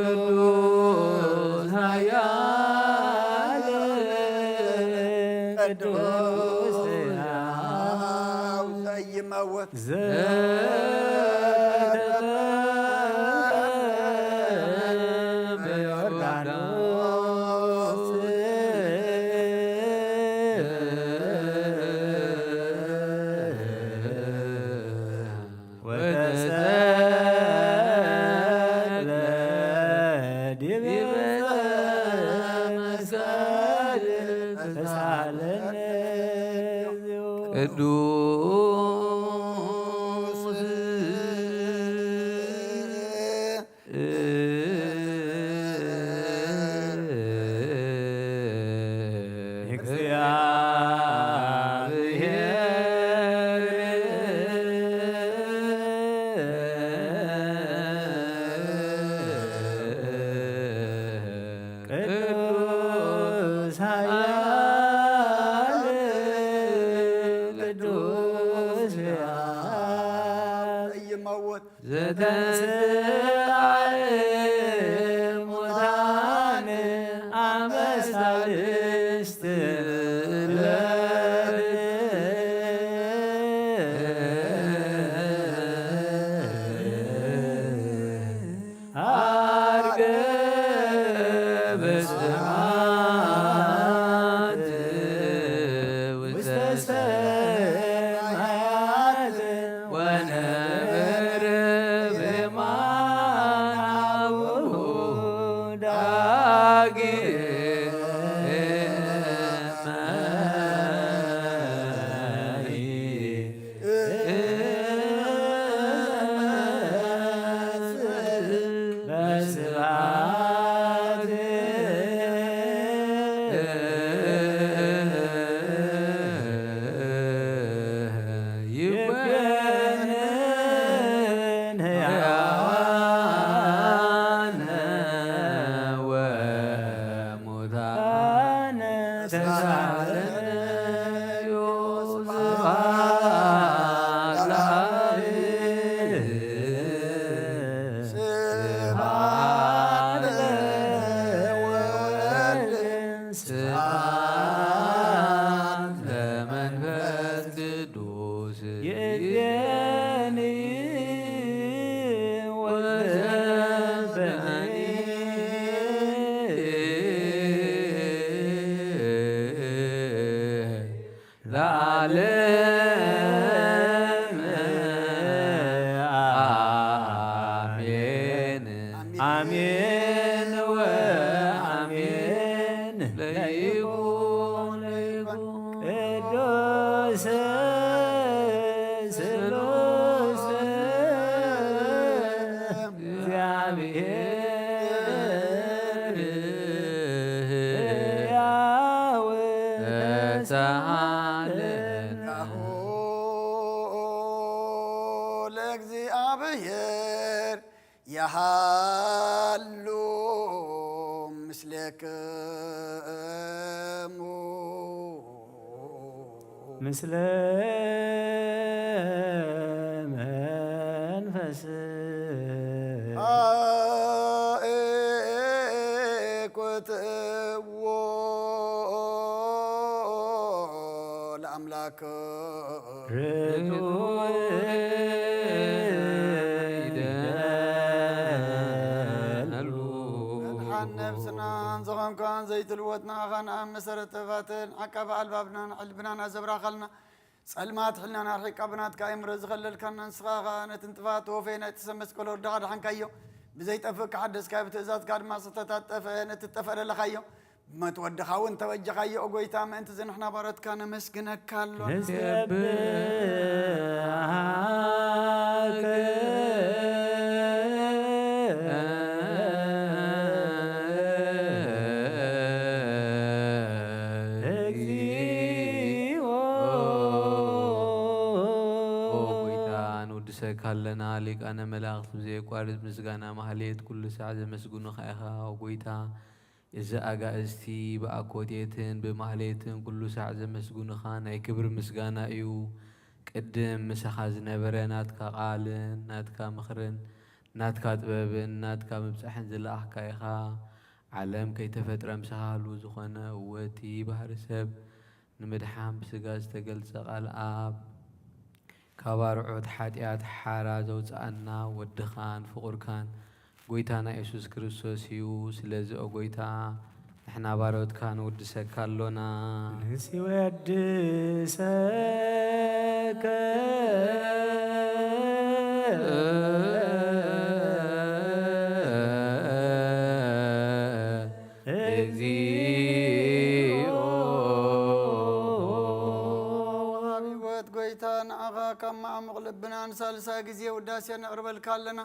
ቅዱስ ኃያል ቅዱስ ሕያው ዘይመውት ዘተጠምቀ በዮርዳኖስ ወተሰቅለ ዲበ መስቀል ተሳለን። ቅዱስ እግዚአብሔር ቅዱስ ኃያል ቅዱስ ሕያው ዘይመውት ዘተንሥአ እሙታን አመ ሳልስት ዕለት ዐርገ በስብሐት ውስተ ሰማያት ወነበረ በየማነ አቡሁ ዳግመ በስብሐት ይኩነን ሕያዋነ ወሙታነ ተሳለነ። ስብሐት ለአብ። ስብሐት ለወልድ። ስብሐት ለመንፈስ ቅዱስ። ይእዜኒ ወዘልፈኒ ለዓለም አሜን። አሜን ወአሜን። ለይኩን ለይኩን ቅዱስ ክሙ ምስለ መንፈስ ኣእኩትዎ ለኣምላክ ርቱዕ ይደሉ መድሓን ነብስናን ዝኾንካን ዘይትልወጥ ንኣኻን ኣብ መሰረት ጥበባትን ዓቃቢ ኣልባብናን ዕልብናን ኣዘብራኻልና ጸልማት ሕልናን ኣርሒቃ ብናትካ ኣእምሮ ዝኸለልካና ንስኻ ኸኣ ነቲ ንጥፋት ወፈይ ናይቲ ሰብ መስቀል ወርድኻ ድሓንካዮ ብዘይጠፍእ ክሓደስካዮ ብትእዛዝካ ድማ ዝተታጠፈ ነቲ ጠፈ ደለኻዮ ብመት ወድኻ እውን ተበጀኻዮ ኦ ጎይታ ምእንቲ እዚ ንሕና ባሮትካ ነመስግነካ ኣሎና። ንሰብሐከ እግዚኦ። ኦ ጎይታ ንውድሰካ ኣለና ሊቃነ መላእክት ብዘየቋርጽ ምስጋና ማህሌት ኩሉ ሳዕ ዘመስግኑኻ ኢኻ ኦ ጎይታ። እዚ ኣጋእዝቲ ብኣኮቴትን ብማህሌትን ኩሉ ሳዕ ዘመስግኑኻ ናይ ክብሪ ምስጋና እዩ። ቅድም ምሳኻ ዝነበረ ናትካ ቃልን ናትካ ምኽርን ናትካ ጥበብን ናትካ ምብጻሕን ዝለኣኽካ ኢኻ። ዓለም ከይተፈጥረ ምሳኻ ህልው ዝኾነ እወ እቲ ባህሪ ሰብ ንምድሓን ብስጋ ዝተገልጸ ቃል ኣብ ካብ ኣርዑት ሓጢኣት ሓራ ዘውጽኣና ወድኻን ፍቑርካን ጎይታና የሱስ ክርስቶስ እዩ። ስለዚ ኦ ጎይታ ንሕና ባሮትካ ንውድሰካ ኣሎና። ንሲ ወድሰከ እግዚኦ ወሃቢ ህይወት ጎይታ ንዓኻ ካብ መዓሙቕ ልብና ንሳልሳይ ግዜ ውዳሴ ነቕርበልካ ኣለና።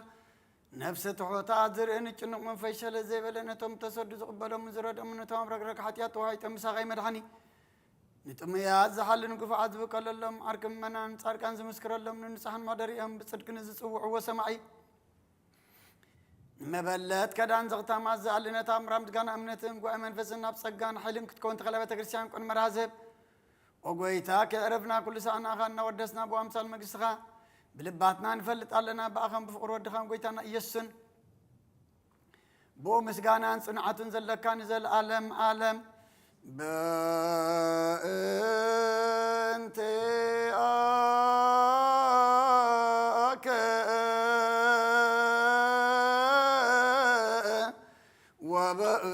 ነፍሲ ትሑታት ዝርኢ ንጭኑቕ መንፈስ ሸለ ዘይበለ ነቶም ተሰዱ ዝቕበሎምን ዝረድኦምን ነቶም ኣብ ረግረግ ሓጢኣት ተዋሒጦም ምሳኻ ይመድሓኒ ንጥሙያት ዝሓሊ ንግፉዓት ዝብቀለሎም ዓርኪ ምእመናን ጻድቃን ዝምስክረሎም ንንጹሓን ማሕደሪኦም ብጽድቂ ንዝጽውዕዎ ሰማዒ ንመበለት ከዳን ዘኽታማት ዝኣሊ ነታ ምራም ዝጋና እምነትን ጉባኤ መንፈስን ናብ ጸጋን ሓይልን ክትከውን ተኸላ ቤተ ክርስቲያን ቅን መርሃ ዝህብ ኦ ጎይታ ከየዕረፍና ኩሉ ሳዕ ንኣኻ እናወደስና ብኣምሳል መንግስትኻ ብልባትና ንፈልጥ ኣለና ብኣኻን ብፍቕሪ ወድኻን ጎይታና ኢየሱስን ብኡ ምስጋናን ጽንዓትን ዘለካ ንዘለኣለም ኣለም በእንቲኣከ ወበእ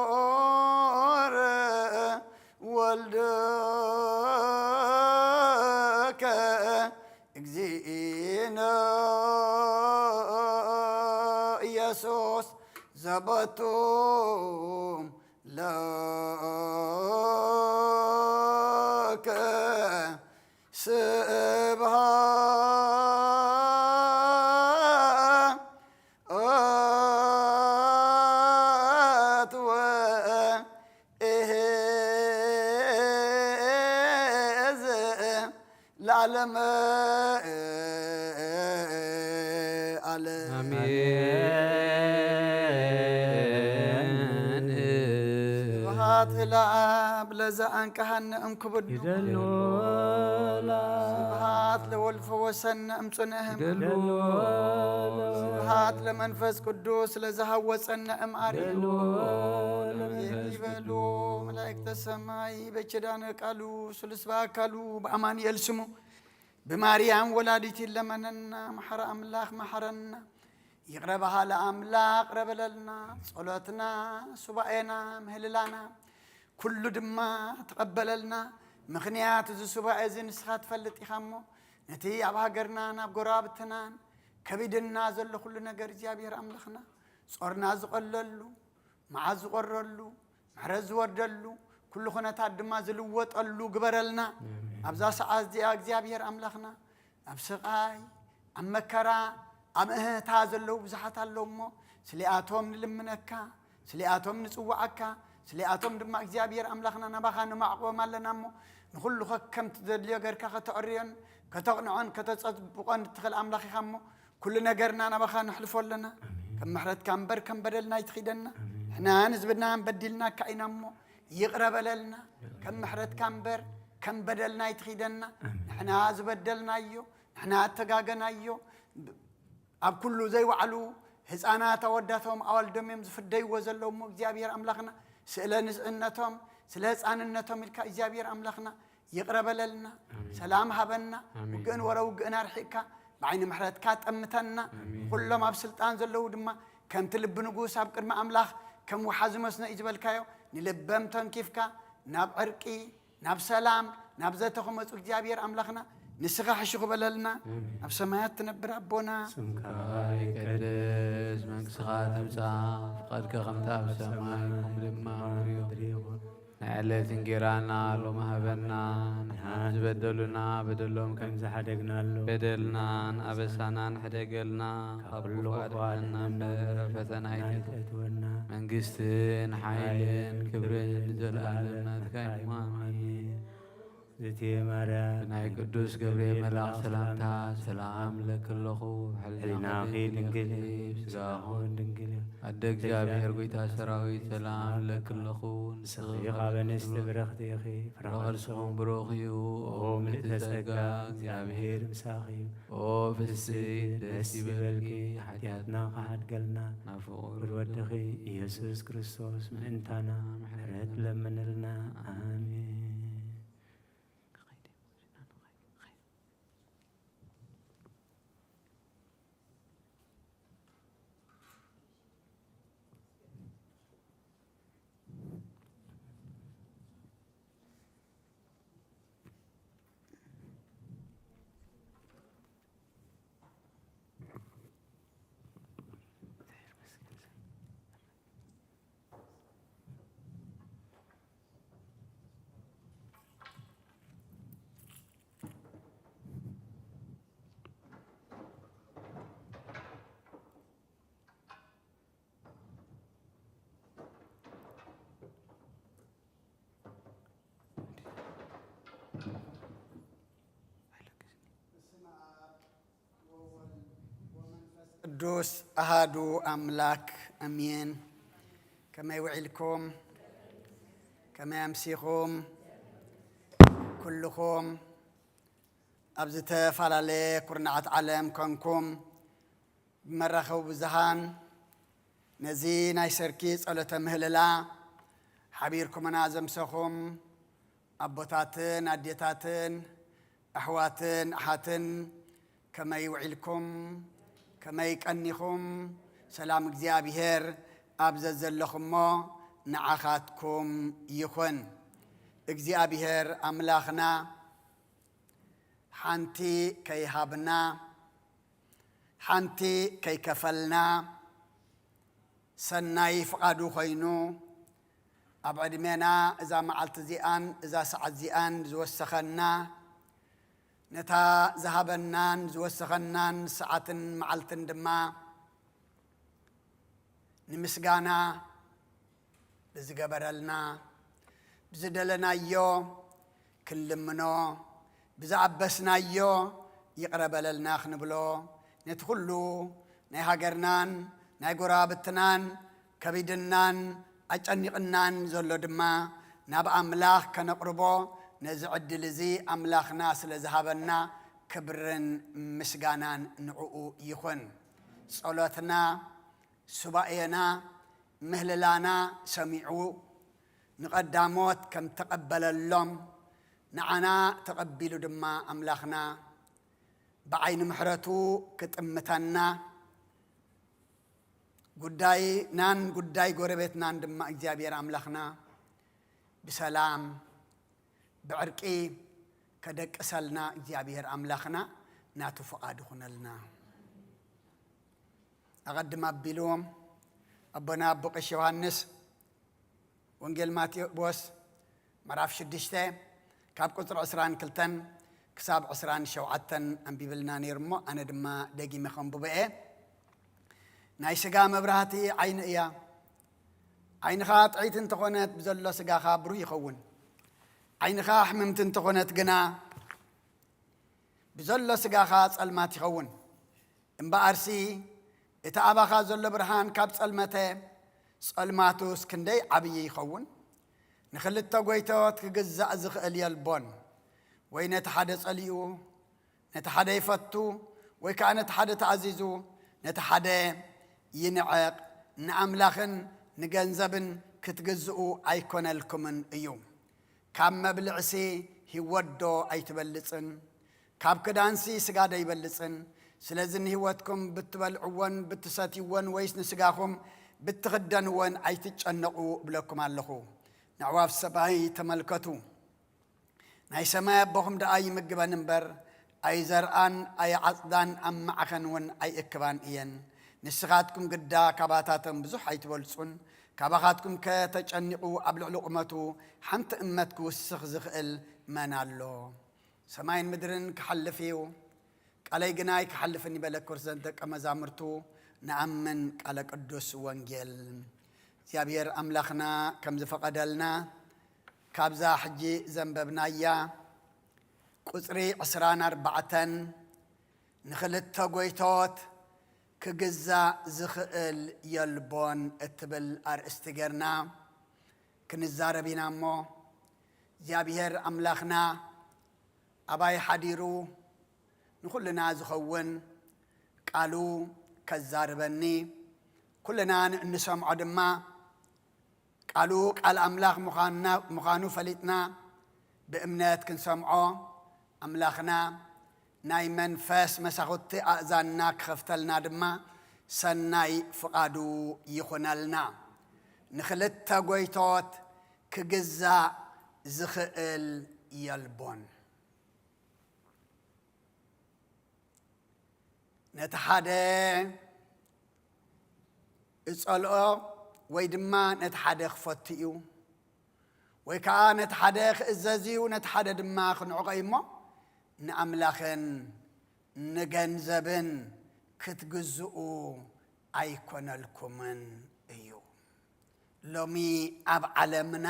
ተፍቆረ ወልድከ እግዚእነ ኢየሱስ ዘበቱ ለከ ስብሃት ወእሄዝ ለዓለመ ዓለም። ኣሜን። ስብሃት ለኣብ ለዘ ኣንቀሃነ እምክብዱ ይደሉ ስብሃት ለወልድ ፈወሰነ እምጽንእህም ይደሉ ስብሃት ለመንፈስ ቅዱስ ለዘሃወጸነ እምኣሪ ይበሉ መላእክተ ሰማይ በኪዳነ ቃሉ ስሉስ በአካሉ በአማኑኤል ስሙ ብማርያም ወላዲት ይለመነና። መሓረ ኣምላኽ መሓረና። ይቕረ በሃሊ ኣምላኽ ይቕረ በለልና። ጸሎትና፣ ሱባኤና፣ ምህልላና ኩሉ ድማ ተቐበለልና። ምኽንያት እዚ ሱባኤ እዚ ንስኻ ትፈልጥ ኢኻ እሞ ነቲ ኣብ ሃገርናን ኣብ ጎረባብትናን ከቢድና ዘሎ ኩሉ ነገር እግዚኣብሔር ኣምላኽና ጾርና ዝቐለሉ መዓት ዝቖረሉ ምሕረት ዝወርደሉ ኩሉ ኩነታት ድማ ዝልወጠሉ ግበረልና። ኣብዛ ሰዓት እዚኣ እግዚኣብሔር ኣምላኽና ኣብ ስቓይ ኣብ መከራ ኣብ እህታ ዘለዉ ብዙሓት ኣለዉ እሞ ስሊኣቶም ንልምነካ ስሊኣቶም ንጽዋዓካ ስሊኣቶም ድማ እግዚኣብሔር ኣምላኽና ናባኻ ንማዕቕቦም ኣለና እሞ ንኹሉ ከከምቲ ዘድልዮ ገርካ ከተዕርዮን ከተቕንዖን ከተጸብቖን እትኽእል ኣምላኽ ኢኻ እሞ ኩሉ ነገርና ናባኻ ነሕልፎ ኣለና። ምሕረትካ እምበር ከም በደልና ኣይትኺደና። ንሕና ንዝብድናን በዲልናካ ኢና እሞ ይቕረ በለልና። ከም ምሕረትካ እምበር ከም በደልና ኣይትኺደና። ንሕና ዝበደልናዮ፣ ንሕና እተጋገናዮ፣ ኣብ ኩሉ ዘይወዓሉ ህፃናት ኣወዳቶም ኣዋልዶም እዮም ዝፍደይዎ ዘለዉ እሞ እግዚኣብሔር ኣምላኽና ስእለ ንፅእነቶም ስለ ህፃንነቶም ኢልካ እግዚኣብሔር ኣምላኽና ይቕረ በለልና። ሰላም ሃበና። ውግእን ወረ ውግእን ኣርሒቕካ ብዓይኒ ምሕረትካ ጠምተና። ኩሎም ኣብ ስልጣን ዘለዉ ድማ ከምቲ ልቢ ንጉስ ኣብ ቅድሚ ኣምላኽ ከም ወሓዚ መስኖ እዩ ዝበልካዮ ንልበም ተንኪፍካ ናብ ዕርቂ ናብ ሰላም ናብ ዘተ ክመፁ እግዚኣብሔር ኣምላኽና ንስኻ ሕሹ ክበለልና። ኣብ ሰማያት ትነብር ኣቦና ስምካ ይቀደስ፣ መንግስትኻ ትምጻእ፣ ፍቓድካ ከምቲ ኣብ ሰማይ ከምኡ ድማ ኣብ ምድሪ ይኹን። ንዕለት እንጌራና ሎሚ ሃበና፣ ንሕና ዝበደሉና በደሎም ከም ዝሓደግናሉ በደልናን ኣበሳናን ሕደገልና፣ ካብ ኩሉ ክፉእ ኣድሕነና እምበር ፈተና ኣይተእትወና። መንግስትን ሓይልን ክብርን ንዘለኣለም ናትካ እዩ። ኣሜን። ዝትየ ማርያም ብናይ ቅዱስ ገብርኤል መልኣኽ ሰላምታ ሰላም እብለኪ ኣለኹ። ሕሊናኺ ድንግል እዩ፣ ስጋኹ እውን ድንግል እዩ። ኣደ እግዚኣብሔር ጎይታ ሰራዊት ሰላም እብለኪ ኣለኹ። ንስኺ ካብ ኣንስቲ ብርኽቲ ኢኺ፣ ፍረ ከርስኺ እውን ብሩኽ እዩ። ኦ ምልእተ ጸጋ፣ እግዚኣብሔር ምሳኺ እዩ። ኦ ፍስሕቲ ደስ ይበልኪ፣ ሓጢኣትና ክሓድገልና ናብ ፍቑር ወድኺ ኢየሱስ ክርስቶስ ምእንታና ምሕረት ለምንልና። ኣሜን። ቅዱስ ኣሃዱ ኣምላክ ኣሜን። ከመይ ውዒልኩም? ከመይ ኣምሲኹም? ኩልኹም ኣብ ዝተፈላለየ ኩርናዓት ዓለም ኮንኩም ብመራኸቢ ብዙሃን ነዚ ናይ ሰርኪ ጸሎተ ምህልላ ሓቢርኩምና ዘምሰኹም ኣቦታትን ኣዴታትን ኣሕዋትን ኣሓትን ከመይ ውዒልኩም? ከመይ ቀኒኹም? ሰላም እግዚኣብሔር ኣብ ዘዘለኹሞ ንዓኻትኩም ይኹን። እግዚኣብሔር ኣምላኽና ሓንቲ ከይሃብና ሓንቲ ከይከፈልና ሰናይ ፍቓዱ ኮይኑ ኣብ ዕድሜና እዛ መዓልቲ እዚኣን እዛ ሰዓት እዚኣን ዝወሰኸና ነታ ዝሃበናን ዝወሰኸናን ሰዓትን መዓልትን ድማ ንምስጋና ብዝገበረልና ብዝደለናዮ ክንልምኖ ብዝኣበስናዮ ይቕረ በለልና ክንብሎ ነቲ ኩሉ ናይ ሃገርናን ናይ ጎረባብትናን ከቢድናን ኣጨኒቕናን ዘሎ ድማ ናብ ኣምላኽ ከነቕርቦ ነዚ ዕድል እዚ ኣምላኽና ስለ ዝሃበና ክብርን ምስጋናን ንዕኡ ይኹን። ጸሎትና ሱባኤና ምህልላና ሰሚዑ ንቐዳሞት ከም ተቐበለሎም ንዓና ተቐቢሉ ድማ ኣምላኽና ብዓይኒ ምሕረቱ ክጥምተና ጉዳይናን ጉዳይ ጎረቤትናን ድማ እግዚኣብሔር ኣምላኽና ብሰላም ብዕርቂ ከደቅሰልና እግዚኣብሔር ኣምላኽና ናቱ ፍቓድ ይኹነልና። ኣቐድም ኣቢሉ ኣቦና ኣቦ ቀሽ ዮሃንስ ወንጌል ማቴዎስ ምዕራፍ ሽዱሽተ ካብ ቁፅሪ ዕስራን ክልተን ክሳብ ዕስራን ሸውዓተን ኣንቢብልና ነይሩ እሞ ኣነ ድማ ደጊመ ከንብቦ እየ። ናይ ስጋ መብራህቲ ዓይኒ እያ። ዓይንኻ ጥዕይቲ እንተኾነት ብዘሎ ስጋኻ ብሩህ ይኸውን። ዓይንኻ ሕምምቲ እንተኾነት ግና ብዘሎ ስጋኻ ጸልማት ይኸውን። እምበኣርሲ እቲ ኣባኻ ዘሎ ብርሃን ካብ ጸልመተ፣ ጸልማቱስ ክንደይ ዓብዪ ይኸውን? ንኽልተ ጐይቶት ክግዛእ ዝኽእል የልቦን። ወይ ነቲ ሓደ ጸሊኡ፣ ነቲ ሓደ ይፈቱ፣ ወይ ከኣ ነቲ ሓደ ተኣዚዙ፣ ነቲ ሓደ ይንዕቕ። ንኣምላኽን ንገንዘብን ክትግዝኡ ኣይኮነልኩምን እዩ። ካብ መብልዕሲ ህይወት ዶ ኣይትበልጽን? ካብ ክዳንሲ ስጋ ዶ ኣይበልጽን? ስለዚ ንህይወትኩም ብትበልዕዎን ብትሰትይዎን ወይስ ንስጋኹም ብትኽደንዎን ኣይትጨነቑ እብለኩም ኣለኹ። ነዕዋፍ ሰማይ ተመልከቱ። ናይ ሰማይ ኣቦኹም ደኣ ይምግበን እምበር፣ ኣይዘርኣን ኣይዓጽዳን ኣብ ማዕኸን እውን ኣይእክባን እየን። ንስኻትኩም ግዳ ካባታተን ብዙሕ ኣይትበልጹን። ካባኻትኩም ከተጨኒቑ ኣብ ልዕሊ ቁመቱ ሓንቲ እመት ክውስኽ ዝኽእል መን ኣሎ? ሰማይን ምድርን ክሓልፍ እዩ፣ ቃለይ ግና ኣይክሓልፍን ይበለ ክርስቶስ ደቀ መዛሙርቱ። ንኣምን ቃለ ቅዱስ ወንጌል። እግዚኣብሔር ኣምላኽና ከም ዝፈቐደልና ካብዛ ሕጂ ዘንበብናያ ቁጽሪ ዕስራን ኣርባዕተን ንኽልተ ጐይቶት ክግዛእ ዝኽእል የልቦን እትብል ኣርእስቲ ጌርና ክንዛረብ ኢና እሞ፣ እግዚኣብሔር ኣምላኽና ኣባይ ሓዲሩ ንኹልና ዝኸውን ቃሉ ከዛርበኒ፣ ኩልና ን-፣ እንሰምዖ ድማ ቃሉ ቃል ኣምላኽ ምዃንና-፣ ምዃኑ ፈሊጥና ብእምነት ክንሰምዖ፣ ኣምላኽና ናይ መንፈስ መሳኹቲ ኣእዛንና ክኸፍተልና ድማ ሰናይ ፍቓዱ ይኹነልና። ንኽልተ ጐይቶት ክግዛእ ዝኽእል የልቦን። ነቲ ሓደ እጸልኦ ወይ ድማ ነቲ ሓደ ክፈቱ እዩ፣ ወይ ከኣ ነቲ ሓደ ክእዘዝ እዩ፣ ነቲ ሓደ ድማ ክንዕቆ እዩ እሞ፣ ንኣምላኽን ንገንዘብን ክትግዝኡ ኣይኮነልኩምን እዩ። ሎሚ ኣብ ዓለምና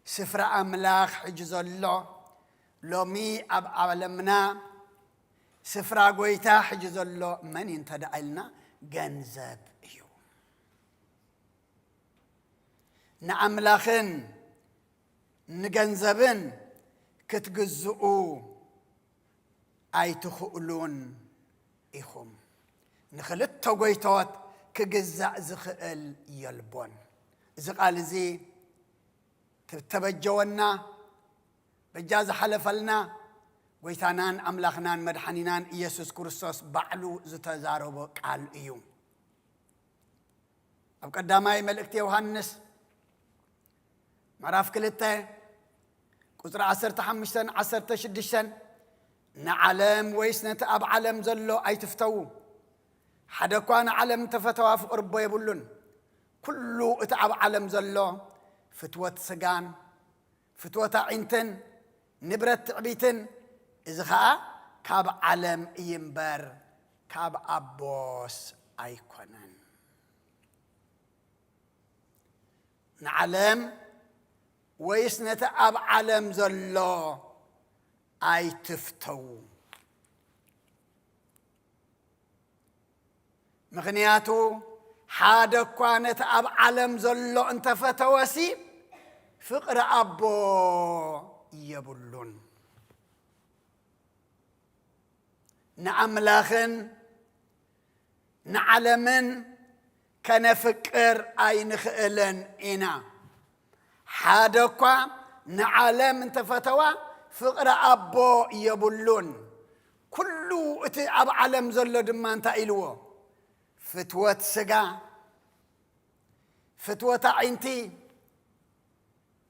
ስፍራ ኣምላኽ ሕጂ ዘሎ፣ ሎሚ ኣብ ዓለምና ስፍራ ጐይታ ሕጂ ዘሎ መን እዩ እንተ ደኣ ኢልና፣ ገንዘብ እዩ። ንኣምላኽን ንገንዘብን ክትግዝኡ ኣይትኽእሉን ኢኹም። ንኽልተ ጐይቶት ክግዛእ ዝኽእል የልቦን። እዚ ቃል እዚ ተበጀወና፣ በጃ ዝሓለፈልና ጐይታናን ኣምላኽናን መድሓኒናን ኢየሱስ ክርስቶስ ባዕሉ ዝተዛረቦ ቃል እዩ። ኣብ ቀዳማይ መልእክቲ ዮሃንስ ምዕራፍ ክልተ ቁጽሪ ዓሰርተ ሓሙሽተን ዓሰርተ ሽዱሽተን፣ ንዓለም ወይስ ነቲ ኣብ ዓለም ዘሎ ኣይትፍተዉ። ሓደ እኳ ንዓለም እንተፈተዋ ፍቕሪ ኣቦ የብሉን። ኩሉ እቲ ኣብ ዓለም ዘሎ ፍትወት ስጋን ፍትወት ኣዒንትን ንብረት ትዕቢትን፣ እዚ ኸኣ ካብ ዓለም እዩ እምበር ካብ ኣቦስ ኣይኮነን። ንዓለም ወይስ ነቲ ኣብ ዓለም ዘሎ ኣይትፍተዉ። ምኽንያቱ ሓደ እኳ ነቲ ኣብ ዓለም ዘሎ እንተፈተወሲ ፍቕሪ ኣቦ የብሉን። ንኣምላኽን ንዓለምን ከነፍቅር ኣይንኽእልን ኢና። ሓደ እኳ ንዓለም እንተፈተዋ ፍቕሪ ኣቦ የብሉን። ኩሉ እቲ ኣብ ዓለም ዘሎ ድማ እንታይ ኢልዎ? ፍትወት ስጋ፣ ፍትወት ኣዒንቲ፣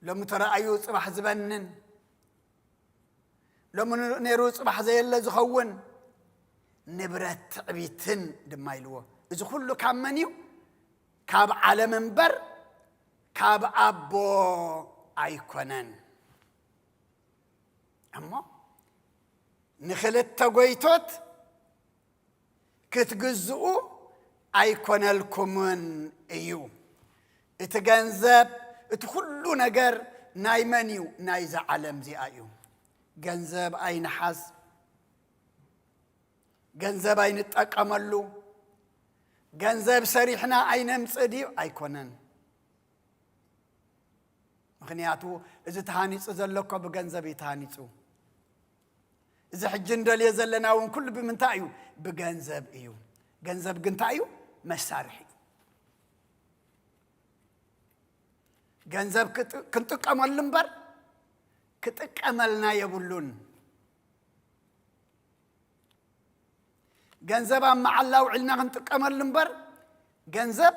ሎሚ ተረኣዩ ጽባሕ ዝበንን፣ ሎሚ ነይሩ ጽባሕ ዘየለ ዝኸውን፣ ንብረት ትዕቢትን ድማ ኢልዎ። እዚ ኩሉ ካብ መን እዩ? ካብ ዓለም እምበር ካብ ኣቦ ኣይኮነን። እሞ ንኽልተ ጐይቶት ክትግዝኡ ኣይኮነልኩምን እዩ። እቲ ገንዘብ፣ እቲ ኩሉ ነገር ናይ መን እዩ? ናይዛ ዓለም እዚኣ እዩ። ገንዘብ ኣይንሓዝ፣ ገንዘብ ኣይንጠቀመሉ። ገንዘብ ሰሪሕና ኣይነምጽእ ድዩ? ኣይኮነን። ምኽንያቱ፣ እዚ ተሃኒጹ ዘሎ እኮ ብገንዘብ እዩ ተሃኒጹ። እዚ ሕጂ እንደልዮ ዘለና እውን ኩሉ ብምንታይ እዩ? ብገንዘብ እዩ። ገንዘብ ግን እንታይ እዩ? መሳርሒ እዩ። ገንዘብ ክጥ-፣ ክንጥቀመሉ እምበር ክጥቀመልና የብሉን። ገንዘብ ኣብ መዓላ ውዒልና ክንጥቀመሉ እምበር፣ ገንዘብ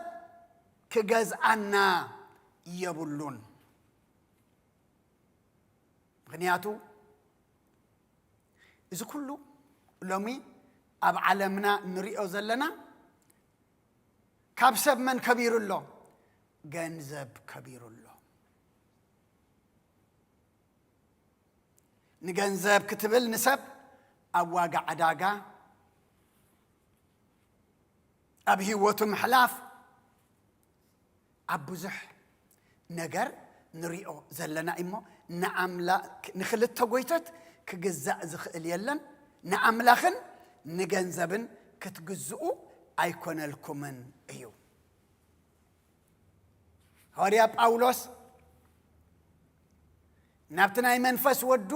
ክገዝኣና የብሉን። ምኽንያቱ፣ እዚ ኩሉ ሎሚ ኣብ ዓለምና ንሪኦ ዘለና፣ ካብ ሰብ መን ከቢሩ ኣሎ? ገንዘብ ከቢሩ ኣሎ። ንገንዘብ ክትብል ንሰብ ኣብ ዋጋ ዕዳጋ፣ ኣብ ህይወቱ ምሕላፍ፣ ኣብ ብዙሕ ነገር ንሪኦ ዘለና እሞ፣ ንኣምላ-፣ ንኽልተ ጎይቶት ክግዛእ ዝኽእል የለን። ንኣምላኽን ንገንዘብን ክትግዝኡ ኣይኮነልኩምን እዩ። ሃዋርያ ጳውሎስ ናብቲ ናይ መንፈስ ወዱ፣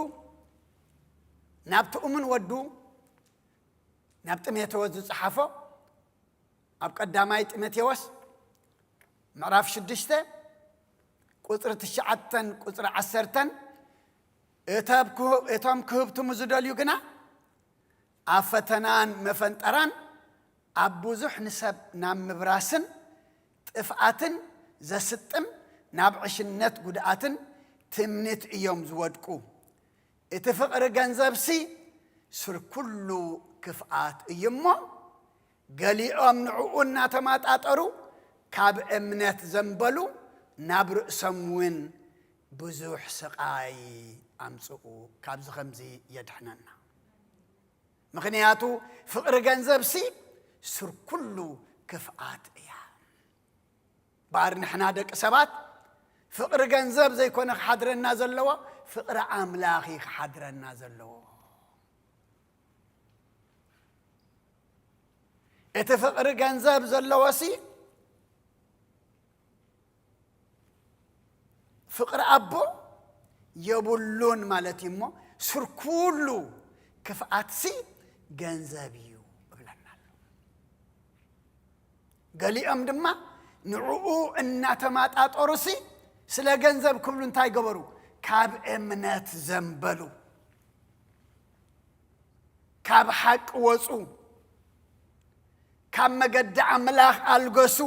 ናብቲ እሙን ወዱ፣ ናብ ጢሞቴዎስ ዝጸሓፎ፣ ኣብ ቀዳማይ ጢሞቴዎስ ምዕራፍ ሽዱሽተ ቁጽሪ ትሽዓተን ቁጽሪ ዓሰርተን፣ እተብ ክህ-፣ እቶም ክህብትሙ ዝደልዩ ግና፣ ኣብ ፈተናን መፈንጠራን፣ ኣብ ብዙሕ ንሰብ ናብ ምብራስን ጥፍኣትን ዘስጥም፣ ናብ ዕሽነት፣ ጉድኣትን ትምኒት እዮም ዝወድቁ። እቲ ፍቕሪ ገንዘብሲ ሱር ኩሉ ክፍኣት እዩ እሞ፣ ገሊኦም ንዕኡ እናተማጣጠሩ ካብ እምነት ዘንበሉ፣ ናብ ርእሶም እውን ብዙሕ ስቓይ ኣምጽኡ። ካብዚ ከምዚ የድሕነና። ምኽንያቱ ፍቕሪ ገንዘብሲ ሱር ኩሉ ክፍኣት እያ። እምበኣር ንሕና ደቂ ሰባት ፍቕሪ ገንዘብ ዘይኮነ ክሓድረና ዘለዎ፣ ፍቕሪ ኣምላኽ እዩ ክሓድረና ዘለዎ። እቲ ፍቕሪ ገንዘብ ዘለዎሲ ፍቕሪ ኣቦ የብሉን ማለት እዩ እሞ፣ ሱር ኩሉ ክፍኣትሲ ገንዘብ እዩ እብለና ኣሎ። ገሊኦም ድማ ንዕኡ እናተማጣጠሩሲ ስለ ገንዘብ ክብሉ እንታይ ገበሩ? ካብ እምነት ዘንበሉ፣ ካብ ሓቂ ወጹ፣ ካብ መገዲ ኣምላኽ ኣልገሱ።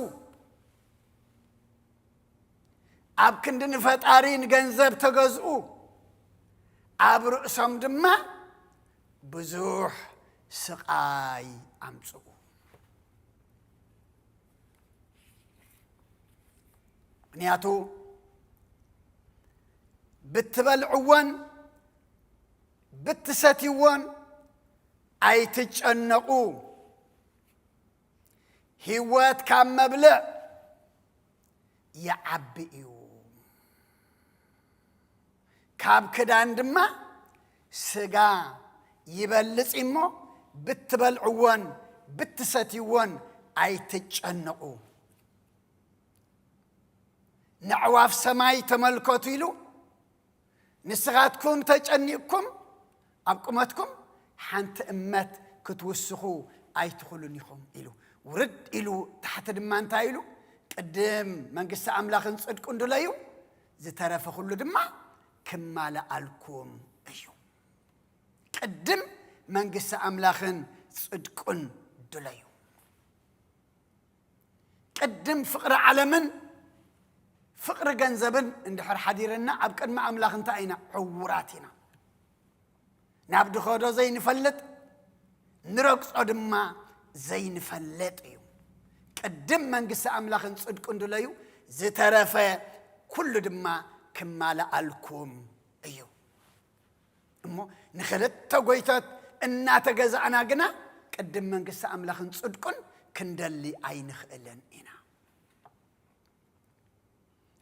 ኣብ ክንዲ ንፈጣሪ ንገንዘብ ተገዝኡ፣ ኣብ ርእሶም ድማ ብዙሕ ስቓይ ኣምጽኡ። ምኽንያቱ ብትበልዕዎን ብትሰትይዎን ኣይትጨነቑ። ህይወት ካብ መብልዕ ይዓቢ እዩ፣ ካብ ክዳን ድማ ስጋ ይበልጽ እሞ፣ ብትበልዕዎን ብትሰትይዎን ኣይትጨነቑ። ነዕዋፍ ሰማይ ተመልከቱ ኢሉ፣ ንስኻትኩም ተጨኒቕኩም ኣብ ቁመትኩም ሓንቲ እመት ክትውስኹ ኣይትኽእሉን ኢኹም ኢሉ። ውርድ ኢሉ ታሕቲ ድማ እንታይ ኢሉ? ቅድም መንግስቲ ኣምላኽን ጽድቁን ድለዩ፣ ዝተረፈ ኩሉ ድማ ክማልኣልኩም እዩ። ቅድም መንግስቲ ኣምላኽን ጽድቁን ድለዩ። ቅድም ፍቕሪ ዓለምን ፍቕሪ ገንዘብን እንድሕር ሓዲርና፣ ኣብ ቅድሚ ኣምላኽ እንታይ ኢና? ዕዉራት ኢና። ናብ ድኸዶ ዘይንፈልጥ፣ ንረግጾ ድማ ዘይንፈልጥ እዩ። ቅድም መንግስቲ ኣምላኽን ጽድቁን ድለዩ፣ ዝተረፈ ኩሉ ድማ ክማልኣልኩም እዩ። እሞ ንኽልተ ጎይቶት እናተገዛእና ግና፣ ቅድም መንግስቲ ኣምላኽን ጽድቁን ክንደሊ ኣይንኽእልን ኢና።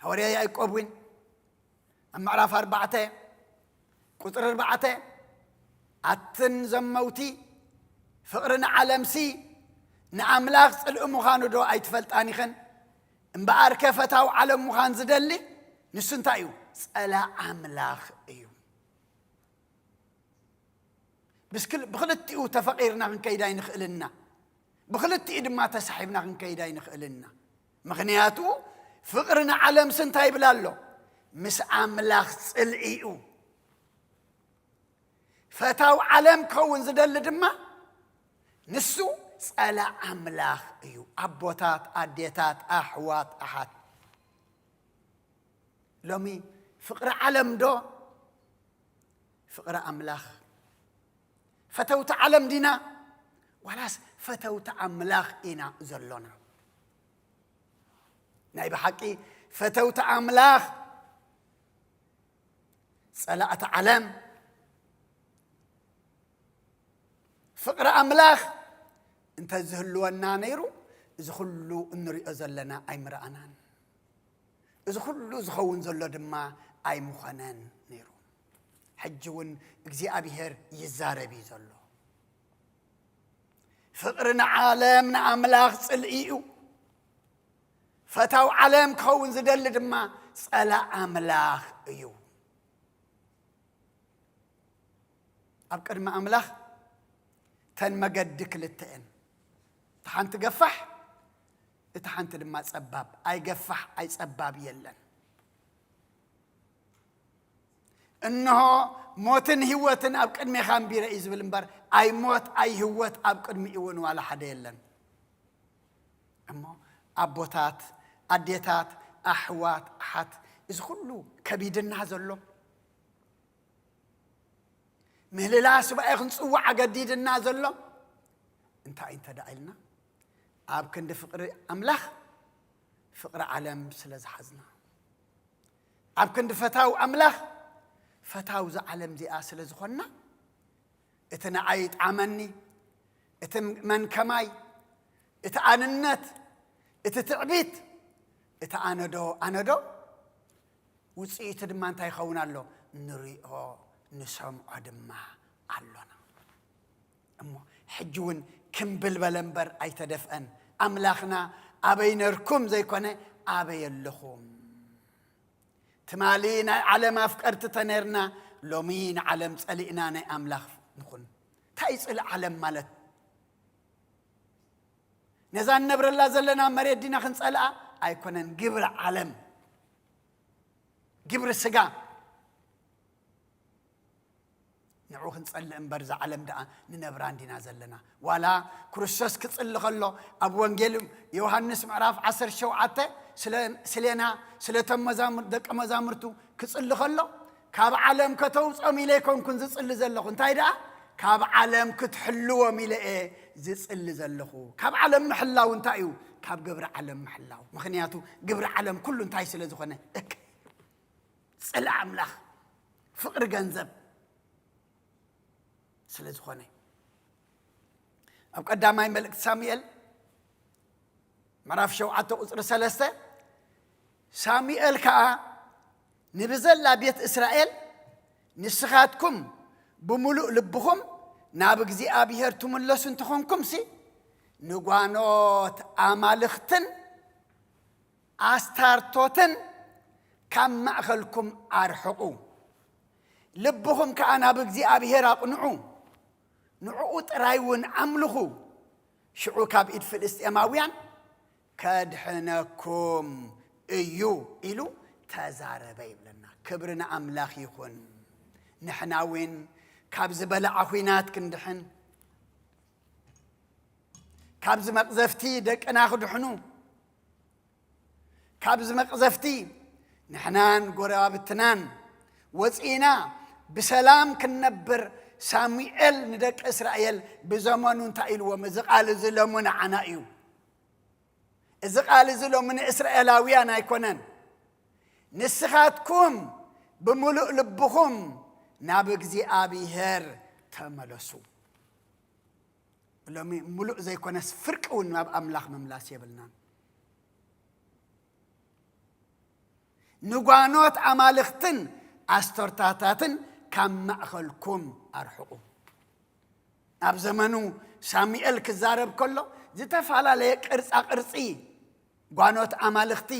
ሃዋርያ ያዕቆብ እውን ኣብ ምዕራፍ ኣርባዕተ ቁጽሪ ኣርባዕተ፣ ኣትን ዘመውቲ፣ ፍቕሪ ንዓለምሲ ንኣምላኽ ጽልኢ ምዃኑ ዶ ኣይትፈልጣን ኢኸን? እምበኣርከ ፈታው ዓለም ምዃን ዝደሊ ንሱ እንታይ እዩ? ጸላእ ኣምላኽ እዩ። ብስክል-፣ ብኽልቲኡ ተፈቒርና ክንከይድ ኣይንኽእልና፣ ብኽልቲኡ ድማ ተሳሒብና ክንከይድ ኣይንኽእልና። ምኽንያቱ ፍቕሪ ንዓለምሲ እንታይ ይብል ኣሎ? ምስ ኣምላኽ ጽልኢ እዩ። ፈታው ዓለም ክኸውን ዝደሊ ድማ ንሱ ጸላእ ኣምላኽ እዩ። ኣቦታት፣ ኣዴታት፣ ኣሕዋት፣ ኣሓት፣ ሎሚ ፍቕሪ ዓለም ዶ ፍቕሪ ኣምላኽ? ፈተውቲ ዓለም ዲና ዋላስ ፈተውቲ ኣምላኽ ኢና ዘሎና? ናይ ብሓቂ ፈተውቲ ኣምላኽ፣ ጸላእቲ ዓለም፣ ፍቕሪ ኣምላኽ እንተ ዝህልወና ነይሩ፣ እዚ ኩሉ እንሪኦ ዘለና ኣይምረኣናን። እዚ ኩሉ ዝኸውን ዘሎ ድማ ኣይምኾነን ነይሩ። ሕጂ እውን እግዚኣብሔር ይዛረብ እዩ ዘሎ። ፍቕሪ ንዓለም ንኣምላኽ ጽልኢ እዩ። ፈታው ዓለም ክኸውን ዝደሊ ድማ ጸላእ ኣምላኽ እዩ። ኣብ ቅድሚ ኣምላኽ እተን መገዲ ክልተ እየን። እታ ሓንቲ ገፋሕ፣ እታ ሓንቲ ድማ ጸባብ። ኣይገፋሕ ኣይጸባብ የለን። እንሆ ሞትን ህይወትን ኣብ ቅድሜኻ ኣንቢረ እዩ ዝብል እምበር፣ ኣይ ሞት ኣይ ህይወት ኣብ ቅድሚኡ እውን ዋላ ሓደ የለን። እሞ ኣቦታት፣ ኣዴታት፣ ኣሕዋት፣ ኣሓት፣ እዚ ኩሉ ከቢድና ዘሎ፣ ምህልላ ሱባኤ ክንጽውዕ ኣገዲድና ዘሎ እንታይ እንተ ደኣ ኢልና፣ ኣብ ክንዲ ፍቕሪ ኣምላኽ ፍቕሪ ዓለም ስለ ዝሓዝና፣ ኣብ ክንዲ ፈታው ኣምላኽ ፈታው እዛ ዓለም እዚኣ ስለ ዝኾንና፣ እቲ ንዓይ ይጥዓመኒ፣ እቲ መን ከማይ፣ እቲ ኣንነት፣ እቲ ትዕቢት፣ እቲ ኣነዶ ኣነዶ፣ ውጽኢቱ ድማ እንታይ ይኸውን ኣሎ? ንሪኦ ንሰምዖ ድማ ኣሎና። እሞ ሕጂ እውን ክምብል በለ እምበር ኣይተደፍአን። ኣምላኽና ኣበይ ነርኩም ዘይኮነ ኣበይ ኣለኹም። ትማሊ ናይ ዓለም ኣፍቀርቲ ተነርና፣ ሎሚ ንዓለም ጸሊእና ናይ ኣምላኽ ንኹን። እንታይ እዩ ጽልኢ ዓለም ማለት? ነዛ እንነብረላ ዘለና መሬት ዲና ክንጸልኣ? ኣይኮነን። ግብሪ ዓለም፣ ግብሪ ስጋ፣ ንዑ ክንጸልእ እምበር እዛ ዓለም ደኣ ንነብራ እንዲና ዘለና። ዋላ ክርስቶስ ክጽሊ ከሎ ኣብ ወንጌል ዮሃንስ ምዕራፍ ዓሰርተ ሸውዓተ ስለ-፣ ስሌና፣ ስለቶም መዛሙር-፣ ደቀ መዛሙርቱ ክጽሊ ከሎ፣ ካብ ዓለም ከተውጾም ኢለ ኣይኮንኩን ዝጽሊ ዘለኹ። እንታይ ደኣ? ካብ ዓለም ክትሕልዎም ኢለ እየ ዝጽሊ ዘለኹ። ካብ ዓለም ምሕላው እንታይ እዩ? ካብ ግብሪ ዓለም ምሕላው። ምኽንያቱ ግብሪ ዓለም ኩሉ እንታይ ስለ ዝኾነ? እክ-፣ ጽልኢ ኣምላኽ፣ ፍቕሪ ገንዘብ ስለ ዝኾነ። ኣብ ቀዳማይ መልእክቲ ሳሙኤል ምዕራፍ ሸውዓተ ቁጽሪ ሰለስተ፣ ሳሙኤል ከኣ ንብዘላ ቤት እስራኤል፣ ንስኻትኩም ብምሉእ ልብኹም ናብ እግዚኣብሔር ትምለሱ እንተኾንኩምሲ፣ ንጓኖት ኣማልኽትን ኣስታርቶትን ካብ ማእኸልኩም ኣርሕቑ። ልብኹም ከኣ ናብ እግዚኣብሔር ኣቕንዑ፣ ንዕኡ ጥራይ እውን ኣምልኹ። ሽዑ ካብ ኢድ ፍልስጤማውያን ከድሕነኩም እዩ ኢሉ ተዛረበ ይብለና። ክብሪ ንኣምላኽ ይኹን። ንሕና እውን ካብዚ በላዓ ኹናት ክንድሕን፣ ካብዚ መቕዘፍቲ ደቅና ክድሕኑ፣ ካብዚ መቕዘፍቲ ንሕናን ጎረባብትናን ወፂእና ብሰላም ክንነብር ሳሙኤል ንደቂ እስራኤል ብዘመኑ እንታይ ኢልዎም? እዚ ቃል እዚ ሎሚ ንዓና እዩ። እዚ ቃል እዚ ሎሚ ንእስራኤላውያን ኣይኮነን። ንስኻትኩም ብምሉእ ልብኹም ናብ እግዚኣብሔር ተመለሱ። ሎሚ ምሉእ ዘይኮነስ ፍርቂ እውን ናብ ኣምላኽ ምምላስ የብልናን። ንጓኖት ኣማልኽትን ኣስቶርታታትን ካብ ማእኸልኩም ኣርሕቑ። ኣብ ዘመኑ ሳሙኤል ክዛረብ ከሎ ዝተፈላለየ ቅርጻ ቅርጺ ጓኖት ኣማልኽቲ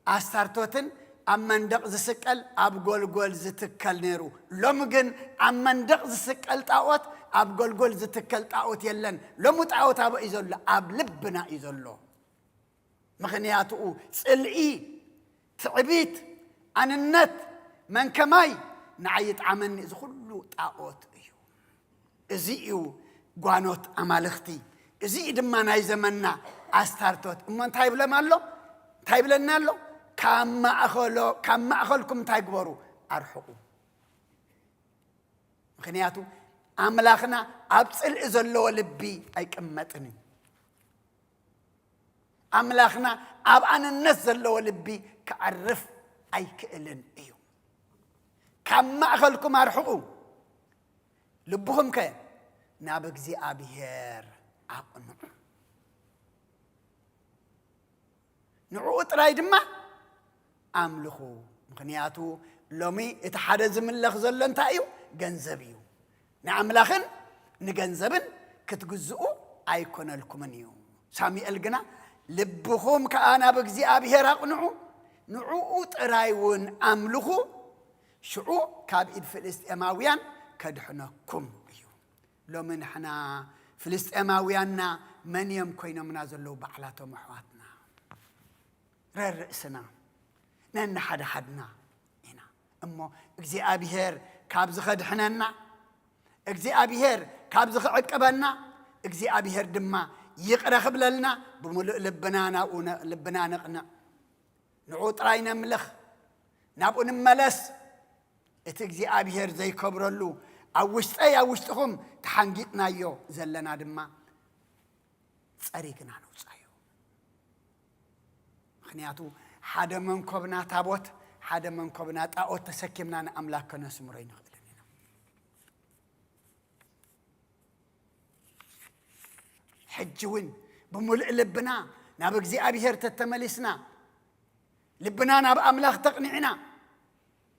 ኣስታርቶትን ኣብ መንደቕ ዝስቀል ኣብ ጎልጎል ዝትከል ነይሩ። ሎሚ ግን ኣብ መንደቕ ዝስቀል ጣዖት፣ ኣብ ጎልጎል ዝትከል ጣዖት የለን። ሎሚ ጣዖት ኣበይ እዩ ዘሎ? ኣብ ልብና እዩ ዘሎ። ምኽንያቱ ጽልኢ፣ ትዕቢት፣ ኣንነት፣ መን ከማይ፣ ንዓይ ይጥዓመኒ፣ እዚ ኩሉ ጣዖት እዩ። እዚ እዩ ጓኖት ኣማልኽቲ። እዚ እዩ ድማ ናይ ዘመንና ኣስታርቶት። እሞ እንታይ ይብለም ኣሎ? እንታይ ይብለና ኣሎ? ካብ ማእኸሎ-፣ ካብ ማእኸልኩም እንታይ ግበሩ? ኣርሕቑ። ምኽንያቱ ኣምላኽና ኣብ ጽልኢ ዘለዎ ልቢ ኣይቅመጥን እዩ። ኣምላኽና ኣብ ኣንነት ዘለዎ ልቢ ክዓርፍ ኣይክእልን እዩ። ካብ ማእኸልኩም ኣርሕቑ፣ ልብኹም ከ ናብ እግዚኣብሔር ኣቕንዑ። ንዕኡ ጥራይ ድማ ኣምልኹ። ምኽንያቱ ሎሚ እቲ ሓደ ዝምለኽ ዘሎ እንታይ እዩ? ገንዘብ እዩ። ንኣምላኽን ንገንዘብን ክትግዝኡ ኣይኮነልኩምን እዩ። ሳሙኤል ግና፣ ልብኹም ከኣ ናብ እግዚኣብሔር ኣቕንዑ፣ ንዕኡ ጥራይ እውን ኣምልኹ፣ ሽዑ ካብ ኢድ ፍልስጤማውያን ከድሕነኩም እዩ። ሎሚ ንሕና ፍልስጤማውያንና መን እዮም ኮይኖምና ዘለዉ? ባዕላቶም ኣሕዋትና። ረርእስና ነንሓድሓድና ኢና። እሞ እግዚኣብሔር ካብ ዝኸድሕነና፣ እግዚኣብሔር ካብ ዝኽዕቅበና፣ እግዚኣብሔር ድማ ይቕረ ክብለልና ብምሉእ ልብና ናብኡ ነ-፣ ልብና ነቕንዕ። ንዑ ጥራይ ነምልኽ፣ ናብኡ ንመለስ። እቲ እግዚኣብሔር ዘይከብረሉ ኣብ ውሽጠይ ኣብ ውሽጥኹም ተሓንጊጥናዮ ዘለና ድማ ጸሪግና ነውጻዮ። ምኽንያቱ ሓደ መንኮብና ታቦት፣ ሓደ መንኮብና ጣዖት ተሰኪምና ንኣምላኽ ከነስምሮ ኣይንኽእልን ኢና። ሕጂ እውን ብምሉእ ልብና ናብ እግዚኣብሔር ተተመሊስና፣ ልብና ናብ ኣምላኽ ተቕኒዕና፣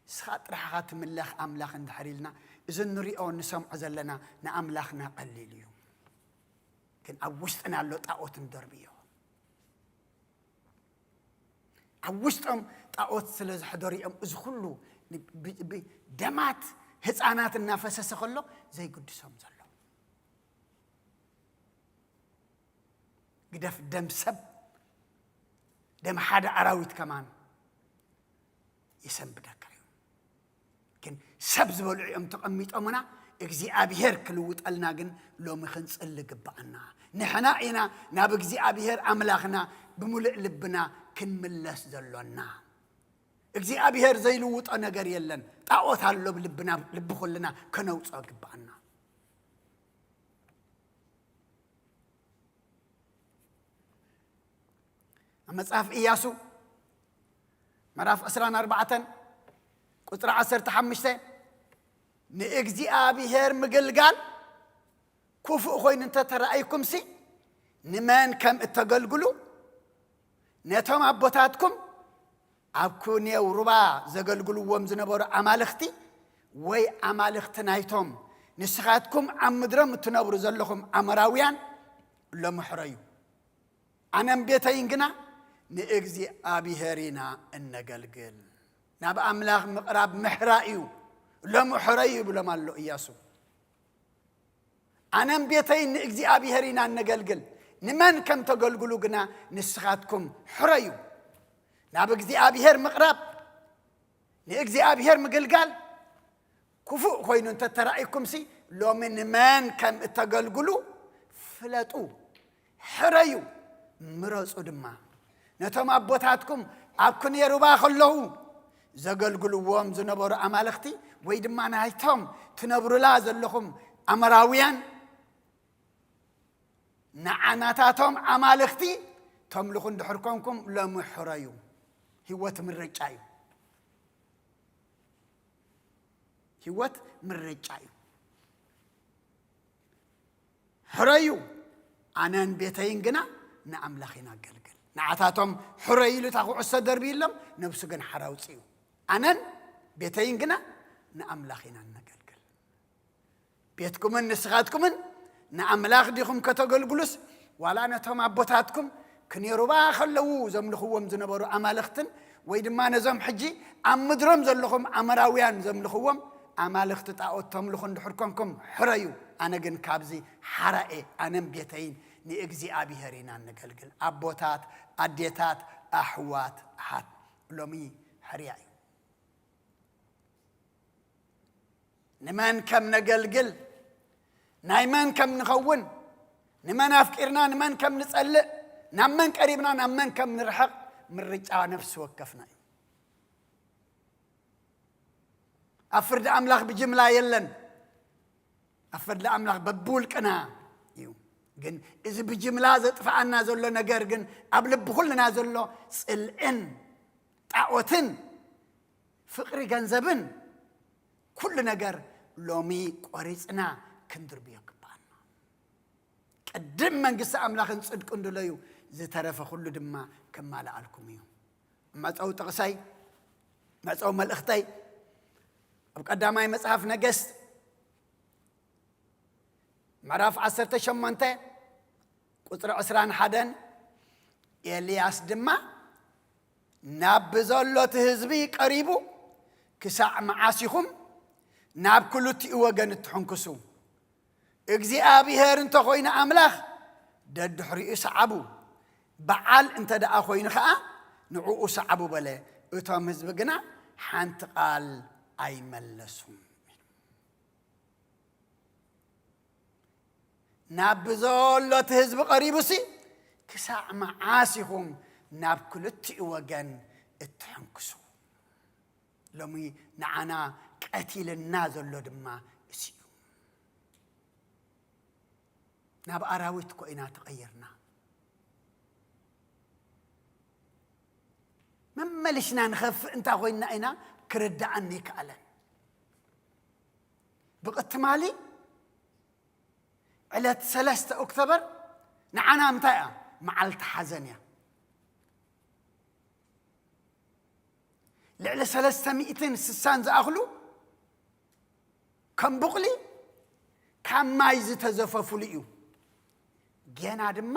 ንስኻ ጥራሕኻ ትምለኽ ኣምላኽ እንድሕር ኢልና፣ እዚ እንሪኦ ንሰምዖ ዘለና ንኣምላኽና ቀሊል እዩ። ግን ኣብ ውሽጥና ኣሎ ጣዖት እንደርብዮ። ኣብ ውሽጦም ጣዖት ስለ ዘሕደሩ እዮም እዚ ኩሉ ብ-፣ ብ-፣ ደማት ህፃናት እናፈሰሰ ከሎ ዘይግድሶም ዘሎ። ግደፍ ደም ሰብ፣ ደም ሓደ ኣራዊት ከማን ይሰንብደካ እዩ። ግን ሰብ ዝበልዑ እዮም ተቐሚጦምና፣ እግዚኣብሔር ክልውጠልና ግን ሎሚ ክንጽሊ ግብኣና። ንሕና ኢና ናብ እግዚኣብሔር ኣምላኽና ብምሉእ ልብና ክንምለስ ዘሎና። እግዚኣብሔር ዘይልውጦ ነገር የለን። ጣዖት ኣሎ ኣብ ልብና፣ ልቢ ኩልና ከነውፅኦ ግብኣና። ኣብ መጽሓፍ ኢያሱ ምዕራፍ ዕስራን ኣርባዕተን ቁጽሪ ዓሰርተ ሓሙሽተ፣ ንእግዚኣብሔር ምግልጋል ክፉእ ኮይኑ እንተተራእይኩምሲ፣ ንመን ከም እተገልግሉ፣ ነቶም ኣቦታትኩም ኣብ ኩኔው ሩባ ዘገልግልዎም ዝነበሩ ኣማልኽቲ ወይ ኣማልኽቲ ናይቶም ንስኻትኩም ኣብ ምድሮም እትነብሩ ዘለኹም ኣሞራውያን ሎሚ ሕረዩ። ኣነን ቤተይን ግና ንእግዚኣብሔር ኢና እነገልግል። ናብ ኣምላኽ ምቕራብ ምሕራይ እዩ። ሎሚ ሕረዩ ይብሎም ኣሎ ኢያሱ። ኣነን ቤተይን ንእግዚኣብሔር ኢና እነገልግል። ንመን ከም ተገልግሉ ግና ንስኻትኩም ሕረዩ። ናብ እግዚኣብሔር ምቕራብ፣ ንእግዚኣብሔር ምግልጋል ክፉእ ኮይኑ እንተተራእይኩምሲ፣ ሎሚ ንመን ከም እተገልግሉ ፍለጡ፣ ሕረዩ፣ ምረጹ ድማ። ነቶም ኣቦታትኩም ኣብ ኩኔ ሩባ ከለዉ ዘገልግልዎም ዝነበሩ ኣማልኽቲ፣ ወይ ድማ ናይቶም ትነብሩላ ዘለኹም ኣሞራውያን፣ ንዓናታቶም ኣማልኽቲ ተምልኹ እንድሕር ኮንኩም፣ ሎሚ ሕረዩ። ህይወት ምርጫ እዩ። ህይወት ምርጫ እዩ። ሕረዩ፣ ኣነን ቤተይን ግና ንኣምላኽ ኢና ኣገልግል። ንዓታቶም ሕረዩ ኢሉ እታ ኩዕሶ ደርብዩሎም፣ ነብሱ ግን ሓራ ኣውጺኡ። ኣነን ቤተይን ግና ንኣምላኽ ኢና እነገልግል። ቤትኩምን ንስኻትኩምን ንኣምላኽ ዲኹም ከተገልግሉስ ዋላ ነቶም ኣቦታትኩም ክኔሩባ ከለዉ ዘምልኽዎም ዝነበሩ ኣማልኽትን፣ ወይ ድማ ነዞም ሕጂ ኣብ ምድሮም ዘለኹም ኣመራውያን ዘምልኽዎም ኣማልኽቲ ጣኦት ተምልኹ እንድሕር ኮንኩም ሕረዩ። ኣነ ግን ካብዚ ሓራኤ፣ ኣነን ቤተይን ንእግዚኣብሔር ኢና እነገልግል። ኣቦታት፣ ኣዴታት፣ ኣሕዋት፣ ኣሓት፣ ሎሚ ሕርያ እዩ። ንመን ከም ነገልግል፣ ናይ መን ከም ንኸውን፣ ንመን ኣፍቂርና ንመን ከም ንጸልእ፣ ናብ መን ቀሪብና ናብ መን ከም ንርሕቕ ምርጫ ነፍሲ ወከፍና እዩ። ኣብ ፍርዲ ኣምላኽ ብጅምላ የለን። ኣብ ፍርዲ ኣምላኽ በብውልቅና እዩ። ግን እዚ ብጅምላ ዘጥፍኣና ዘሎ ነገር ግን ኣብ ልቢ ኩልና ዘሎ ጽልእን ጣኦትን ፍቕሪ ገንዘብን ኩሉ ነገር ሎሚ ቆሪጽና ክንድርብዮ ግባኣና። ቅድም መንግስቲ ኣምላኽን ጽድቅን ድለዩ፣ ዝተረፈ ኩሉ ድማ ከማልኣልኩም እዩ። መጸው ጥቕሰይ፣ መጸው መልእኽተይ ኣብ ቀዳማይ መጽሓፍ ነገስት ምዕራፍ ዓሰርተ ሸሞንተ ቁጽሪ ዕስራን ሓደን፣ ኤልያስ ድማ ናብ ብዘሎ እቲ ህዝቢ ቀሪቡ፣ ክሳዕ መዓስ ኢኹም ናብ ክልቲኡ ወገን እትሕንክሱ? እግዚኣብሔር እንተኾይኑ ኣምላኽ ደድሕሪኡ ሰዓቡ፣ በዓል እንተ ደኣ ኾይኑ ኸኣ ንዕኡ ሰዓቡ በለ። እቶም ህዝቢ ግና ሓንቲ ቃል ኣይመለሱን። ናብ ብዘሎ እቲ ህዝቢ ቀሪቡሲ፣ ክሳዕ መዓስ ኢኹም ናብ ክልቲኡ ወገን እትሕንክሱ? ሎሚ ንዓና ቀቲልና ዘሎ ድማ እሱ እዩ። ናብ ኣራዊት እኮ ኢና ተቐይርና። መመሊስና ንኸፍእ እንታ ኮይንና ኢና ክርድኣኒ ይከኣለን። ብቕትማሊ ዕለት ሰለስተ ኦክቶበር ንዓና እንታይ እያ? መዓልቲ ሓዘን እያ። ልዕሊ ሰለስተ ሚእትን ስሳን ዝኣኽሉ ከም ቡቕሊ ካብ ማይ ዝተዘፈፉሉ እዩ። ገና ድማ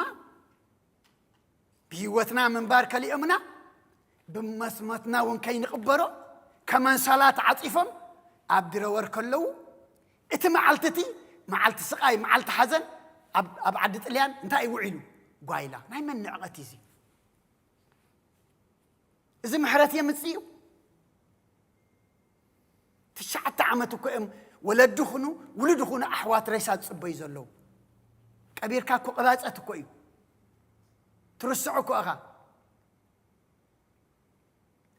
ብህይወትና ምንባር ከሊኦምና፣ ብመስመትና እውን ከይንቕበሮ ከመንሳላ ተዓጺፎም ኣብ ድረወር ከለዉ፣ እቲ መዓልቲ እቲ መዓልቲ ስቓይ፣ መዓልቲ ሓዘን ኣብ፣ ኣብ ዓዲ ጥልያን እንታይ እዩ ውዒሉ? ጓይላ። ናይ መን ንዕቐት እዩ እዚ? እዚ ምሕረት የምጽእ እዩ? ትሽዓተ ዓመት እኮ እዮም ወለዲ ኹኑ ውሉድ ኹኑ ኣሕዋት ሬሳ ዝጽበዩ ዘለዉ። ቀቢርካ እኮ ቅባጸት እኮ እዩ። ትርስዖ እኮ ኢኻ።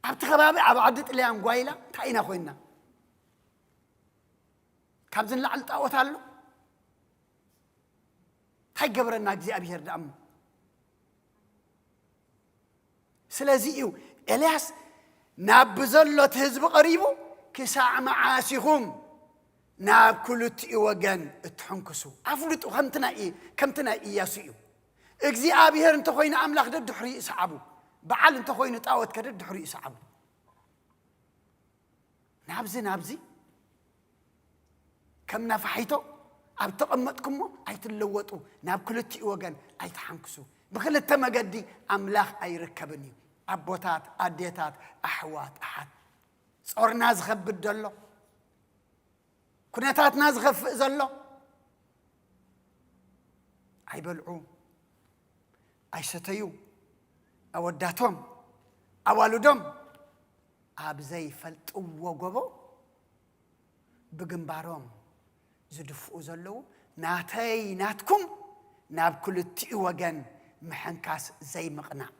ኣብቲ ከባቢ ኣብ ዓዲ ጥልያን ጓይላ እንታይ ኢና ኮይንና? ካብዚ ንላዕሊ ጣዖት ኣሎ? እንታይ ገብረና እግዚኣብሔር ደኣ እሞ? ስለዚ እዩ ኤልያስ ናብ ብዘሎ እቲ ህዝቢ ቀሪቡ፣ "ክሳዕ መዓስ ኢኹም ናብ ክልቲኡ ወገን እትሕንክሱ?" ኣፍልጡ፣ ከምቲ ናይ፣ ከምቲ ናይ ኢያሱ እዩ። እግዚኣብሔር እንተኾይኑ ኣምላኽ ደድሕሪኡ ሰዓቡ፣ በዓል እንተኾይኑ ጣዖት ከ ደድሕሪኡ ሰዓቡ። ናብዚ ናብዚ ከም ነፋሒቶ ኣብ ተቐመጥኩሞ ኣይትለወጡ፣ ናብ ክልቲኡ ወገን ኣይትሓንክሱ። ብክልተ መገዲ ኣምላኽ ኣይርከብን እዩ። ኣቦታት፣ ኣዴታት፣ ኣሕዋት፣ ኣሓት፣ ጾርና ዝኸብድ ዘሎ፣ ኩነታትና ዝኸፍእ ዘሎ፣ ኣይበልዑ፣ ኣይሰተዩ፣ ኣወዳቶም፣ ኣዋልዶም ኣብ ዘይፈልጥዎ ጎቦ ብግንባሮም ዝድፍኡ ዘለዉ፣ ናተይ ናትኩም ናብ ክልቲኡ ወገን ምሕንካስ ዘይምቕናዕ።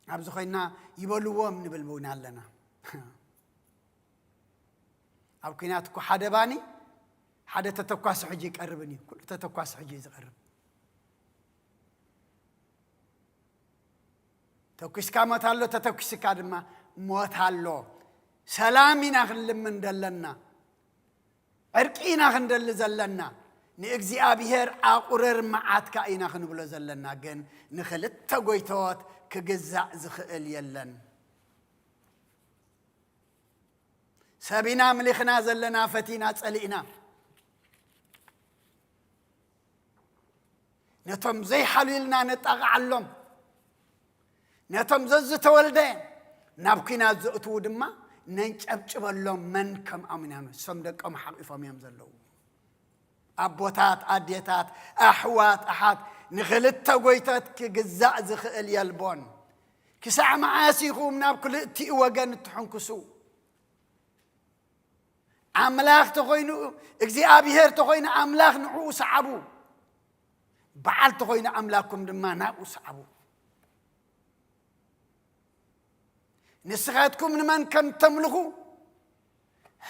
ኣብዚ ኮይና ይበልዎም ንብል እውን ኣለና። ኣብ ኲናት እኮ ሓደ ባኒ፣ ሓደ ተተኳሲ ሕጂ ይቀርብን እዩ። ኩሉ ተተኳሲ ሕጂ እዩ ዝቐርብ። ተኩስካ ሞት ኣሎ፣ ተተኩስካ ድማ ሞት ኣሎ። ሰላም ኢና ክንልምን ዘለና፣ ዕርቂ ኢና ክንደሊ ዘለና፣ ንእግዚኣብሔር ኣቑርር መዓትካ ኢና ክንብሎ ዘለና። ግን ንኽልተ ጎይቶት ክግዛእ ዝኽእል የለን። ሰብ ኢና ኣምሊኽና ዘለና፣ ፈቲና ጸሊእና። ነቶም ዘይሓልዩልና ነጣቕዓሎም፣ ነቶም ዘዝተወልደ ናብ ኲናት ዘእትዉ ድማ ነንጨብጭበሎም። መን ከም ኣሚናኖስ፣ እሶም ደቆም ሓቒፎም እዮም ዘለዉ። ኣቦታት፣ ኣዴታት፣ ኣሕዋት፣ ኣሓት፣ ንኽልተ ጎይቶት ክግዛእ ዝኽእል የልቦን። ክሳዕ መዓስ ኢኹም ናብ ክልቲኡ ወገን እትሕንክሱ? ኣምላኽ ተኾይኑ፣ እግዚኣብሔር ተኾይኑ ኣምላኽ ንዕኡ ሰዓቡ። በዓል ተኾይኑ ኣምላኽኩም ድማ ናብኡ ሰዓቡ። ንስኻትኩም ንመን ከም ተምልኹ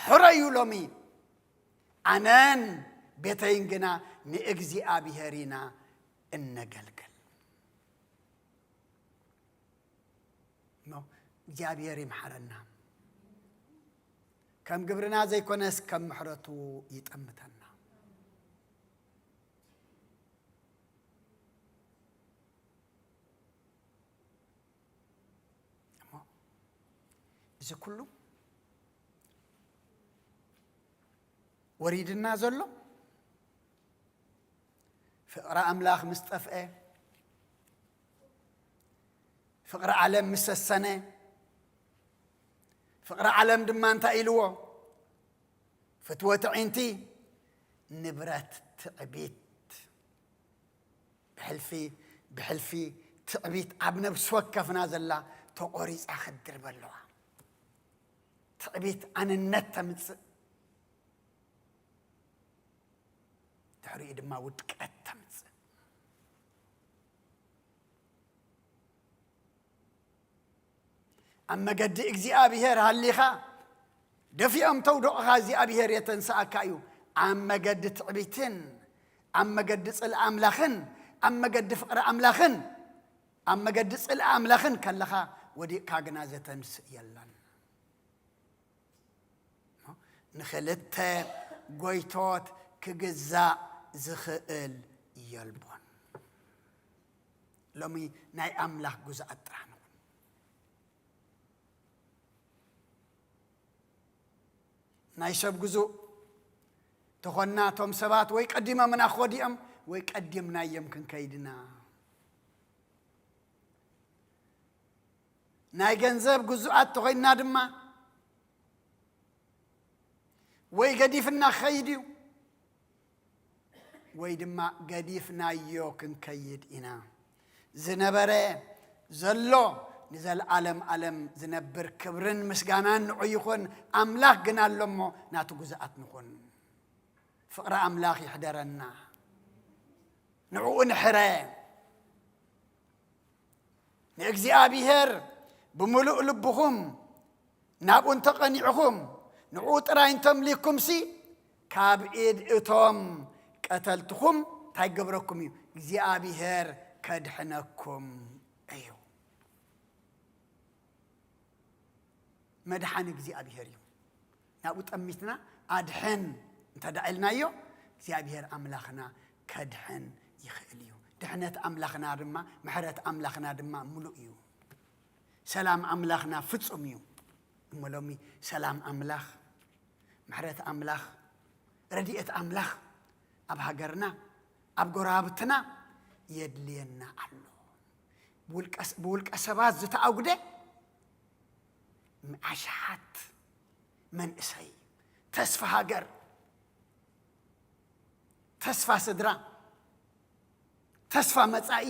ሕረዩ ሎሚ። ኣነን ቤተይን ግና ንእግዚኣብሔር ኢና እነገልግል። እሞ እግዚኣብሔር ይምሓረና። ከም ግብርና ዘይኮነስ ከም ምሕረቱ ይጠምተና። እሞ እዚ ኩሉ ወሪድና ዘሎ ፍቕሪ ኣምላኽ ምስ ጠፍአ፣ ፍቕሪ ዓለም ምስ ሰሰነ፣ ፍቕሪ ዓለም ድማ እንታይ ኢልዎ? ፍትወት ኣዒንቲ፣ ንብረት፣ ትዕቢት። ብሕልፊ፣ ብሕልፊ ትዕቢት ኣብ ነብሲ ወከፍና ዘላ ተቖሪጻ ክትድርበ ኣለዋ። ትዕቢት ኣነነት ተምጽእ፣ ድሕሪኡ ድማ ውድቀት ተምጽእ። ኣብ መገዲ እግዚኣብሔር ሃሊኻ፣ ደፊኦም ተውድቑኻ እግዚኣብሔር የተንስኣካ እዩ። ኣብ መገዲ ትዕቢትን፣ ኣብ መገዲ ጽልኢ ኣምላኽን፣ ኣብ መገዲ ፍቕሪ ኣምላኽን፣ ኣብ መገዲ ጽልኢ ኣምላኽን ከለኻ፣ ወዲቕካ ግና ዘተንስእ የለን። ንኽልተ ጎይቶት ክግዛእ ዝኽእል የልቦን። ሎሚ ናይ ኣምላኽ ግዙኣት ጥራሕ ንኹን። ናይ ሰብ ግዙእ ተኾንና፣ እቶም ሰባት ወይ ቀዲሞምና ክኸዱ እዮም፣ ወይ ቀዲምናዮም ክንከይድ ኢና። ናይ ገንዘብ ግዙኣት ተኾይንና ድማ፣ ወይ ገዲፍና ክኸይድ እዩ፣ ወይ ድማ ገዲፍናዮ ክንከይድ ኢና። ዝነበረ ዘሎ ንዘለዓለም ዓለም ዝነብር ክብርን ምስጋናን ንዑ ይኹን። ኣምላኽ ግን ኣሎ እሞ ናቱ ግዙኣት ንኹን። ፍቕሪ ኣምላኽ ይሕደረና። ንዕኡ ንሕረ። ንእግዚኣብሔር ብምሉእ ልብኹም ናብኡ እንተቐኒዕኹም፣ ንዕኡ ጥራይ እንተምሊኽኩምሲ፣ ካብ ኢድ እቶም ቀተልትኹም እንታይ ይገብረኩም እዩ? እግዚኣብሔር ከድሕነኩም እዩ። መድሓኒ እግዚኣብሔር እዩ። ናብኡ ጠሚትና ኣድሕን እንተ ደኣ ኢልናዮ፣ እግዚኣብሔር ኣምላኽና ከድሕን ይኽእል እዩ። ድሕነት ኣምላኽና ድማ፣ ምሕረት ኣምላኽና ድማ ምሉእ እዩ። ሰላም ኣምላኽና ፍጹም እዩ። እሞ ሎሚ ሰላም ኣምላኽ፣ ምሕረት ኣምላኽ፣ ረድኤት ኣምላኽ ኣብ ሃገርና፣ ኣብ ጎረባብትና የድልየና ኣሎ። ብውልቀ፣ ብውልቀ ሰባት ዝተኣጉደ ኣሽሓት መንእሰይ፣ ተስፋ ሃገር፣ ተስፋ ስድራ፣ ተስፋ መጻኢ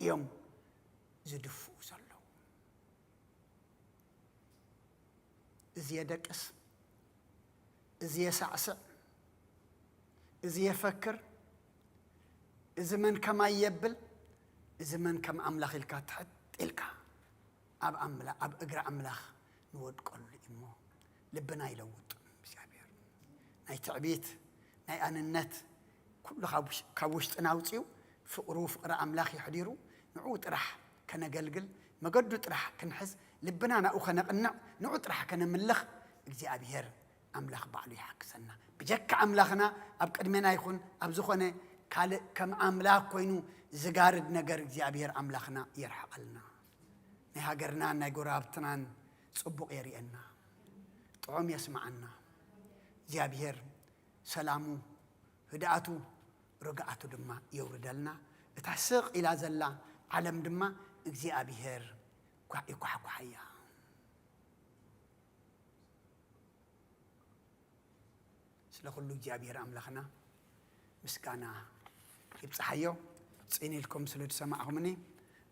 እዮም ዝድፍኡ ዘለዉ። እዚ የደቅስ፣ እዚ የሳዕስዕ፣ እዚ የፈክር፣ እዚ መን ከማይ የብል፣ እዚ መን ከም ኣምላኽ ኢልካ ትሕት ኢልካ ኣብ ኣምላ-፣ ኣብ እግሪ ኣምላኽ ንወድቀሉ እሞ ልብና ይለውጥ እግዚኣብሔር። ናይ ትዕቢት፣ ናይ ኣንነት ኩሉ ካብ ውሽ-፣ ካብ ውሽጥና ኣውፂኡ ፍቕሩ፣ ፍቕሪ ኣምላኽ የሕዲሩ ንዕኡ ጥራሕ ከነገልግል፣ መገዱ ጥራሕ ክንሕዝ፣ ልብና ናብኡ ከነቕንዕ፣ ንዕኡ ጥራሕ ከነምልኽ እግዚኣብሔር ኣምላኽ ባዕሉ ይሓግዘና። ብጀካ ኣምላኽና ኣብ ቅድሜና ይኹን ኣብ ዝኾነ ካልእ ከም ኣምላኽ ኮይኑ ዝጋርድ ነገር እግዚኣብሔር ኣምላኽና የርሕቐልና። ናይ ሃገርናን ናይ ጎረባብትናን ጽቡቕ የርእየና፣ ጥዑም የስምዓና። እግዚኣብሔር ሰላሙ፣ ህድኣቱ፣ ርግኣቱ ድማ የውርደልና። እታ ስቕ ኢላ ዘላ ዓለም ድማ እግዚኣብሔር ኳ-፣ ይኳሕኳሓያ። ስለ ኩሉ እግዚኣብሔር ኣምላኽና ምስጋና ይብጽሓዮ። ጽን ኢልኩም ስለ ዝሰማዕኹምኒ፣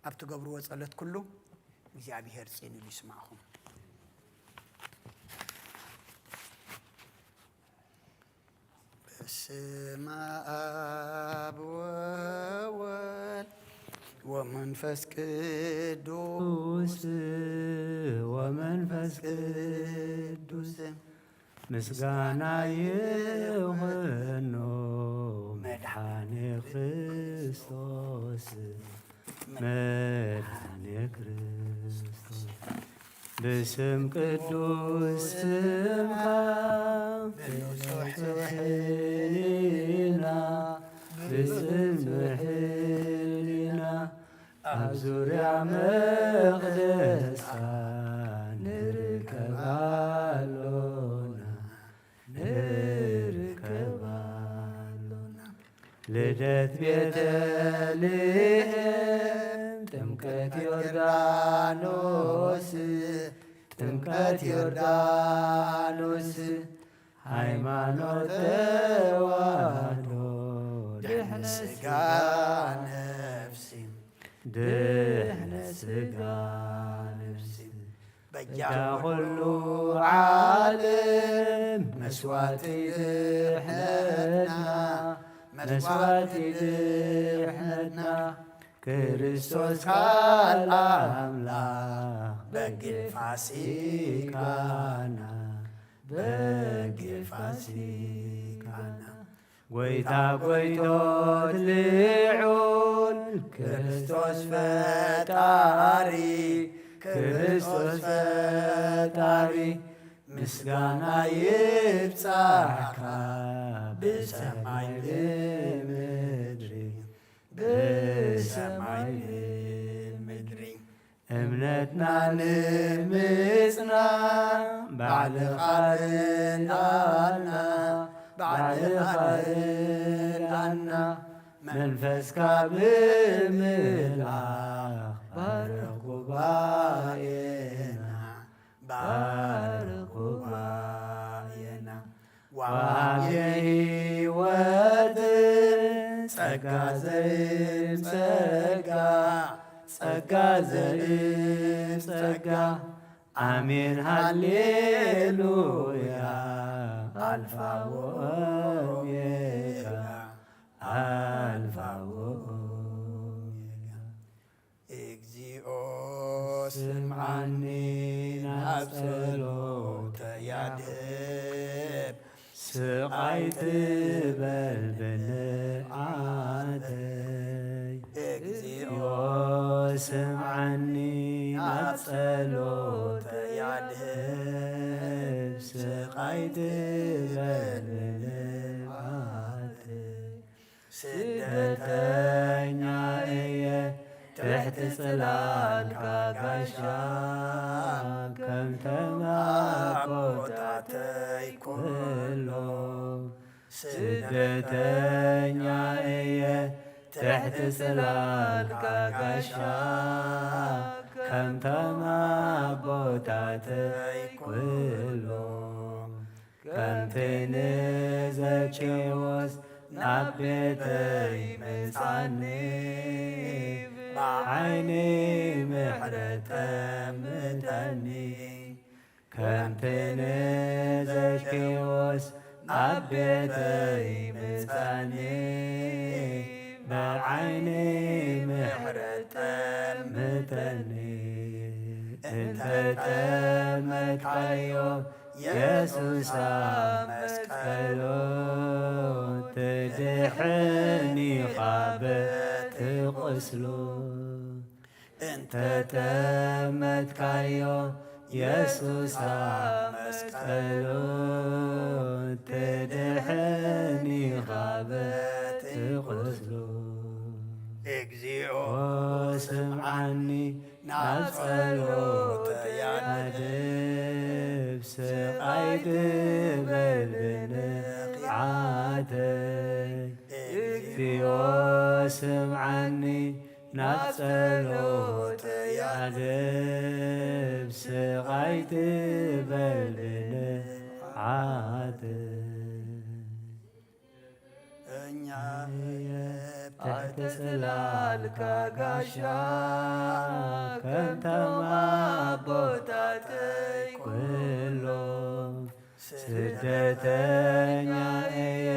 ኣብ ትገብርዎ ጸሎት ኩሉ እግዚኣብሔር ጽን ኢሉ ይስማዕኹም። በስመ ኣብ ወወልድ ወመንፈስ ቅዱስ፣ ወመንፈስ ቅዱስ ምስጋና ይኹኖ መድኃኔ ክርስቶስ፣ መድኃኔ ክርስቶስ። ብስም ቅዱስ ስምካ ብንጹሕ ሕሊና፣ ብጽኑዕ ሕሊና ኣብ ዙርያ መቕደስካ ንርከብ ኣሎና፣ ንርከብ ኣሎና። ልደት ቤተልሔም፣ ጥምቀት ዮርዳኖስ፣ ጥምቀት ዮርዳኖስ፣ ሃይማኖት ተዋህዶ፣ ድሕነት ሥጋ ነፍሲ፣ ድሕነት ሥጋ ነፍሲ። በጃ ኩሉ ዓለም መስዋዕቲ ድሕነትና፣ መስዋዕቲ ድሕነትና፣ ክርስቶስ ካልኣ ኣምላኽ በጊዕ ፋሲካና፣ በጊዕ ፋሲካና። ጐይታ ጐይቶት ልዑል ክርስቶስ ፈጣሪ፣ ክርስቶስ ፈጣሪ፣ ምስጋና ይብጻሕካ ብሰማይ ብምድሪ፣ ብሰማይ ብምድሪ። እምነትና ንምጽና ባዕልኻ ርዳና፣ ባዕልኻ ርዳና። መንፈስካ ብምልኣኽ ባርኽ ጉባኤና፣ ባርኽ ጉባኤና። ወሃቤ ሕይወት ጸጋ ዘእም ጸጋ፣ ጸጋ ዘእም ጸጋ። ኣሜን ሃሌሉያ፣ ኣልፋ ወኦሜጋ፣ ኣልፋ ወኦሜጋ። እግዚኦ ስምዓኒ፣ ናብ ጸሎተይ ኣድህብ፣ ስቓይ ትበል ብንዓተይ። እግዚኦ ስምዓኒ፣ ናብ ጸሎተይ ኣድህብ፣ ስቓይ ትበል ብንዓተይ። ስደተኛ እየ ትሕቲ ጽላልካ ጋሻ፣ ከም ተማቆታተይ ኩሎ። ስደተኛ እየ ትሕቲ ጽላልካ ጋሻ፣ ከም ተማቆታተይ ኩሎ። ከምቲ ንዘኬዎስ ናብ ቤተይ ምጻኒ፣ ብዓይኒ ምሕረት ጠምተኒ። ከምቲ ንዘኬዎስ ናብ ቤተይ ምጻኒ፣ ብዓይኒ ምሕረት ጠምተኒ። እንተ ጠመትካዮ የሱስ ኣብ መስቀሉ፣ ትድሕን ኢኻ በቲ ቁስሉ። እንተ ጠመትካዮ የሱስ ኣብ መስቀሉ፣ ትድሕን ኢኻ በቲ ቁስሉ። እግዚኦ ስምዓኒ፣ ናብ ጸሎተይ ኣድህብ፣ ስቓይ ትበል ብንቕዓተይ። ስምዓኒ ናብ ጸሎተይ ኣድህብ፣ ስቓይ ትበል ብንብዓተይ። እኛ እየ ትሕቲ ጽላልካ ጋሻ፣ ከምቶም ኣቦታተይ ኩሎም። ስደተኛ እየ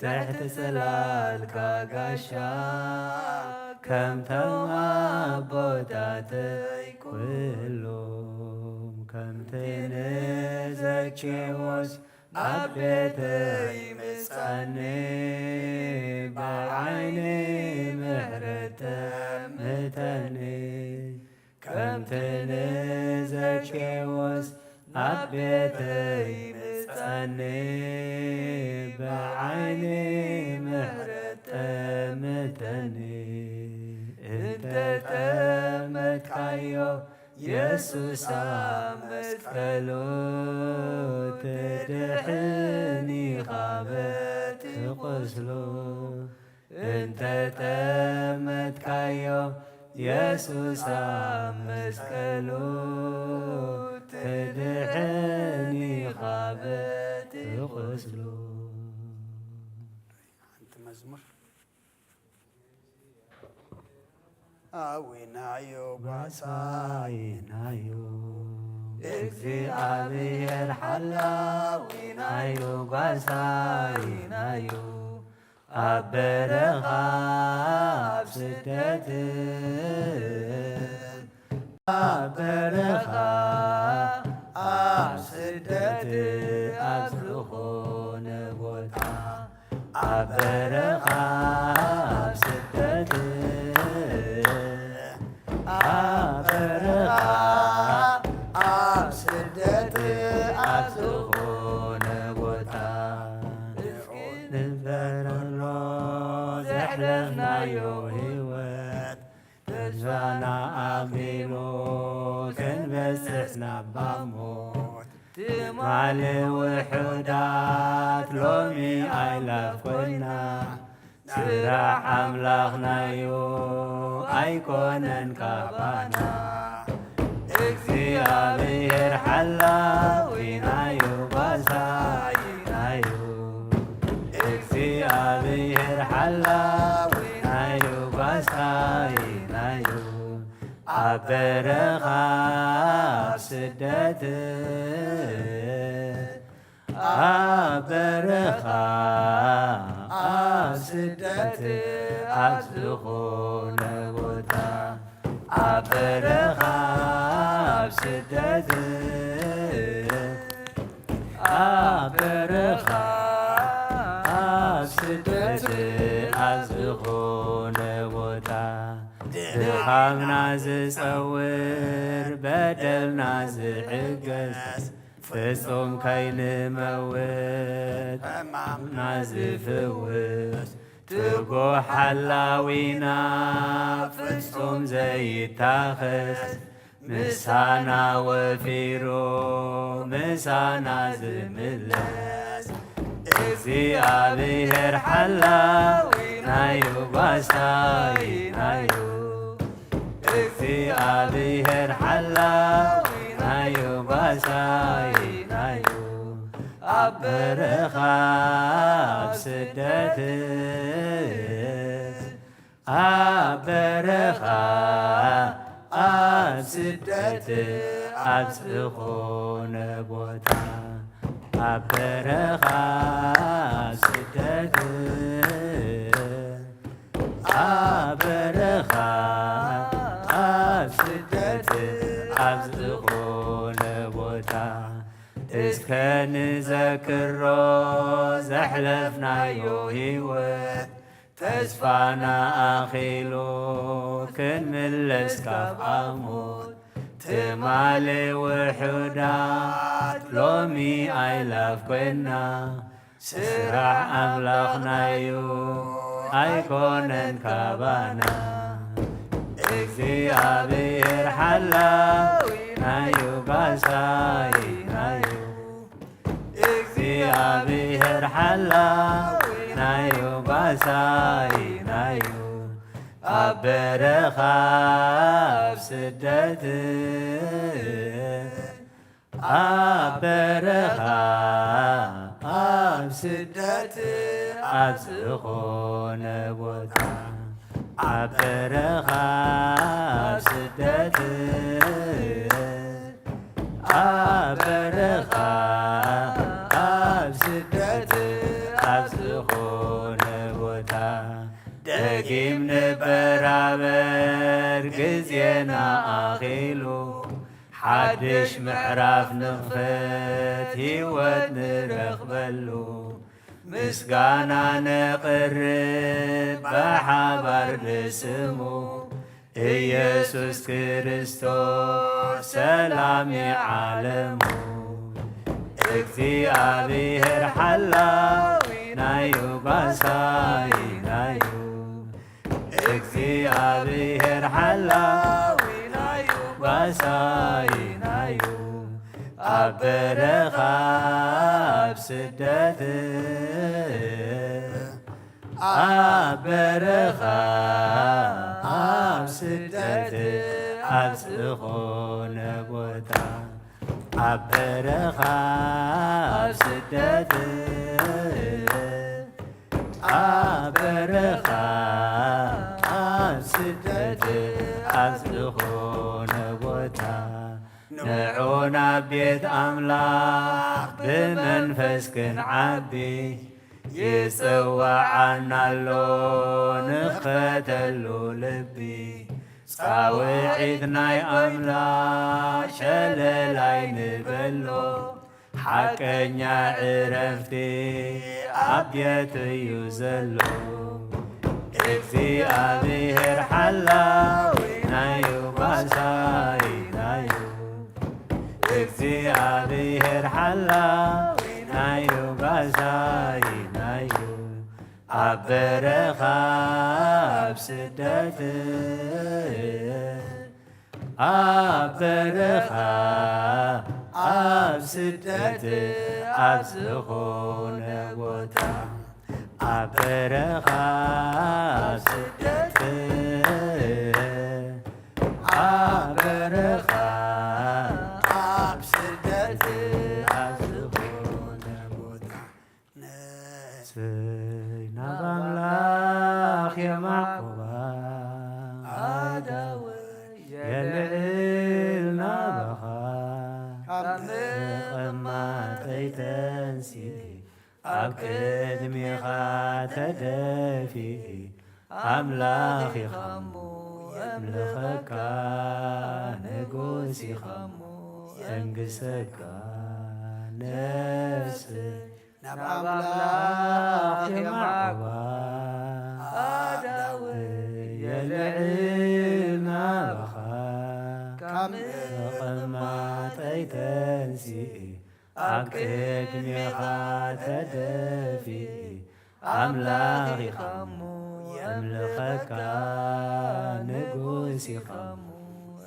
ትሕቲ ጽላልካ ጋሻ፣ ከምቶም ኣቦታተይ ኩሎም። ከምቲ ንዘኬዎስ ኣብ ቤተይ ምጻኒ፣ ብዓይኒ ምሕረት ጠምተኒ። ከምቲ ንዘኬዎስ ኣብ ቤተይ ምጻኒ፣ ብዓይኒ ምሕረት ጠምተኒ። እንተ ጠመትካዮ የሱስ ኣብ መስቀሉ፣ ትድሕን ኢኻ በቲ ቁስሉ። እንተ ጠመትካዮ የሱስ ኣብ መስቀሉ፣ ትድሕን ኢኻ በቲ ቁስሉ። ሓንቲ መዝሙር። ኣዊናዮ ጓሳይናዮ፣ እግዚኣብሔር ሓላዊናዮ ጓሳይናዮ፣ ኣብ በረኻ ኣብ ስደት፣ ኣብ በረኻ ኣብ ስደት፣ ኣብ ዝኾነ ቦታ፣ ኣብ በረኻ ኣብ ስደት፣ ኣብ በረኻ ኣብ ስደት፣ ኣብ ዝኾነ ቦታ፣ ንበረሎ ዘሕለፍናዮ ህይወት፣ ተስፋና ኣኺሉ ክንበጽሕ ናብ ሞት። ትማሊ ውሑዳት ሎሚ ኣእላፍ ኮይና፣ ስራሕ ኣምላኽናዩ ኣይኮነን ካባና። እግዚኣብሔር ሓላዊናዩ ጓሳይናዩ። እግዚኣብሔር ሓላዊናዩ ጓሳይናዩ። ኣብ በረኻ ኣብ ስደት፣ ኣብ በረኻ ኣብ ስደት፣ ኣብ ዝኾነ ቦታ፣ ኣብ በረኻ ኣብ ስደት፣ ኣብ በረኻ ኣብ ስደት፣ ኣብ ዝኾነ ቦታ፣ ድኻምና ዝጸውር በደልና ዝዕገስ፣ ፍጹም ከይንመውት ሕማምና ዝፍውስ፣ ትጉህ ሓላዊና ፍጹም ዘይታኸስ፣ ምሳና ወፊሩ ምሳና ዝምለስ፣ እግዚኣብሔር ሓላዊናዩ ጓሳይናዩ። እግዚኣብሔር ሓላዊናዩ ጓሳይናዩ። ኣብ በረኻ ኣብ ስደት፣ ኣብ በረኻ ኣብ ስደት፣ ኣብ ዝኾነ ቦታ፣ ኣብ በረኻ ኣብ ስደት፣ ኣብ በረኻ ኣብ ስደት፣ ኣብ ዝኾነ ቦታ፣ እስከ ንዘክሮ ዘሕለፍናዮ ህይወት፣ ተስፋና ኣኺሉ ክንምለስ ካብ ኣሞት። ትማሊ ውሑዳት ሎሚ ኣእላፍ ኮይና፣ ስራሕ ኣምላኽናዩ ኣይኮነን ካባና። እግዚኣብሔር ሓላዊናዩ ጓሳይናዩ። እግዚኣብሔር ሓላዊናዩ ጓሳይናዩ። ኣብ በረኻ ኣብ ስደት ኣብ በረኻ ኣብ ስደት ኣብ ዝኾነ ቦታ ኣብ በረኻ ኣብ ስደት ኣብ በረኻ ኣብ ስደት ኣብ ዝኾነ ቦታ ደጊም ንበራበር ግዜና ኣኺሉ ሓድሽ ምዕራፍ ንኽፈት ህይወት ንረኽበሉ ምስጋና ነቕርብ ብሓባር ንስሙ ኢየሱስ ክርስቶስ ሰላም ዓለሙ እግዚኣብሔር ሓላዊናዩ ጓሳይናዩ እግዚኣብሔር ሓላዊናዩ ጓሳይናዩ ኣብ በረኻ ኣብ ስደት ኣብ በረኻ ኣብ ስደት ኣብ ዝኾነ ቦታ ኣብ በረኻ ኣብ ስደት ኣብ በረኻ ኣብ ስደት ኣብ ዝኾነ ቦታ ንዑ ናብ ቤት ኣምላኽ ብመንፈስ ክንዓቢ ይጽውዓና ኣሎ ንኽፈተሉ ልቢ ጻውዒት ናይ ኣምላኽ ሸለላይ ንበሎ ሓቀኛ ዕረፍቲ ኣብ ቤቱ እዩ ዘሎ እግዚኣብሔር ሓላዊናዩ ጓሳይናዩ እግዚኣብሔር ሓላዊናዩ ጓሳይናዩ ኣብ በረኻ ኣብ ስደት ኣብ በረኻ ኣብ ስደት ኣብ ዝኾነ ቦታ ኣብ በረኻ ኣብ ስደት ኣብ በረኻ ኣብ ስደት ኣብ ዝኾነ ቦታ ነፍሰይ ናብ ኣምላኽ የማዕቁባ ኣዳወይ የልዕል ናባኻ ካብ ምቕማጠይ ተንሲእ ኣብ ቅድሜኻ ተደፊእ ኣምላኽ ኢኻ እሞ የምልኸካ ንጉስ ኢኻ እሞ የንግሰካ ነፍሰይ ናብ ኣምላኽ የማዕባ ኣዳወይ የልዕል ናባኻ ካብ ምቕማጠይ ተንሲእ ኣብ ቅድሜኻ ተደፊእ ኣምላኽ ኢኻ እሞ የምልኸካ ንጉስ ኢኻ እሞ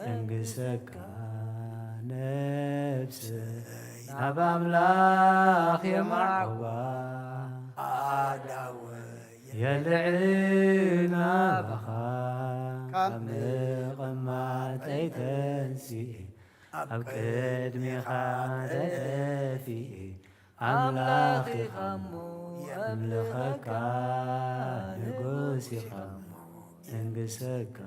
እንግሰካ ነፍሰይ ናብ ኣምላኽ የማዕባ ኣዳወይ የልዕል ናባኻ ካብ ምቕማጠይ ተንሲእ ኣብ ቅድሜኻ ተደፊእ ኣምላኽ ኢኻ እሞ የምልኸካ ንጉስ ኢኻ እሞ እንግሰካ።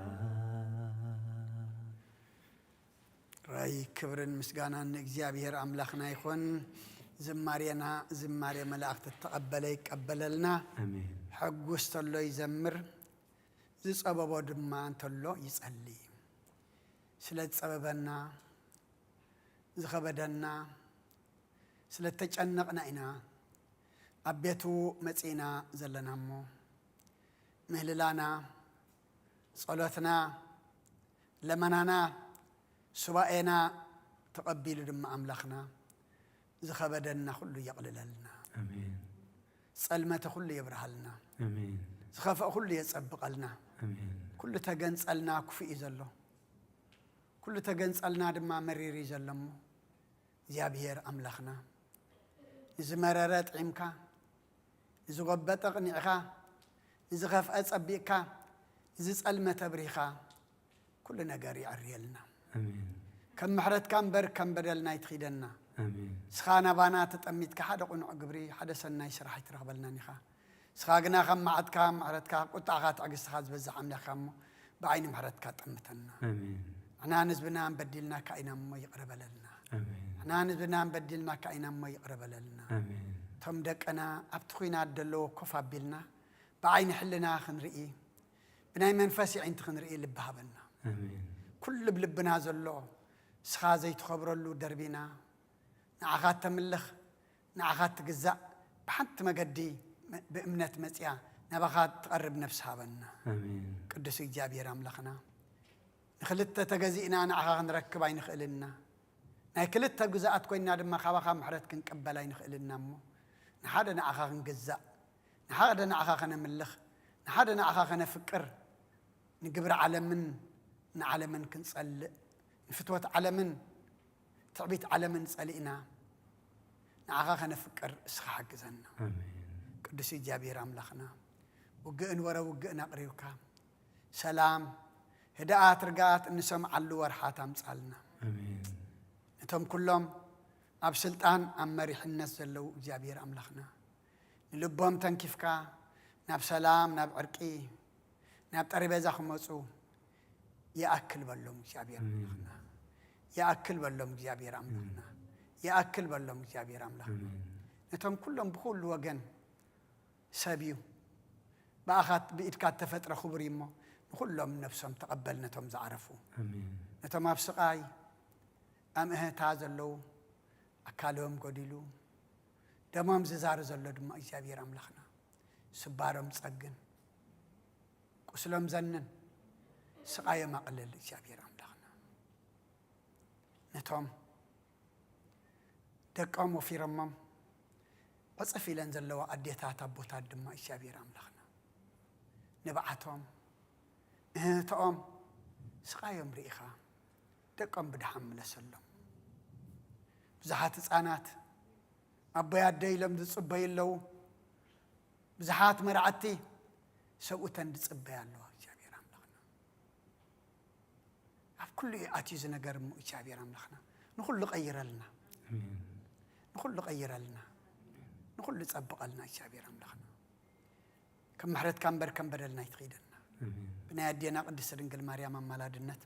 ራይ ክብርን ምስጋናን ንእግዚኣብሔር ኣምላኽና ይኹን። ዝማሬና ዝማሬ መላእኽቲ እተቐበለ ይቀበለልና። ኣሜን። ሕጉስ ተሎ ይዘምር፣ ዝጸበቦ ድማ እንተሎ ይጸሊ። ስለ ዝጸበበና፣ ዝኸበደና፣ ስለ እተጨነቕና ኢና ኣብ ቤቱ መጺእና ዘለና እሞ፣ ምህልላና፣ ጸሎትና፣ ለመናና፣ ሱባኤና ተቐቢሉ ድማ ኣምላኽና ዝኸበደና ኩሉ የቕልለልና። ኣሜን። ጸልመተ ኩሉ የብርሃልና። ኣሜን። ዝኸፍአ ኩሉ የጸብቐልና። ኣሜን። ኩሉ ተገንጸልና ክፉእ እዩ ዘሎ። ኩሉ ተገንጸልና ድማ መሪር እዩ ዘሎ እሞ፣ እግዚኣብሔር ኣምላኽና፣ ንዝመረረ ጥዒምካ፣ ንዝጎበጠ ቅኒዕካ፣ ንዝኸፍአ ጸቢቕካ፣ እዚ ጸልመት ኣብሪኻ ኩሉ ነገር ይዕርየልና። ኣሜን። ከም ምሕረትካ እምበር ከም በደልና ኣይትኺደና። ኣሜን። ንስኻ ናባና ተጠሚትካ ሓደ ቁኑዕ ግብሪ፣ ሓደ ሰናይ ስራሕ ኣይትረኽበልናን ኢኻ። ንስኻ ግና ከም መዓትካ፣ ምሕረትካ፣ ቁጣኻ፣ ትዕግስትኻ ዝበዝሕ ኣምላኽ ኢኻ እሞ ብዓይኒ ምሕረትካ ጠምተና። ኣሜን። ንሕናን ህዝብናን በዲልናካ ኢና እሞ ይቕረ በለልና። ኣሜን። ንሕናን ህዝብናን በዲልናካ ኢና እሞ ይቕረ በለልና። ኣሜን። እቶም ደቅና ኣብቲ ኲናት ደለዎ ኮፍ ኣቢልና ብዓይኒ ሕልና ክንርኢ፣ ብናይ መንፈስ የዒንቲ ክንርኢ ልቢ ሃበና። ኣሜን። ኩሉ ብልብና ዘሎ ንስኻ ዘይትኸብረሉ ደርቢና፣ ንዓኻ ተምልኽ፣ ንዓኻ ትግዛእ፣ ብሓንቲ መገዲ ብእምነት መጽያ ናባኻ ትቐርብ ነፍሲ ሃበና። ኣሜን። ቅዱስ እግዚኣብሔር ኣምላኽና፣ ንኽልተ ተገዚእና ንዓኻ ክንረክብ ኣይንኽእልና። ናይ ክልተ ግዛኣት ኮይና ድማ ካባኻ ምሕረት ክንቅበል ኣይንኽእልና እሞ፣ ንሓደ ንዓኻ ክንግዛእ፣ ንሓደ ንዓኻ ከነምልኽ፣ ንሓደ ንዓኻ ከነፍቅር፣ ንግብሪ ዓለምን ንዓለምን ክንጸልእ፣ ንፍትወት ዓለምን ትዕቢት ዓለምን ጸሊእና ንዓኻ ከነፍቅር እስኻ ሓግዘና። ኣሜን። ቅዱስ እግዚኣብሔር ኣምላኽና፣ ውግእን ወረ ውግእን ኣቕሪብካ፣ ሰላም፣ ህድኣት፣ ርግኣት እንሰምዓሉ ወርሓት ኣምጻልና። ኣሜን። ነቶም ኩሎም ኣብ ስልጣን ኣብ መሪሕነት ዘለዉ እግዚኣብሔር ኣምላኽና፣ ንልቦም ተንኪፍካ ናብ ሰላም፣ ናብ ዕርቂ፣ ናብ ጠረጴዛ ክመጹ ይኣክል በሎም እግዚኣብሔር ኣሜን። ኣምላኽና። ይኣክል በሎም እግዚኣብሔር ኣምላኽና። ይኣክል በሎም እግዚኣብሔር ኣምላኽና። ኣሜን። ነቶም ኩሎም ብኹሉ ወገን ሰብ እዩ። ብኣኻ ብኢድካ እተፈጥረ ክቡር እዩ እሞ፣ ንኹሎም ነፍሶም ተቐበል ነቶም ዝዓረፉ። ኣሜን። ነቶም ኣብ ስቓይ፣ ኣብ እህታ ዘለዉ፣ ኣካሎም ጎዲሉ፣ ደሞም ዝዛሪ ዘሎ ድማ እግዚኣብሔር ኣምላኽና፣ ስባሮም ጸግን፣ ቁስሎም ዘንን፣ ስቓዮም ኣቕልል እግዚኣብሔር ኣምላኽና። ነቶም ደቆም ወፊሮሞም ዕጽፍ ኢለን ዘለዋ ኣዴታት ኣቦታት ድማ እግዚኣብሔር ኣምላኽና፣ ንብዓቶም፣ እህህትኦም፣ ስቓዮም ርኢኻ ደቆም ብድሓን ምለሰሎም። ብዙሓት ህፃናት ኣቦይ ኣደይ ኢሎም ዝጽበዩ ኣለዉ። ብዙሓት መርዓቲ ሰብኡተን ዝጽበያ ኣለዋ እግዚኣብሔር ኣምላኽና። ኣብ ኩሉ እዩ ኣትዩ እዚ ነገር እሞ እግዚኣብሔር ኣምላኽና ንኹሉ ቀይረልና። ኣሜን። ንኹሉ ቀይረልና። ንኹሉ ጸብቐልና እግዚኣብሔር ኣምላኽና። ከም ምሕረትካ እምበር ከም በደልና ኣይትኺደና። ኣሜን። ብናይ ኣዴና ቅድስቲ ድንግል ማርያም ኣማላድነት፣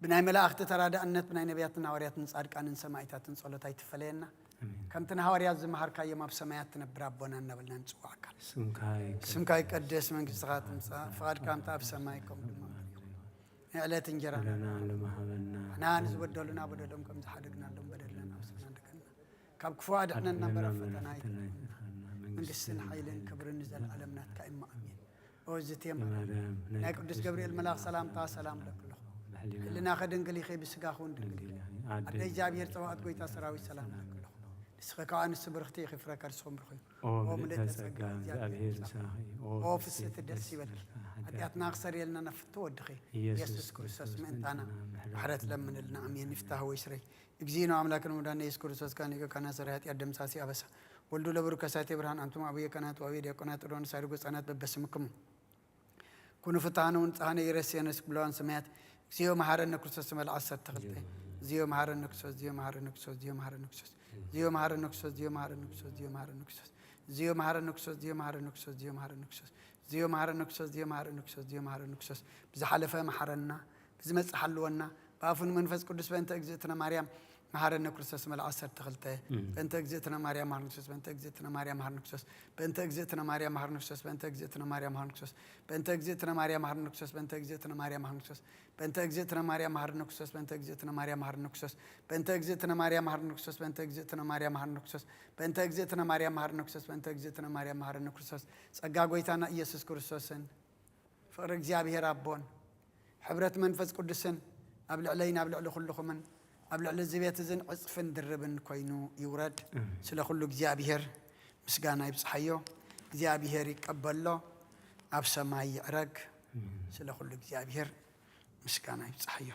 ብናይ መላእኽቲ ተራዳእነት፣ ብናይ ነቢያትን ሃዋርያትን ጻድቃንን ሰማዕታትን ጸሎት ኣይትፈለየና። ኣሜን። ከምቲ ንሃዋርያት ዝመሃርካዮም ኣብ ሰማያት ትነብር ኣቦና እናበልና ንጽዋዕካ። ስምካ ይቀደስ። ስምካ ይቀደስ፣ መንግስትኻ ትምጻእ፣ ፍቓድካ ከምቲ ኣብ ሰማይ ከምኡ ድማ ኣብ ምድሪ ይኹን። ንዕለት እንጀራና ለና ለማሃበና ንሕና ንዝበደሉና በደሎም ከም ዝሓደግናሎም በደልና ንሓስብ ኣይትሓድገና፣ ካብ ክፉእ ኣድሕነና እምበር ኣብ ፈተና ኣይተና። መንግስትን ሓይልን ክብርን ንዘለኣለም ናትካ እዩ እሞ ኣሜን። ኦ ዝቴ ማርያም፣ ናይ ቅዱስ ገብርኤል መልኣኽ ሰላምታ ሰላም እለኪ ኣለኹ። ሕልናኺ ድንግል ኢኺ፣ ብስጋኺ እውን ድንግል ኢኺ። ኣደ እግዚኣብሔር ጸባኦት ጎይታ ሰራዊት ሰላም እለኪ ኣለኹ። ንስኺ ከኣ ኣንስቲ ብርኽቲ ኢኺ፣ ፍረ ከርስኺ እውን ብሩኽ እዩ። ኦ ምልእተ ጸጋ፣ እግዚኣብሔር ምሳኺ። ኦ ፍስሕቲ ደስ ይበልኪ። ሓጢኣትና ክሰርየልና ናብ ፍትው ወድኺ ኢየሱስ ክርስቶስ ምእንታና ምሕረት ለምንልና። ኣሜን። ይፍታህ ወይ ስረይ። እግዚእነ ኣምላክነ ወመድኃኒነ ኢየሱስ ክርስቶስ ካህን ሊቀ ካህናት ሠራየ ኃጢአት ደምሳሲ ኣበሳ ወልዱ ለብሩክ ከሳቴ ብርሃን ኣንቱም አቡየ ካህናት ወአቡየ ዲያቆናት ጥዶን ሳድጎ ሕፃናት በበስምክሙ ኩኑ ፍትሐነ ወንጽሐነ ኢረስየነ ስብለዋን ሰማያት እግዚኦ መሐረነ ክርስቶስ መል ዓሰርተ ክልተ እግዚኦ መሐረነ ክርስቶስ እግዚኦ መሐረነ ክርስቶስ እግዚኦ መሐረነ ክርስቶስ እግዚኦ መሐረነ ክርስቶስ እግዚኦ መሐረነ ክርስቶስ እግዚኦ መሐረነ ክርስቶስ እግዚኦ መሐረነ ክርስቶስ እግዚኦ መሐረነ ክርስቶስ እግዚኦ መሐረነ ክርስቶስ እግዚኦ መሐረነ ክርስቶስ እግዚኦ መሐረነ ክርስቶስ እግዚኦ መሐረነ ክርስቶስ ብዝሓለፈ መሐረና ብዝመጽእ ሓልወና ብኣፉን መንፈስ ቅዱስ በእንተ እግዝእትነ ማርያም መሐረነ ክርስቶስ መል ዓሰርተ ክልተ በእንተ እግዝእትነ ማርያም መሐረነ ክርስቶስ በእንተ እግዝእትነ ማርያም መሐረነ ክርስቶስ በእንተ እግዝእትነ ማርያም መሐረነ ክርስቶስ በእንተ እግዝእትነ ማርያም መሐረነ ክርስቶስ በእንተ እግዝእትነ ማርያም መሐረነ ክርስቶስ በእንተ እግዝእትነ ማርያም መሐረነ ክርስቶስ በእንተ እግዝእትነ ማርያም መሐረነ ክርስቶስ በእንተ እግዝእትነ ማርያም መሐረነ ክርስቶስ በእንተ እግዝእትነ ማርያም መሐረነ ክርስቶስ በእንተ እግዝእትነ ማርያም መሐረነ ክርስቶስ በእንተ እግዝእትነ ማርያም መሐረነ ክርስቶስ ጸጋ ጎይታና ኢየሱስ ክርስቶስን ፍቕሪ እግዚኣብሔር ኣቦን ሕብረት መንፈስ ቅዱስን ኣብ ልዕለይን ኣብ ልዕሊ ኩልኹምን ኣብ ልዕሊ እዚ ቤት እዝን ዕጽፍን ድርብን ኮይኑ ይውረድ። ስለ ኩሉ እግዚኣብሔር ምስጋና ይብጽሓዮ። እግዚኣብሔር ይቀበሎ፣ ኣብ ሰማይ ይዕረግ። ስለ ኩሉ እግዚኣብሔር ምስጋና ይብጽሓዮ።